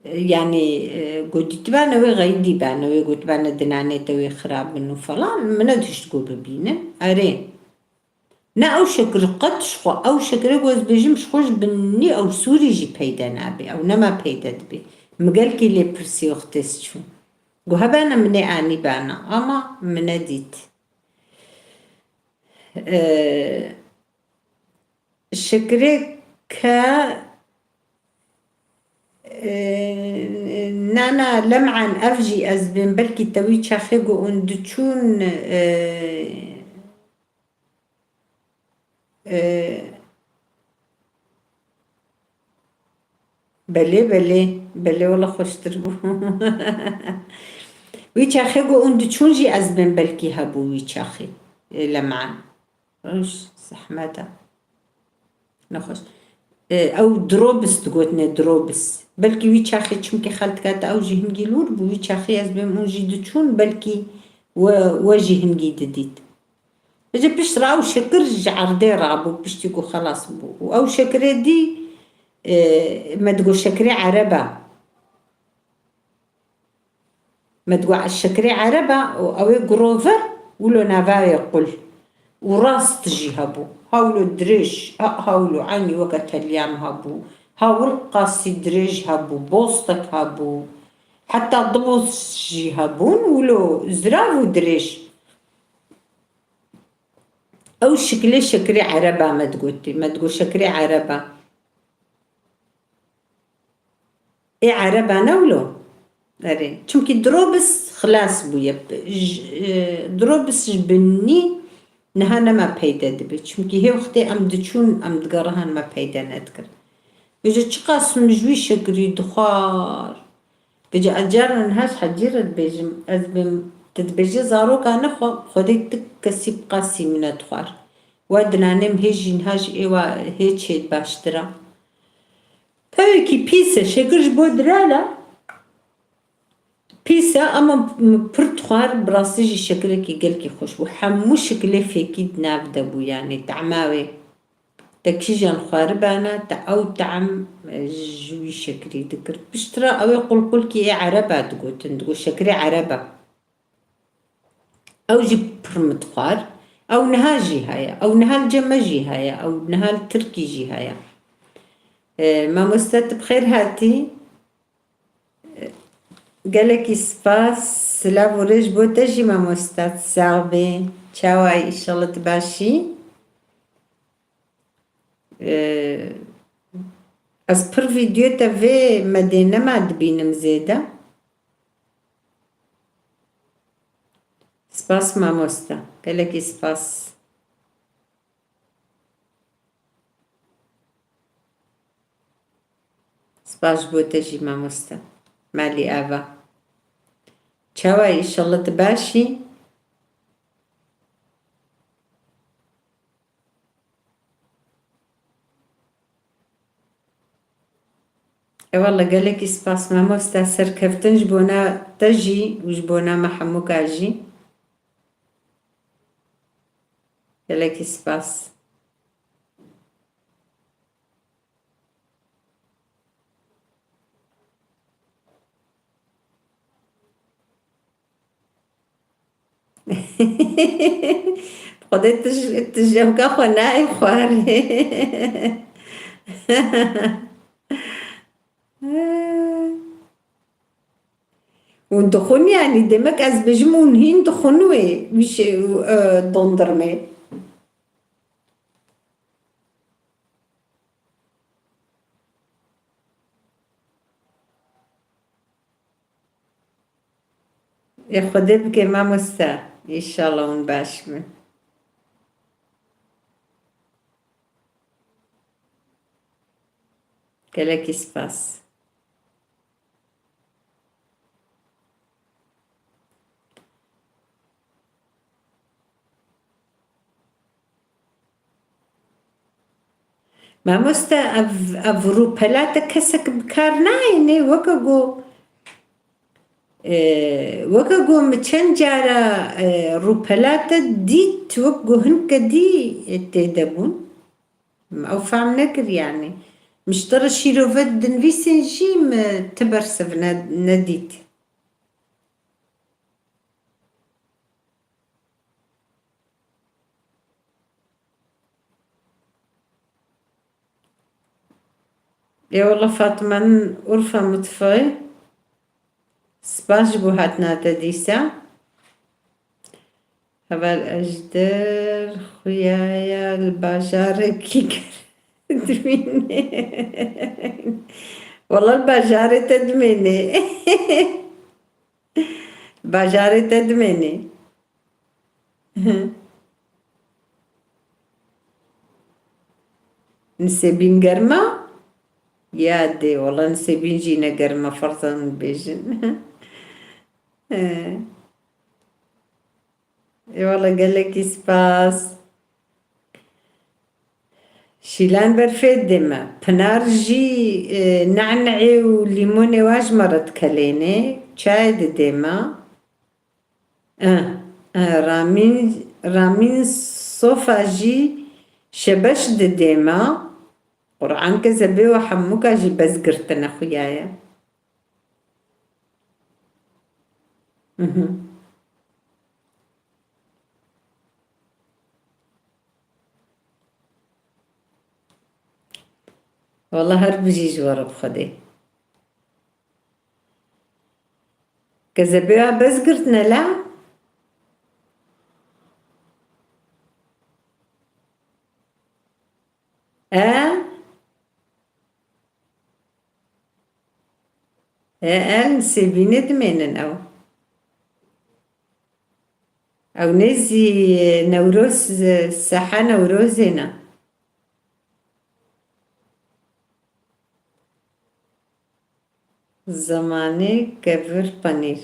yanî, e, got dîtibane wê xeyidî bane, wê gotibane dinanê te wê xirab bin û falan, min netişt got bibînin. Erê. Ne ew şekir qet ji xwe, ew şekirê ku ez bêjim ji xwe ji binî ew sûrî jî peyde nabe, ew nema peyde dibe. Min gelkî lê pirsî wextê ez çûm. Got hebene min ê anîbana, ama min nedît. Ee, şekirê ke, ee, na, na, Lem'an ev jî ez bêm, belkî te wî çaxê got hûn diçûn, ee, Ee, belê, belê, belê, wela xweştir bû. Wî çaxê ku hûn diçûn jî ez bên belkî hebû wî çaxê. Ê, Lem'an. Roj zehmet e. Nexweş. E, ew Drobis digotine, Drobis. Belkî wî çaxê çimkî xeltika te ew jî hingî lûr bû, wî çaxê ez bêm hûn jî diçûn, belkî we, we jî hingî didît. Vêce pişt re ew şekir ji erdê rabû, piştî ku xelas bû. Û ew şekirê dî, e, me digot şekirê ereb e. Me digot şekirê ereb e û ew ê gurover, wilo navayê qul. Û rast jî hebû. Ha wilo dirêj, ha, ha wilo eynî weke telyan hebû. Ha wil qasî dirêj hebû, bostek hebû. Heta du bos jî hebûn, wilo zirav û dirêj. Ew şikilê şekirê ereba me digotî. Me digot şekirê ereba. Ê ereba ne wilo? Erê. Çimkî Drobis xilas bûye. J-, e, Drobis ji binî niha nema peyde dibe. Çimkî hê wextê em diçûn, em digerihan me peyde nedikir. Vêce çiqas min ji wî şekirî dixwar. Vêce ez carna niha ji hecî re dibêjim, ez bêm, tu dibêjî zaroka ne xwe, Xwedê tu kesî bi qasî min nedixwar. Wa dinanê min hê jî niha ji êwa hê çê baştir e. Pevekî pîs e, şekir ji bo dilal e. Pîs e, ama min pir dixwar, bi rastî jî şekirekî gelkî xweş bû. Hemû şikilê fêkî di nav de bû, yanî tehma wê. Te kîjan xwaribana, te ew tehm, e, ji wî şekirî dikir. Piştre ew ê qulqulkî ê ereba digotin, digot şekirê ereba. Ew jî pir min dixwar. Ew niha jî heye. Ew niha li cem me jî heye. Ew niha li Tirkî jî heye. E, mamoste, tu bi xêr hatî. Gelekî spas, silav û rêz bo te jî mamoste, sax bî. Çawa yî, înşallah tu baş î. Ee, ez pir vîdeo te vê medê nema dibînim zêde. Spas mamoste, gelekî spas. Spas ji bo te jî mamoste. Malî ava. Çawa yî, înşallah tu baş î? Ewallah gelekî spas mamoste, serkeftin ji bona te jî û ji bona me hemûka jî. Gelekî spas. Xwedê tu ji, tu ji evka xwe nayê xwarê. Hûn dixwin, yanî demek ez bêjim hûn hîn dixwin wê, wî şey, e, dondurmê. Ê Xwedê bike mamoste. Înşallah hûn baş bin. Gelekî spas. Mamoste, ev, ev rûpela te kesek bi kar nayêne, weke ku E, weke ku min çend cara, e, rûpela te dît, wek ku hinke dî, e, tê de bûn. Min ew fehm nekir yanî. Min ji te re şîrove dinivîsên jî min ti bersiv ne-, nedît. Ê wele Fatma Urfa Mutfayê. Spas ji bo hatina te dîsa. Heval Ejder, xuya ya li bajarekî dimîne. Wela li bajarê te dimêne. Bajarê te dimêne. Nisêbîn germ a? Ya dê, wela Nisêbîn jî ne germ a, ferzan bêjin. He. Ê wele gelekî spas. Şîlan berfê didê me. Pinar jî, e, ne'ne'ê û lîmonê wa ji me re dikelêne. Çayê didê me. Eh, eh, Ramîn, Ramîn Sofa jî şebeş didê me. Qur'an kezebê we hemûka jî bez girtine xuya ye. Mhm. Wela her bijî ji we re bi Xwedê. Kezebê we bez girtine la? E? E, el Nisêbînê dimênin ew. Ew nêzî Newroz, seha Newrozê ne. Zemanê kevir penîr.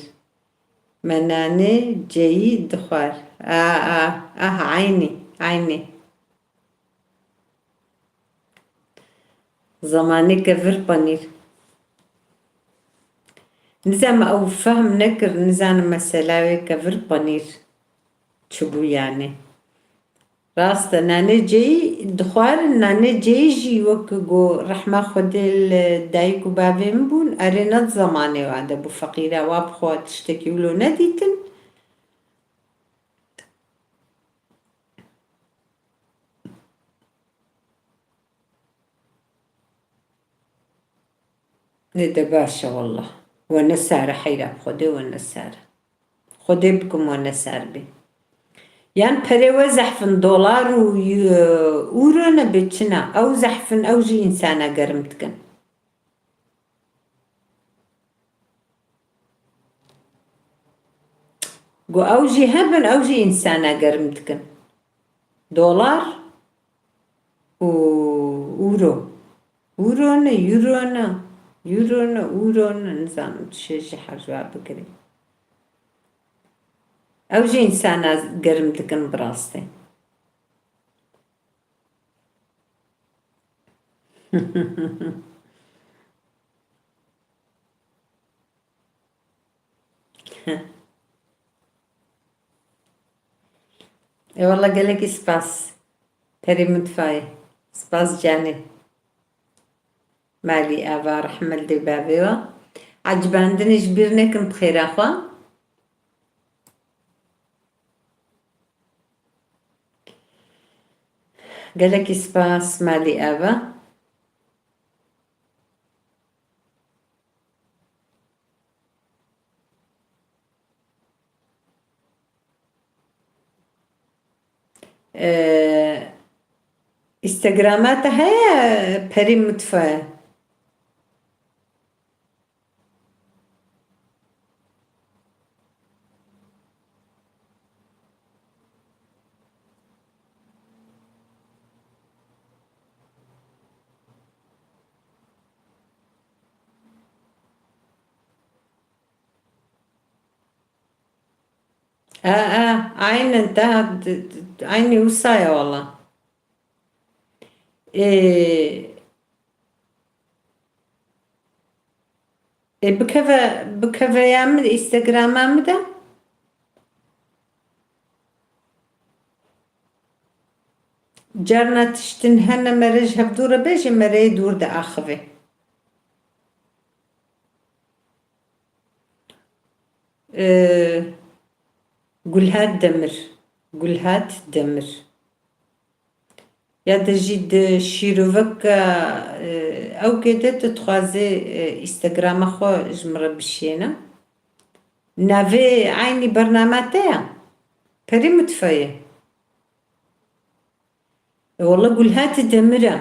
Me nanê ceyî dixwar. A, a, ah, eynî, eynî. Zemanê kevir penîr. Nizam ew fehm nekir, nizanim mesela wê kevir penîr çi bû yani. Rast e, nanê ceyî dixwarin, nanê ceyî jî wek ku rehma Xwedê li dayik û bavê min bûn, erê ne di zemanê wan de bû, feqîra wa bi xwe tiştekî wilo nedîtin. Nê de baş e wallah. We nesare heyra bi Xwedê we nesare. Xwedê bikim we nesar bê. Yan perê we zehfin dolar û, e, euro ne bê çina. Ew zehfin ew jî însana germ dikin. Got ew jî hebin, ew jî însana germ dikin. Dolar û euro. Euro ne, euro ne. Euro ne, euro ne. Nizanim tu şêjî her ji wan bigirî. Ew jî însana germ dikin bi rastî. Ê wele gelekî spas. Perê mutfayê. Spas canê. Malî ava rehmet dê bavê wa. Ecibandinê ji bîr nekin bi xêra xwe. Gelekî spas malî ava. Ee, Instagrama te heye Perî Mutfaye? E, e, aynen te, aynî wisa ye wala. Ê, Ê, bikeve, bikeveya min, Instagrama min de. Carna tiştin hene mere ji hevdû re bêjê, mere yê dûr diaxive. Ee, Gulhat Demir. Gulhat Demir. Ya de jî di şîroveka, e, ewkê de tu dixwazê, e, Instagrama xwe ji min re bişiyêne. Navê eynî bernama te ye? Perî Mutfayê. E, wele Gulhatî Demir e.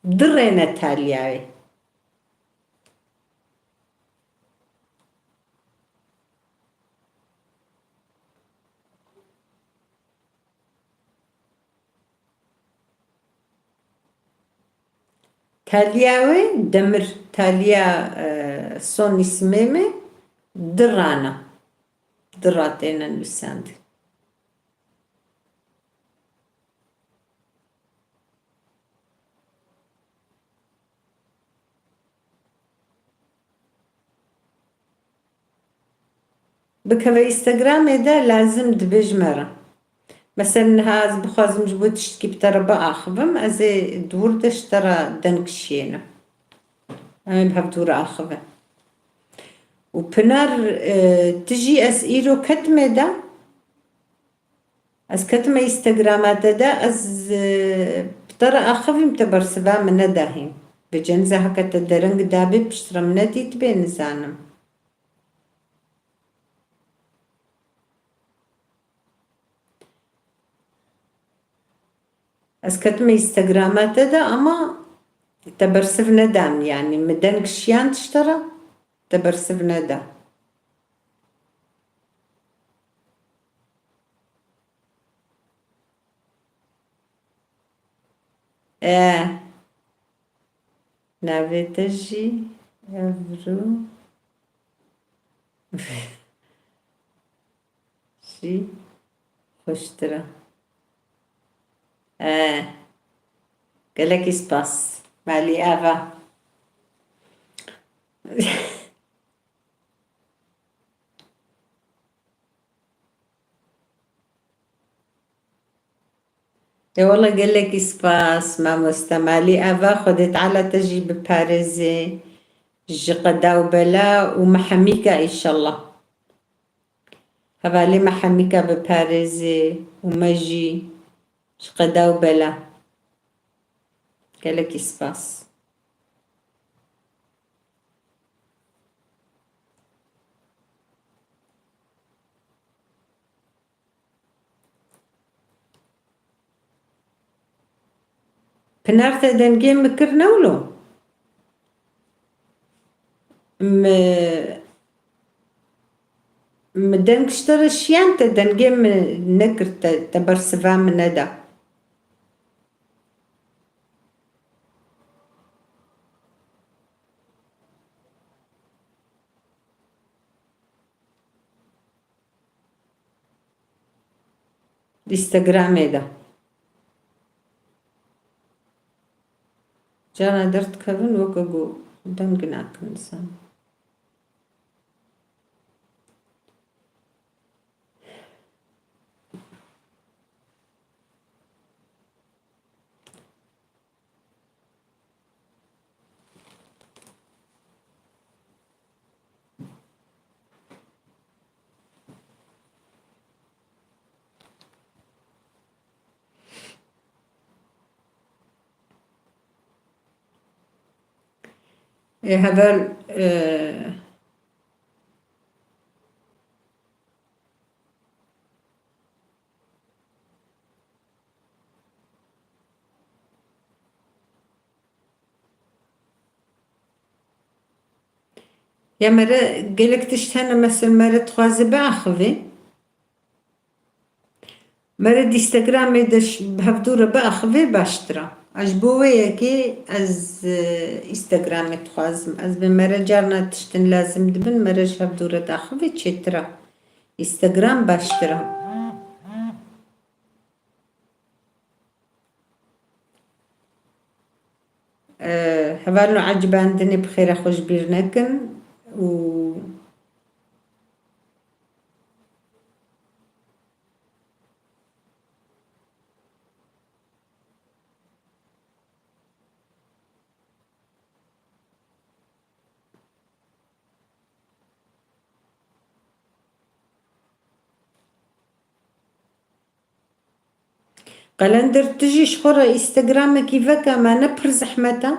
Dirêne taliyayê. Taliya wê demir, taliya, e, son îsmê me dirana. Dira têne nûsandin. Bikeve Instagramê de lazim dibe ji me re. Mesela niha ez bixwazim ji bo tiştkî bi te re biaxivim, ez ê dûr de ji te re deng şiyênim. Em ê bi hevdû re axivin. Û Pinar, e, tu jî ez îro ketime de, ez ketime Instagrama te de, ez, e, bi te re axivîm, te bersiva min neda hîn. Vêca niza heke te dereng dabê piştre min nedîtibê, nizanim. Ez ketime Instagrama te de ama te bersiv neda min, yanî min deng şiyand ji te re, te bersiv neda. E, navê te jî Evro jî xweştir e. E, gelekî spas. Malî ava. Ê wele gelekî spas, mamoste Malî ava, Xwedê Teala te jî biparêzê ji qeda û bela û mehemîka, înşallah. Hevalê mehemîka biparêzê û me jî ji qeda û bela. Gelekî spas. Pinar, te dengê min kir ne wilo? Mi, mi deng ji te re şiyan, te dengê min nekir, te, te bersiva min neda. Instagramê de. Carna derdikevin weke ku deng nakin, dizan. Ê heval, e, ya mere gelek tişt hene, mesela mere dixwaze biaxivê. Mere di Instagramê de ş-, bi hevdû re biaxivê baştir e. Ez ji bo wê yekê ez, e, Instagramê dixwazim. Ez bê mere carna tiştin lazim dibin, mere ji hevdû re diaxivê çêtir e. Instagram baştir e. E, hevalno ecibandinê bi xêra xwe ji bîr nekin. û Qelender, tu jî ji xwe re Instagramekî veke, me ne pir zehmet e.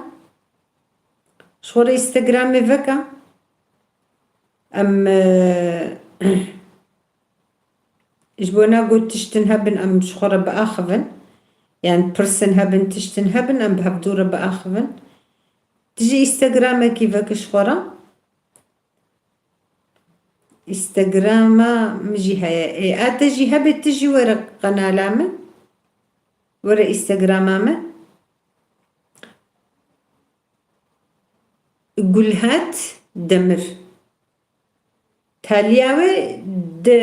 Ji xwe re Instagramê veke. Em, e, ji bona ku tiştin hebin, em ji xwe re biaxivin. Yani pirsin hebin, tiştin hebin, em bi hevdû re biaxivin. Tu jî Instagramekî veke ji xwe re. Instagrama min jî heye. Ê, a te jî hebe, tu jî were qenala min. Were Instagrama min. Gulhat Demir. Taliya wê di,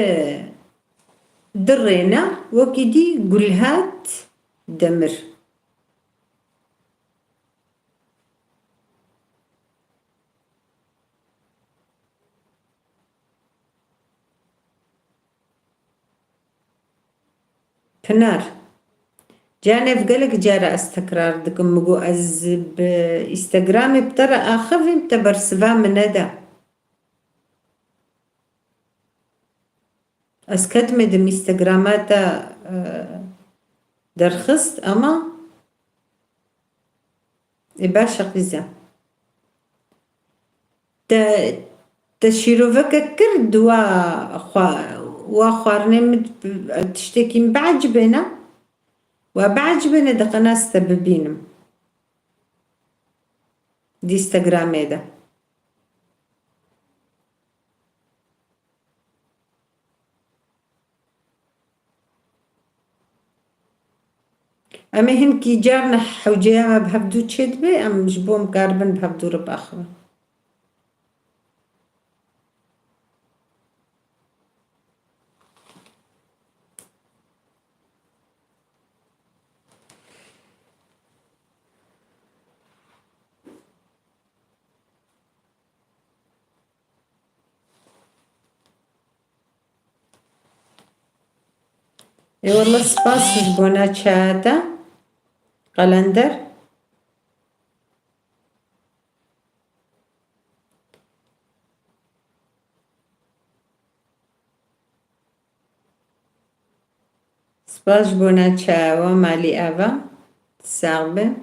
di rêne, wekî dî Gulhat Demir. Pinar, canev gelek cara ez tekrar dikim, min got ez bi Instagramê bi te re axivîm, te bersiva min neda. Ez ketime di Instagrama te, e, derxist, ama ê baş e qîze. Te, te şîroveke kir di wa xwa-, wa xwarinê min tiştekî min biecibêne. Wa biecibêne, diqena ez te bibînim. Di Instagramê de. Em ê hinkî carna hewceya me bi hevdû çêdibe, em ji bo em karibin bi hevdû re biaxivin. Ê wele spas ji bona çaya te, Qelender. Spas ji bona çawa malî ava. Sax be.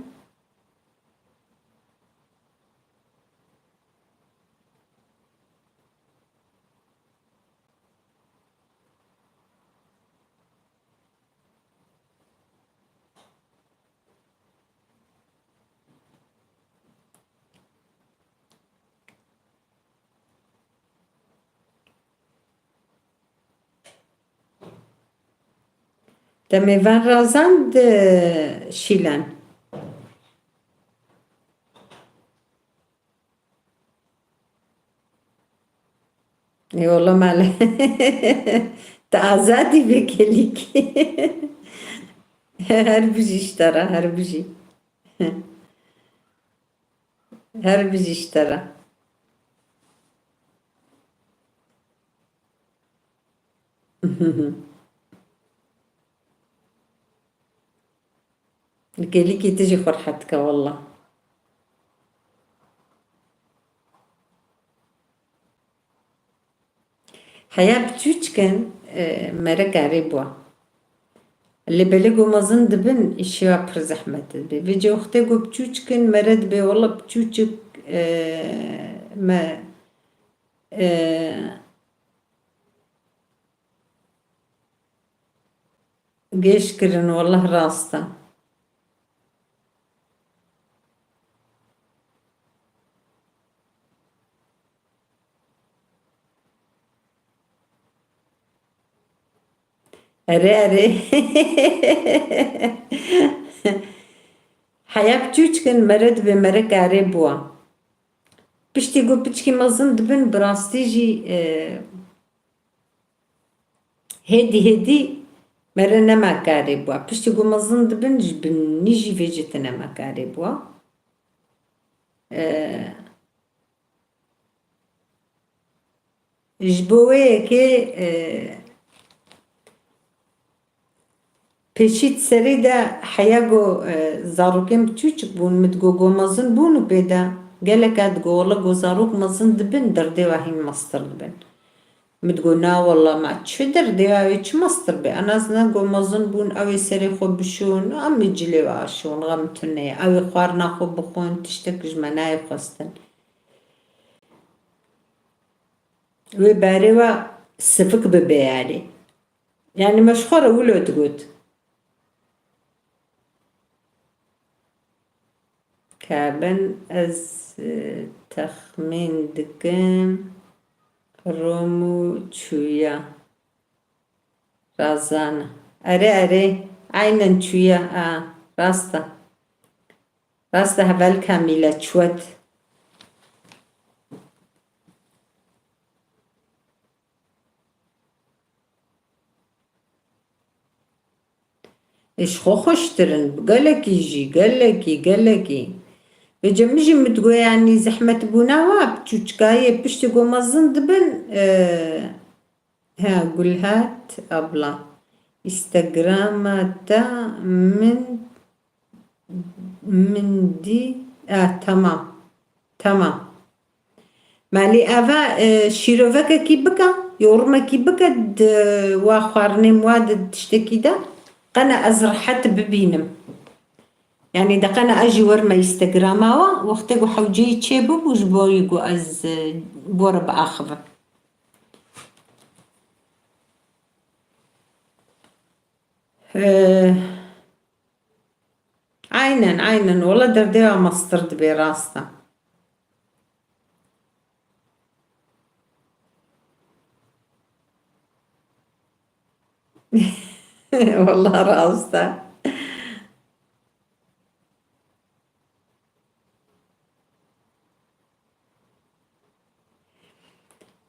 Te mêvan razand, e, Şîlan. Ê wele male. Te azadî vê kelîkî. Her bijî ji te re, her bijî. Her bijî ji te re. Li kêlîkî tu jî xwe rehet dike wela. Heya bi çûçik in, e, mere karê bûa. Lê belê ku mezin dibin, îşê wa pir zehmet dibe. Vêce wextê ku bi çûçik in, mere dibê wela bi çûçik, e, me, e, Gêj kirin, wellah rast e. Erê, erê. Heya bi çûçik in, mere dibê mere karê bûa. Piştî ku piçkî mezin dibin, bi rastî jî, e, Hêdî hêdî mere nema karê bûa. Piştî ku mezin dibin, ji binî jî vêce tune nema karê bûa. Ee, Ji bo wê yekê, e, pêşî di serê de heya ku, e, zarokên biçûçik bûn, min digot ku mezin bûn û pê de gelek a digot, wela ku zarok mezin dibin, derdê wa hîn mestir dibin. Min digot, na wela, ma çi derdê wa wê çi mestir be? Ana zina ku mezin bûn, ew ê serê xwe bişon, em ê cilê we aşon, xem tune ye. Ew ê xwarina xwe bixwin, tiştek ji me nayê xwestin. Wê berê we sivik bibe yanî. Yanî me ji xwe re wilo digot. Ka bin ez, e, texmîn dikim Romo çûya. Razana. Erê, erê. Aynen çûya. A, rast e. Rast e, hevalka Mîle çûet. Ê, ji xwe xweştir in, gelekî jî, gelekî, gelekî. Vêce min jî min digot, yanî zehmetbûna wa bi çûçikayê piştî ku mezin dibin, e, he, Gulhat abla. Instagrama te min, min dî, e, tamam. Tamam. Malî eva, e, şîrovekekî bike, yorumekî bike di wa xwarinê wa di tiştekî de, qena ez rehet bibînim. Yanî de qena ez jî werme Instagrama wa, wextê ku hewceyî çêbûbû ji bo wî ku ez, e, bo re biaxivim. E, Aynen, aynen. Wala derdê wa mestir dibê, rast e. Wala rast e.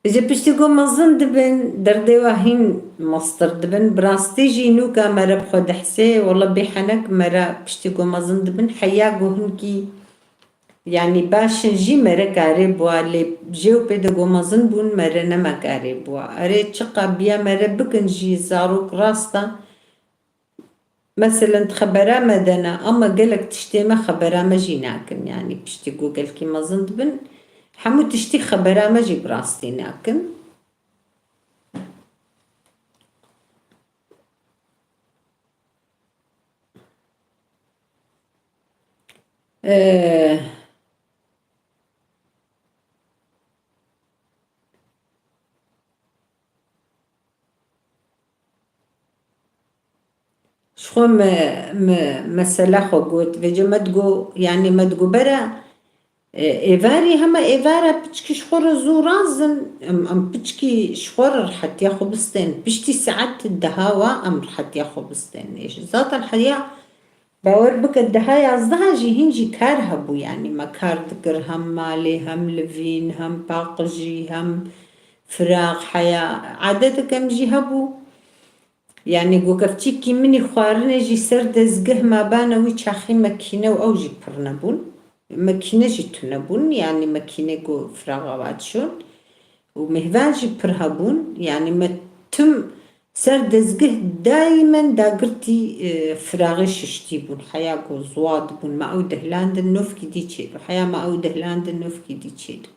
Ji piştî ku mezin dibin, derdê we hîn mestir dibin. Bi rastî jî nûka mere bi xwe dihsê, wela bê henek mere piştî ku mezin dibin, heya ku hinkî, yanî baş in jî mere karê bûa, lê jê û pê de ku mezin bûn mere nema karê bûa. Erê çiqa biya mere bikin jî zarok rast e. Meselen, di xebera me de ne, ama gelek tiştê me xebera me jî nakin. Yanî piştî ku gelkî mezin dibin, hemû tiştî xebera me jî bi rastî nakin. Ee, Ji xwe me, me, mesela xwe got. Vêce me digo, yanî me digo bere, e, êvarî hema êvara piçkî ji xwe re zû razin, em, em piçkî ji xwe re rihetiya xwe bistên. Piştî saet deha wa em rihetiya xwe bistên. Ê, zaten heya Bawer bike, deha yazdeha jî hîn jî kar hebû, yanî me kar dikir, hem malê, hem livîn, hem paqijî, hem firaq, heya adeteke min jî hebû. Yanî gokevçîkî min î xwarinê jî ser dezgeh me bane wî çaxî mekîne û ew jî pir nebûn. Mekîne jî tune bûn, yanî mekîne ku firaxa ve dişon. Û mêvan jî pir hebûn, yanî me tim ser dezgeh daîmen dagirtî, e, firaxê şiştî bûn. Heya ku ziwa dibûn, me ew dehlandin nofkî dî çêdibû. Heya me ew dehlandin nofkî dî çêdibû.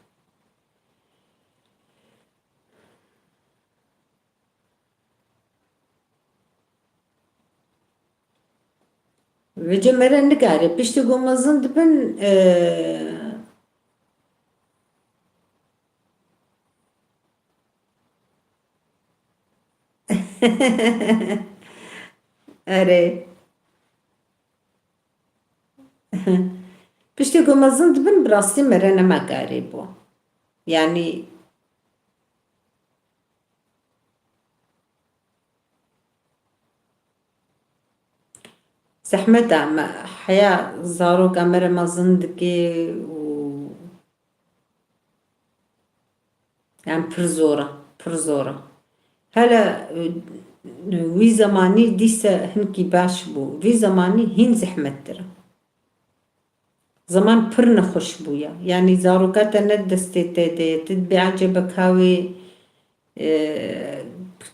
Vêce mere nikare. Piştî ku mezin dibin, e, erê. Piştî ku mezin dibin, bi rastî mere nema karê bû. Yanî, zehmet e, me heya zaroka me re mezin dike û, yani, pir zor e, pir zor e. Hele, e, wî zemanî dîse hinkî baş bû. Vî zemanî hîn zehmettir e. Zeman pir nexweş bûye. Yanî zaroka te ne destê te de ye. Tu dibê ecebe ka wê E,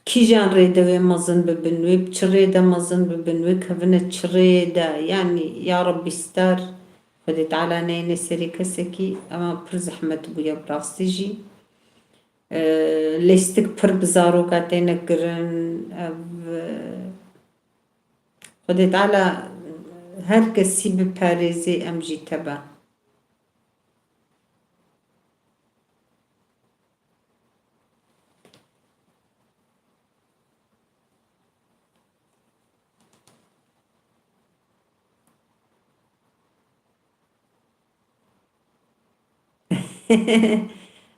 kîjan rê de wê mezin bibin, wê bi çi rê de mezin bibin, wê kevine çi rê de, yanî ya Rebbî star, Xwedê Teala neyêne serê kesekî, ema pir zehmet bûye bi rastî jî. E, lêstik pir bi zaroka têne kirin, ev, e, Xwedê Teala her kesî biparêzê, em jî tebe.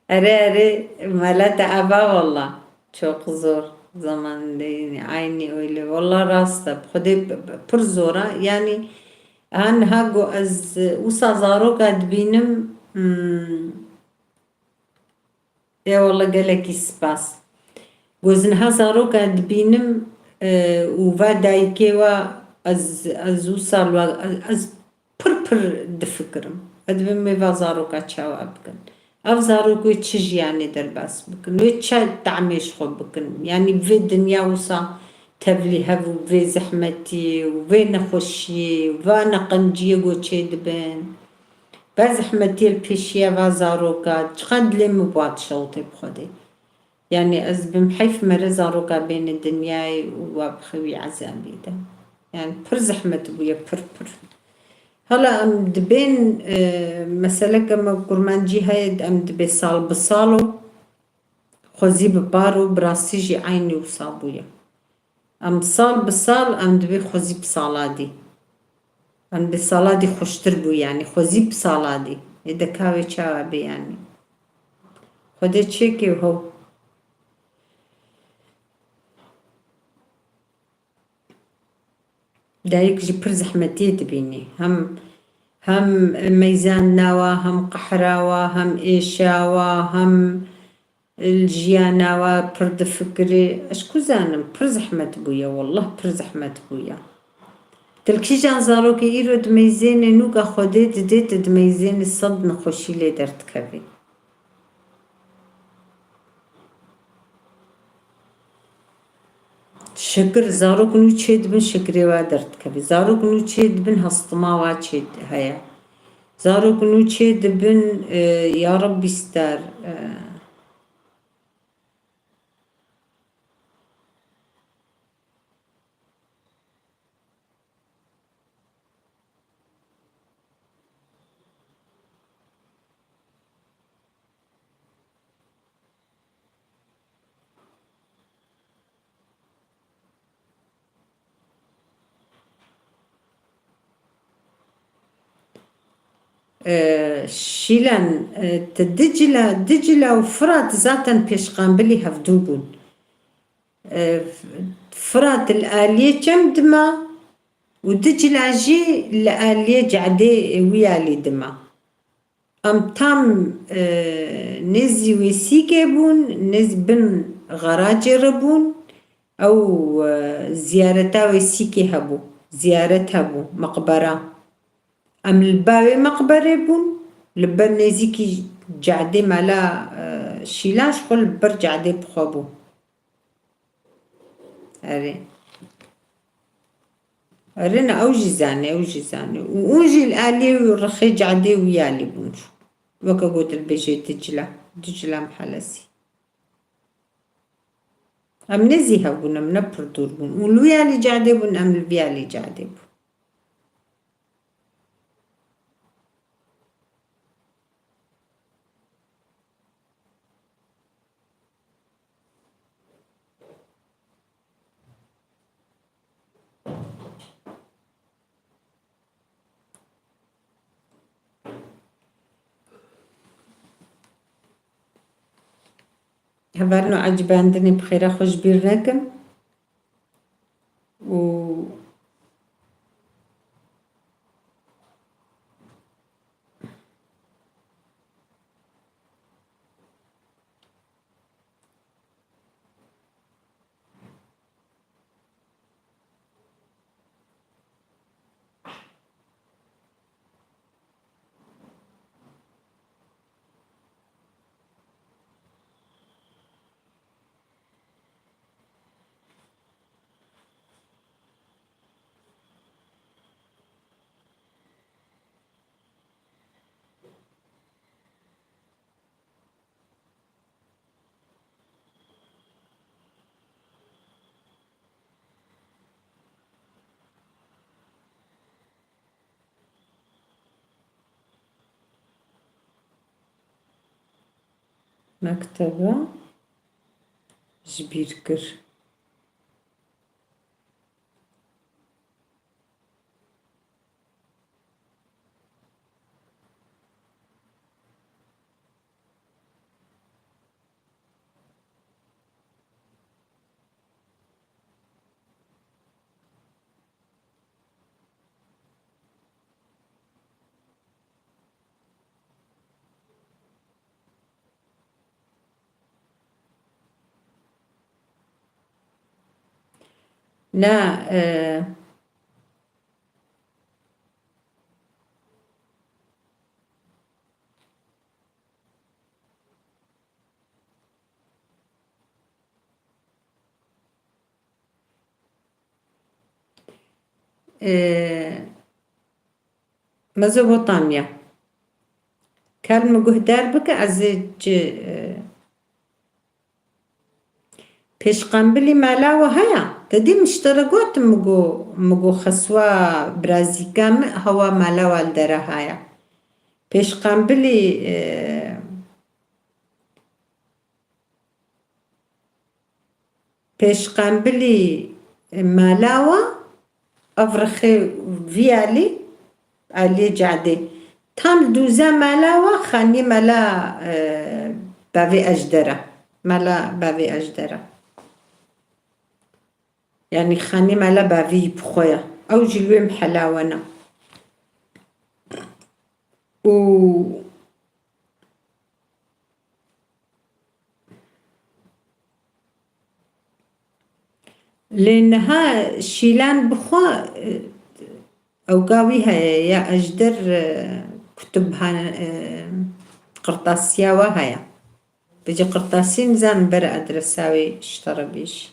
Erê, erê, mela te ava walla. Çok zor zaman değil. Aynı öyle. Walla rast e. Xwedê p-, p-, pir zor e. Yani, ha niha ku ez wisa zaroka dibînim, hmm, ê walla gelekî spas. Ku ez niha zaroka dibînim, e, û va dayikê wa ez, ez wisa li wa, ez, ez pir pir difikirim. Ez dibim wê va zaroka çawa bikin. Ev zarok wê çi jiyanê derbas bikin? Wê çi tahmê ji xwe bikin? Yanî vê dinya wisa tevlî hev û vê zehmetiyê û vê nexweşiyê û va neqenciyê ku çêdibin. Ve zehmetiyê li pêşiya va zaroka, çiqas dilê min bi wa dişewitê bi Xwedê. Yanî ez bim heyf mere zaroka bêne dinyayê û wa bixe wî ezabî de. Yani pir zehmet bûye, pir pir. Hala em dibên, e, meseleke me kurmancî heye, em dibê sal bi sal û xwezî bi par û bi rastî jî eynî wisa bûye. Em sal bi sal em dibê xwezî bi saladî. Em bi saladî xweştir bû, yanî xwezî bi saladî. Ê de ka wê çawa bê, yanî? Xwedê çêkê ho. Dayik jî pir zehmetiyê dibînî. Hem, hem meyzandina wa, hem qehra wa, hem êşa wa, hem li jiyana wa pir difikirî. Ez ku zanim, pir zehmet bûye, wallah pir zehmet bûye. Tu li kîjan zarokê îro dimeyzênê, nûka Xwedê didê tu dimeyzênî, sed nexweşî lê derdikevî. Şikir, zarok nû çê dibin, şikirê wa derdikevî. Zarok nû çê dibin, hestima wa çê heye. Zarok nû çê dibin, e, ya Rebbî star, e, E, Şîlan, e, ti Dicla, Dicla û Firat zaten pêşqambilî hevdû bûn. E, Firat li aliyê çem dima û Dicla jî li aliyê cadê wî alî dima. Em tam, e, nêzî wê sîkê bûn, nêz bin xeracê re bûn. Ew, e, ziyareta wê sîkê hebû, ziyaret hebû, meqbera. Em li ba wê meqberê bûn, li ber nêzîkî cadê mela, e, Şîlan ji xwe li ber cadê bi xwe bû. Erê. Erê ne, ew jî zanê, ew jî zanê. Û hûn jî li aliyê û rixê cadê wî alî bûn. Weke got dibêje Dicla, Dicla Mihelesî. Em nêzî hev bûn, em ne pir dûr bûn. Û li wî alî cadê bûn, em li vî alî cadê bûn. Hevalno, ecibandinê bi xêra xwe ji bîr nekin. Û Mekteba ji bîr kir. Na, e, Ee, Mezopotamya. Kel min guhdar bike, ez ê ci, e, pêşqembilî mala we heye? Te dî min ji te re gotim, min got, min got xeswa birazîka min hewa mala we li dera heye. Pêşqembilî, e, Pêşqembilî mala we, ev rixê vî alî, aliyê cadê. Tam dûze mala we, xanî mala, e, bavê ejdera. Mala bavê ejdera. Yanî xanî mala bavî bi xwe ya. Ew jî li wê mihela we ne. Û Lê niha şîlan bi xwe, e, ewka wî heye, ya ejder, e, kutubhan-, e, qirtasiya we heye. Bi cî qirtasî nizanim bere adresa wê ji te re bêjî.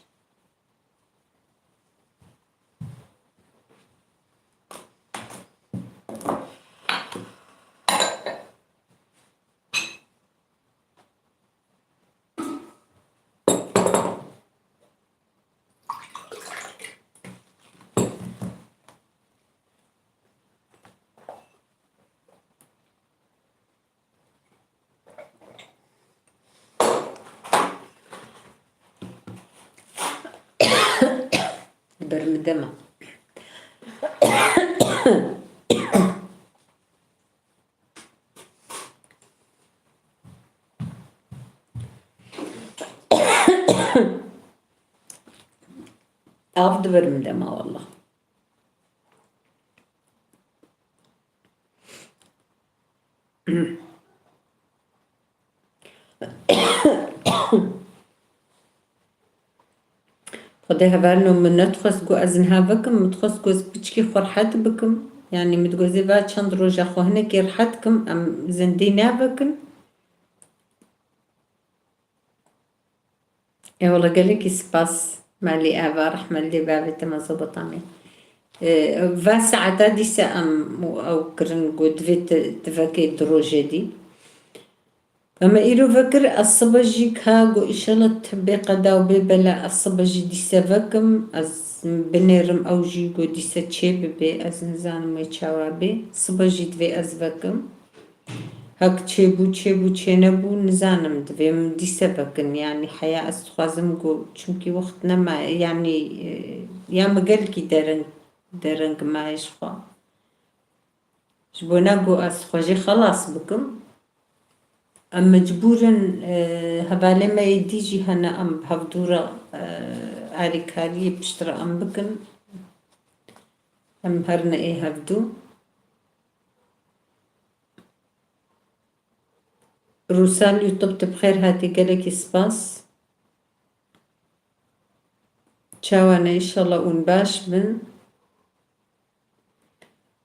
Li ber min dema. Av dibirim dema wallah. Xwedê hevalino min nedixwest ku ez niha vekim, min dixwest ku ez piçkî xwe rehet bikim. Yanî min digot ez ê va çend roja xwe hinekî rehet kim, em zindî nevekin. Ê wele gelekî spas Melî Eva, rehmet lê bavê te Mezopotamya. Ê, va saeta dîse em ew kirin ku divê tu, tu vekê di rojê dî. Em îro vekir, ez sibe jî ka ku îşela tu bê qeda û bê bela, ez sibe jî dîse vekim, ez binêrim ew jî ku dîse çê bibe, ez nizanim wê çawa bê. Sibe jî divê ez vekim. Hek çêbû, çêbû, çênebû, nizanim, divê min dîse vekin. Yanî heya ez dixwazim ku, çimkî wext nema, yanî, e, ya min gelkî dereng, dereng maye ji xwe. Ji bona ku ez xwe jê xelas bikim, em mecbûr in, e, hevalê me yê dî jî hene, em bi hevdû re, e, alîkariyê piştre em bikin. Em herine ê hevdû. Rûsal YouTube, tu bi xêr hatî, gelekî spas. Çawa ne, înşallah hûn baş bin.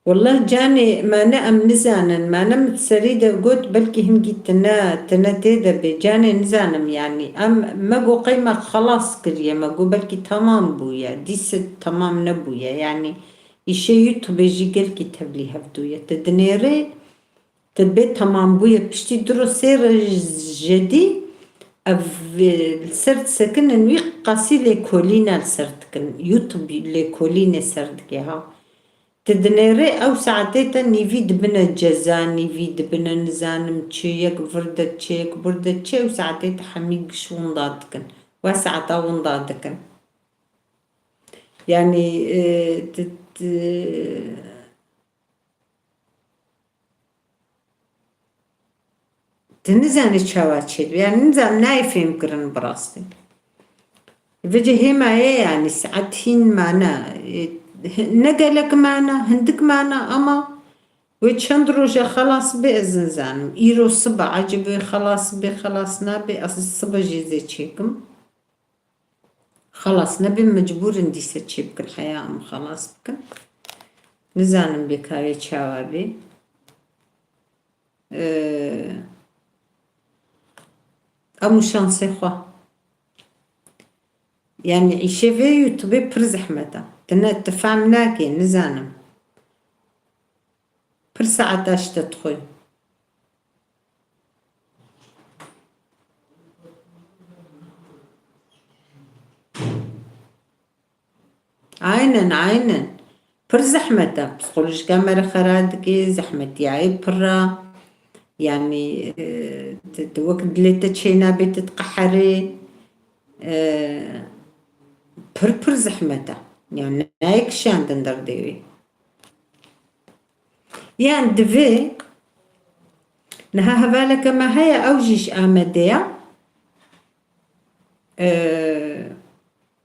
Wallah canê, mane em nizanin, mane min serî de got, belkî hingî tine, tine tê de bê. Canê nizanim yanî. Em, me got qey me xelas kiriye, me got belkî temam bûye, dîse temam nebûye. Yanî îşê YouTube jî gelkî tevlî hevdû ye. Tu dinêrê, Ti dibê temam bûye, piştî du roj sê roj jêdî ev, e, li ser disekinin, wî qasî lêkolîne li ser dikin. YouTube lêkolînê ser dike ha. Ti dinêrê ew saetê te nîvî dibine ceza, nîvî dibine nizanim çi, yek vir de çi, yek bir de çi, ew saetê te hemî giş winda dikin. We saeta winda dikin. Yanî, e, ti, ti, Ti nizanî çawa çêdibe. Yani nizam nayê fêhm kirin bi rastî. Vêce hêma ye yani saet hîn mane. E, ne gelek mane, hindik mane ama wê çend roje xelas bê ez nizanim. Îro sibe, ecêb wê xelas bê, xelas nabe, ez sibe jî zê çêkim. Xelas nebe mecbûr in dîse çê bikin, heya em xelas bikin. Nizanim bê ka wê çawa bê. Ee, em û şansê xwe. Yani îşê vê YouTubeê pir zehmet e. Tine tu fehm nakê, nizanim. Pir saeta ji te dixwe. Aynen, aynen. Pir zehmet e. Psîkolojîka me re xera dike, zehmetiyayê pir e. Yani, e, tu, tu wek dilê te çênabê, tu diqeherê. E, pir, pir zehmet e. Yani, nayê kişandin derdê wê. Yan divê niha hevaleke me heye, ew jî ji Amedê ye. Ee,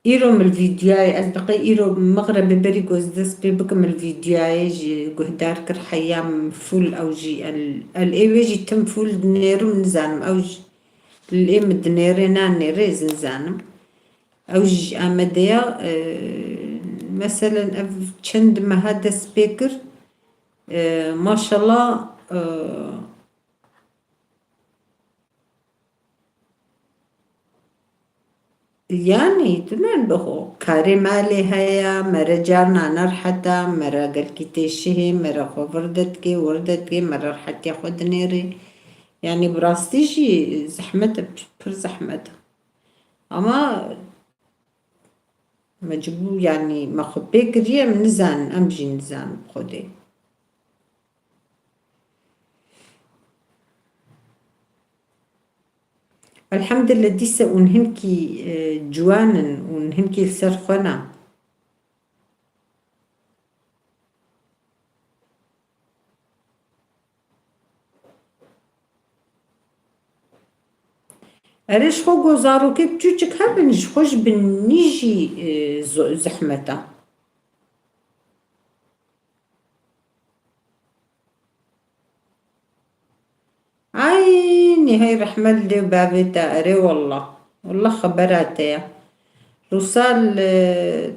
îro min vîdyoyê, ez bi qey îro mexrebê berî ku ez dest pê bikim, min vîdyoyê ji guhdar kir, heya min fûl ew jî el, el ê wê jî tim fûl dinêrim, nizanim ew jî li ê min dinêrê nanêrê, ez nizanim. Ew jî ji Amedê ya, e, meselen ev çend meha dest pê kir. E, maşallah, e, yani, tu ne bi xwe, karê malê heye, mere carna ne rehet e, mere gelkî tê şihê, mere xwe vir de dikê, wir de dikê, mere rehetiya xwe dinêrê. Yani, bi rastî jî zehmet e, pir zehmet e. Ama mecbûr, yanî me xwe pê kiriye, em nizanin, em jî nizanin bi Xwedê. Elhemdulillah, dîse hûn hinkî, e, ciwan in, hûn hinkî li ser xwe ne. Erê, ji xwe ku zarokê piçûçik hebin, ji xwe ji binî jî, e, zo-, zehmet e. Ay, nihey rehmet li dê û bavê te, erê wallah. Wallah xebera te ye. Rûsal, e,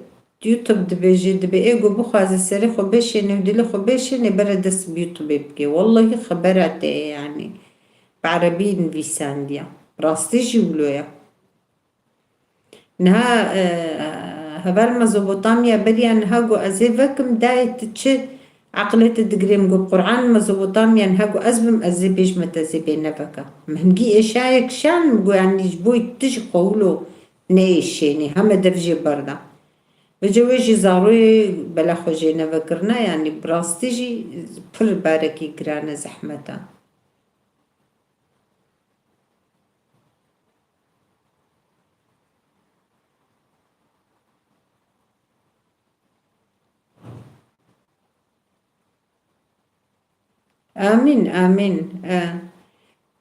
YouTube dibêje, dibê ê ku bixwaze serê xwe bêşêne û dilê xwe bêşêne, bere dest bi YouTubeê bike. Wallahî xebera te ye yani. Bi erebî nivîsandiye. Rastî jî wilo ye. Niha, e, heval Mezopotamya beriya niha got, "Ez ê vekim dayê tu çi eqilê tu digirê?" Min got, "Quran Mezopotamya." Niha got, "Ez bim, ez ê bêjme te, ez ê bê neveke." Min hingî êşaye kişan, min got, "Yanî ji bo tu ji xwe wilo neyêşênî, heme dev jê berda." Vêce wê jî zaroyê bela xwe jê nevekirine, yanî bi rastî jî pir barekî giran e, zehmet e. Amîn, amîn. E,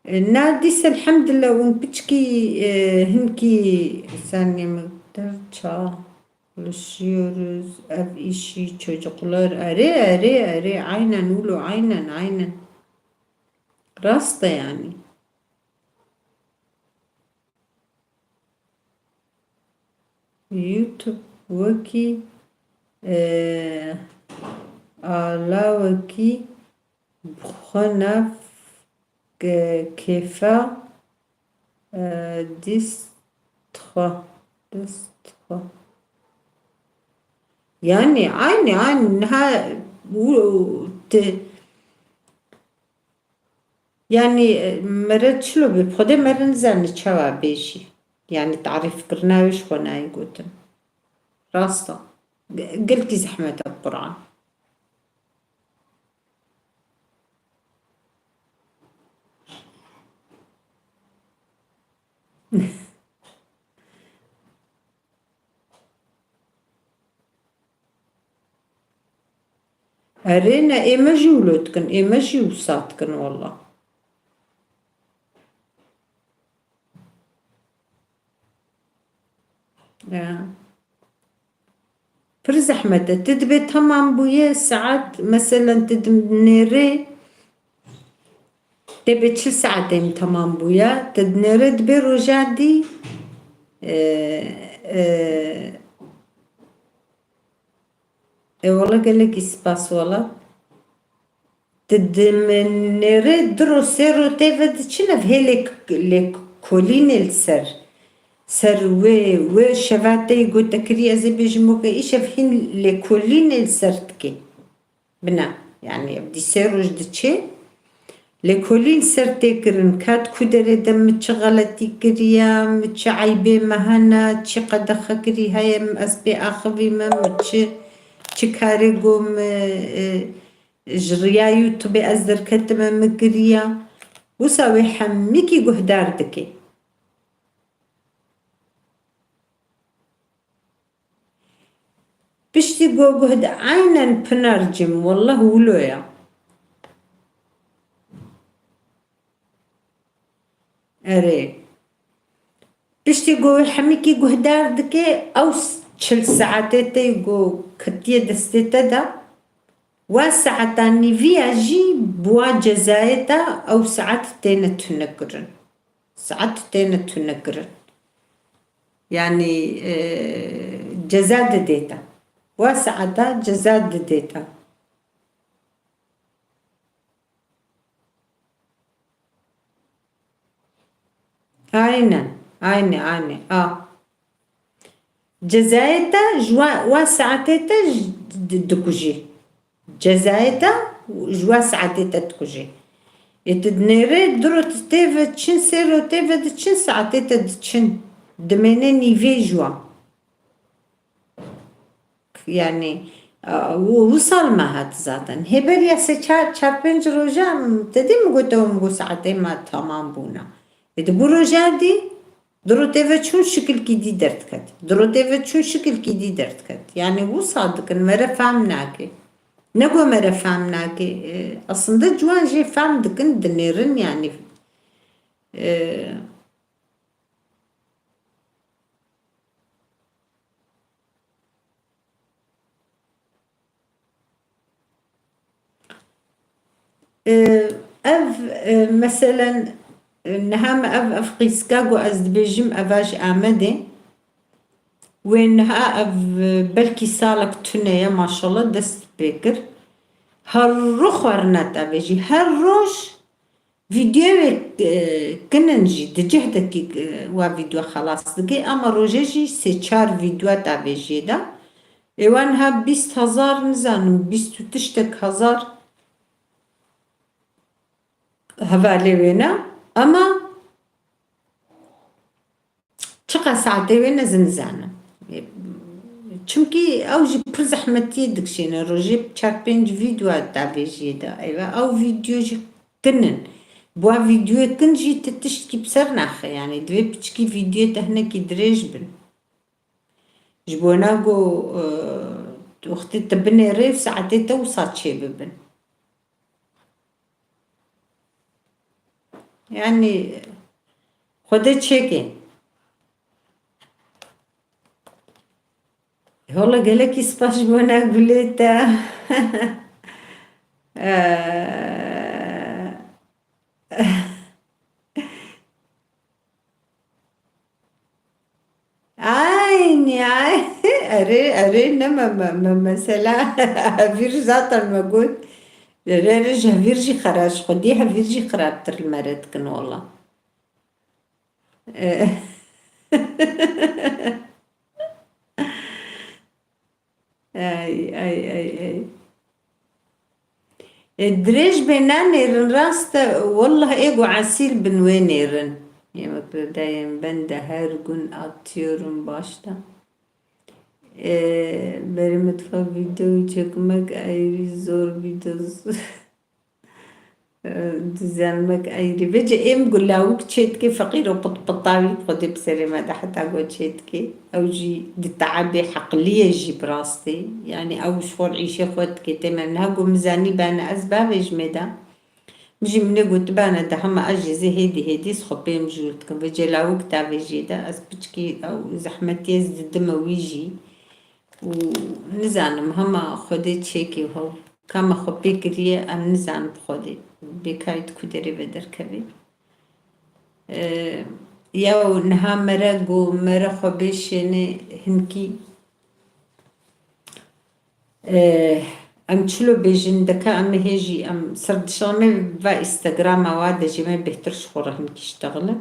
e, na dîse elhamdülillah hûn piçkî, e, hinkî sanî min der çalışıyoruz, ev işi, çocuklar. Erê, erê, erê. Aynen wilo, aynen, aynen. Rast e yani. YouTube wekî, e, alawekî bi xwe nav ke-, kêfa, e, dîst xwe, dest xwe. Yani aynı, aynı niha û, û ti, Yanî, e, mere çilo bê, bi Xwedê mere nizane çawa bêjî. Yanî tarîfkirina wê ji xwe nayê gotin. Rast e. Ge-, gelkî zehmet e bi Quran. Erê ne, ê me jî wilo dikin, ê me jî wisa dikin wela. Ya. Pir zehmet e. Tu dibê temam bûye saet, meselen tu dinêrê, tê bê çil saetê min temam bûye. Tu dinêrê dibê roja dî, e, e, e, wala gelekî spas wala. Di, di min nêrê du ro sê ro tê ve diçin ev hê lêk-, lêkolînê li ser, ser wê, wê şeva te yê gote kirî, ez ê bêjim weke îşev hîn lêkolînê li ser dikê. Bina, yanî ev dî sê roj diçê, lêkolîn ser tê kirin, ka di ku derê de min çi xeletî kiriya, min çi eybê me hene, çi qedexe kirî heye, min ez pê axivî me, min çi, çi karê go min, e, ji riya YouTube ez derketime min kiriya. Wisa wê hemikî guhdar dike. Piştî go guhd-, aynen Pinar cim, wallah wilo ya. Erê. Piştî ku wê hemikî guhdar dike, ew s-, çil saetê te ku ketiye destê te de, wa saeta nîviya jî bi wa cezayê te ew saet têne tune kirin. Saet têne tune kirin. Yanî, e, ceza didê te. Wa saeta ceza didê te. Aynen, aynen, aynen. A. Cezayê te ji wa, wa saetê te ji, di-, dikujî. Cezayê te ji wa saetê te dikujî. Ê tu dinêrê du rot tê ve çin, sê rot tê ve diçin, saetê te diçin. Dimêne nîvê ji wa. Yanî, e, wi-, wisal me hat zaten. Hê beriya sê çar, çar pênc roja, m, te dî min got, ew min got saetê me tamam bûne. Ê di bo roja dî, di rotê ve çûn şikilkî dî derdiket. Di rotê ve çûn şikilkî dî derdiket. Yanî wisa dikin, me re fehm nake. Ne got me re fehm nake. E, aslında ciwan jê fehm dikin, dinêrin yanî. E, Ee, ev, e, meselen, e, niha me ev, ev qîzka ku ez dibêjim, eva ji Amedê. Wê niha ev, e, belkî salek tune ye, maşallah, dest pê kir. Her rû xwarina tavê jî, her roj Vîdeoyê, e, kin in jî, di cih de kî, e, wa vîdeo xelas dike, ama rojê jî sê çar vîdeo tavêjiyê de. Ê wan ha bîst hezar, nizanim, bîst û tiştek hezar hevalê wê ne. Ama Çiqas saetê wê ne, ez nizanim. Çimkî ew jî pir zehmetiyê dikişêne, rojê çar pênc vîdeo davêjiyê de. Eyve, ew vîdeo jî kin in. Bi wa vîdeoyê kin jî tu tiştkî bi ser naxe. Yanî divê piçikî vîdeoyê te hinekî dirêj bin. Ji bona ku, e, wextê tu binêrê û saetê te wisa çêbibin. Yanî, Xwedê çêke. Walla gelekî spas ji bona gulê te. Eee, Aynî, ay-, erê, erê, ne me, me, me, mesela, hevîr zaten me got. Erê, erê, ji hevîr jî xera-, ji xwedî hevîr jî xirabtir li me re dikin, wela. E, Ay, ay, ay, ay. E, dirêj bê nanêrin, rast e, wallah ê ku esîl bin wê nêrin. Yemek buradayım, ben de her gün atıyorum başta. E, benim mutfak videoyu çekmek ayrı zor bir duz. Dizemek eyrî. Vêce êm ku lawik çêdikê feqîr û pitpitawî, Xwedê bi serê me de heta ku çêdikê. Ew jî di teebê heqliyê jî bi rastî. Yanî ew ji xwe re îşê xwe dikê tê me. Niha ku min zanî bene ez bavêjimê de. Min jî minê gotibane de hema ez jî zê hêdî hêdî ji xwe pê mijûl dikim. Vêce lawik tavêjiyê de ez piçkî ew zehmetiyê ez didime wî jî. Û nizanim hema Xwedê çêkê hew. Ka me xwe pê kiriye, em nizanim bi Xwedê. Bêkayî di ku derê ve derkevê. Ee, ya û niha mere got, mere xwe bê şênê hinkî. Ee, em çilo bêjin, deka em ê hê jî em ser dişa me va Instagrama wa de jî me bêhtir ji xwe re hinkî ştexilin.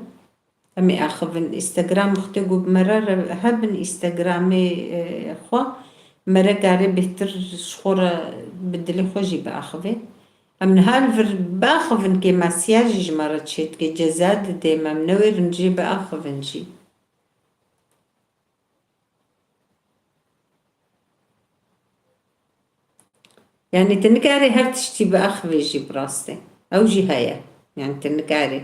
Em ê axivin. Instagram wextê ku bi me re re-, hebin Instagramê, e, xwe, me re karê bêhtir ji xwe re bi dilê xwe jî biaxivê. Em niha li vir biaxivin kêmasiya jî ji me re çêdike, ceza didê me, em newêrin jê biaxivin jî. Yanî tu nikarî her tiştî biaxivê jî bi rastî. Ew jî heye. Yanî tu nikarî.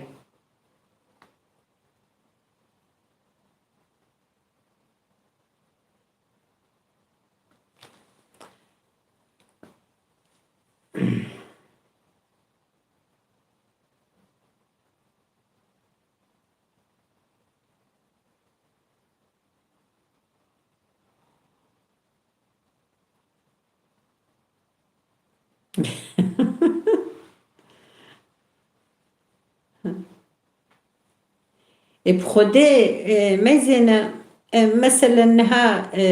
Ê bi Xwedê, e, meyzêne, e, meselen niha, e,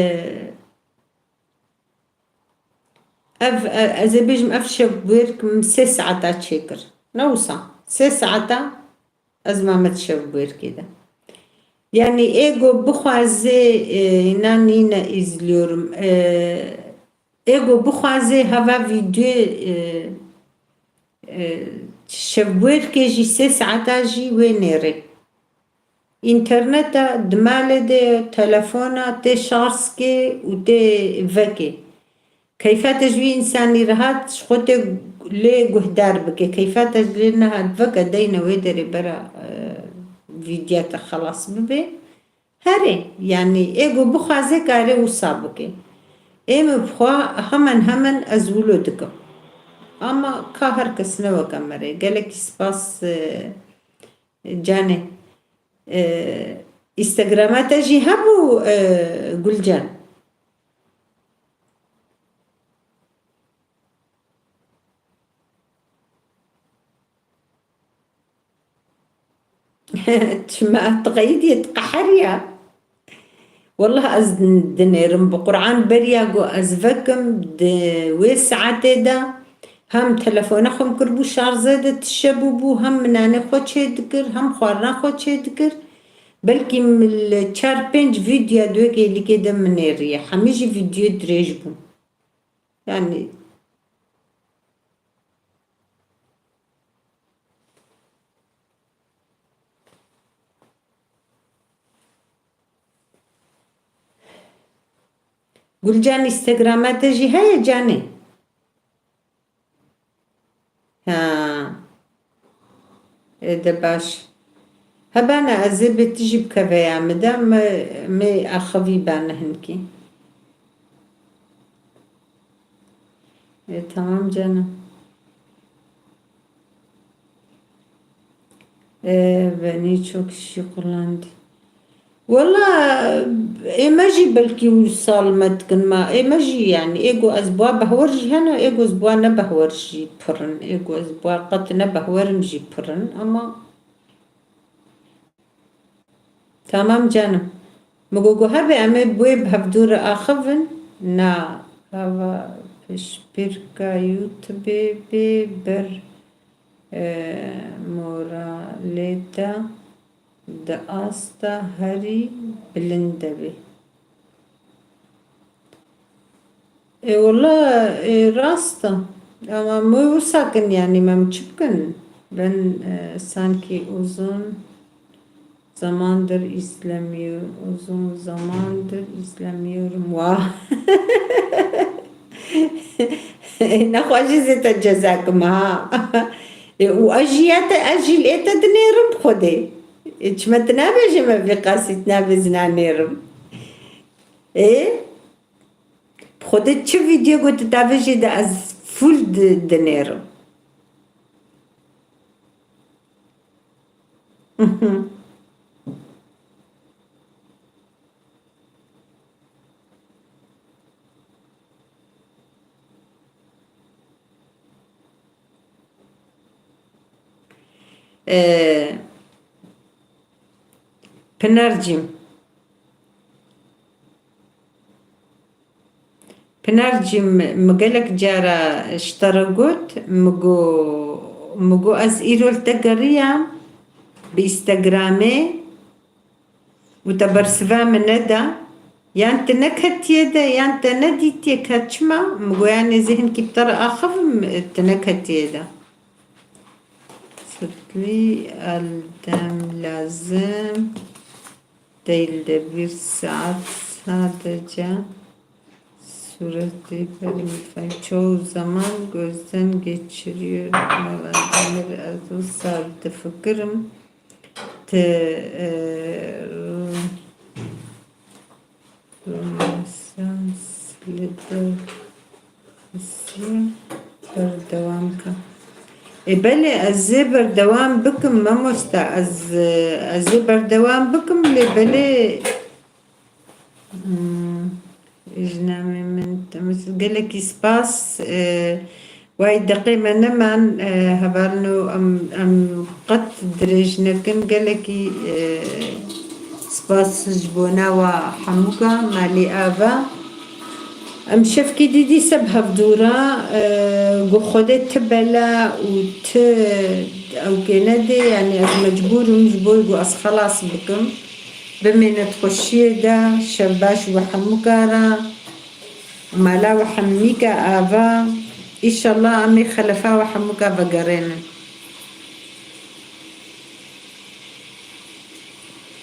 ev, e, ez ê bêjim ev şevbûyêrk min sê saeta çêkir. Ne wisa. Sê saeta ez mame di şevbûyêrkê de. Yani ego bixwaze, e, inan yine izliyorum. E, ego bixwaze hava video, e, e, şevbûyêrkê jî sê saeta jî wê nêrê. Înterneta di malê de, telefona tê şarskê û tê vekê. Keyfa te ji wî însanî rehat ji xwe tê lê guhdar bike. Keyfa te ji lê nehat veke deyne wê derê bera, e, vîdya te xelas bibe. Herê, yanî ê ku bixwaze kare wisa bike. Ê min bi xwe hemen hemen ez wilo dikim. Ama ka her kes ne weke me re. Gelekî spas, e, canê. E, Instagrama te jî hebû, e, Gulcan? Çima tu qeyîdiyê, tu qeheriya? Wallah ez din-, dinêrim bi Qur'an beriya ku ez vekim di wê saetê de hem telefona xwe kiribû şarjê de tişe bûbû, hem minanê xwe çê dikir, hem xwarina xwe çê dikir. Belkî min li çar pênc vîdyoya di wê kêlîkê de min nêriye. Hemî jî vîdyoyê dirêj bûn. Yani Gulcan, Instagrama te jî heye canê? Ha. Ê de baş. Hebana ez ê bê tu jî bikeveya min de, me, me axivî bane hinkî. E, tamam canım. E, beni çok kişi kullandı. Wela, ê me jî belkî wisa li me dikin ma, ê me jî, yanî, ê ku ez bi wa behwer jî hene, ê ku ez bi wa ne behwer jî pir in, ê ku ez bi wa qet ne behwer im jî pir in, ama tamam canım. Min got, got hebe em ê bi wê bi hevdû re axivin. Na, hava piştpîrka YouTube bê ber, e, moralê te di asta herî bilind de bê. E, wala, e, rast e. Ama me wisa kin, yani, me çi bikin? Ben, e, sanki uzun zamandır izlemiyor, uzun zamandır izlemiyorum. Wa. Nexwe jî zê te ceza kim ha. E, û ez jî ya te, ez jî li ê te dinêrim bi Xwedê. E, çima tu nabêjî me vê qasî, tu nabêjî nanêrim? Ê, bi Xwedê çi vîdeo got tu tavêjî de ez full di-, dinêrim. Ee, Pinarcığım. Pinarcığım, mi gelek cara ji te re got, mi got, mi got ez îro li te geriyam bi Instagramê. Û te bersiva min neda. Yan tu neketiye de, yan te nedîtiye ka çima? Min got, yanê ez ê hinkî bi te re axivim, tu neketiye de. Sıklı erdem lazım değildir. Bir saat sadece sureti benim çoğu zaman gözden geçiriyorum. Valla Demir, ez wisa difikirim. Te, e, Rönesans li dersiya berdewam ka. E, belê, ez ê berdewam bikim, mamosta. Ez, e, ez ê berdewam bikim, lê belê, Hmm, ji namê min, em, gelekî spas. E, way deqê me neman, e, hevalno, em, em qet dirêj nekin. Gelekî, e, spas ji bona wa hemûka malê ava. Em şevkî dî dîse bi hevdû re, e, got Xwedê ti bela û ti ewkê nedê, yanî ez mecbûr im ji bo ku ez xelas bikim. Bimêne di xweşiyê de, şev baş we hemûka re, mala we hemîka ava. Îşallah em ê xelefa we hemûka vegerênin.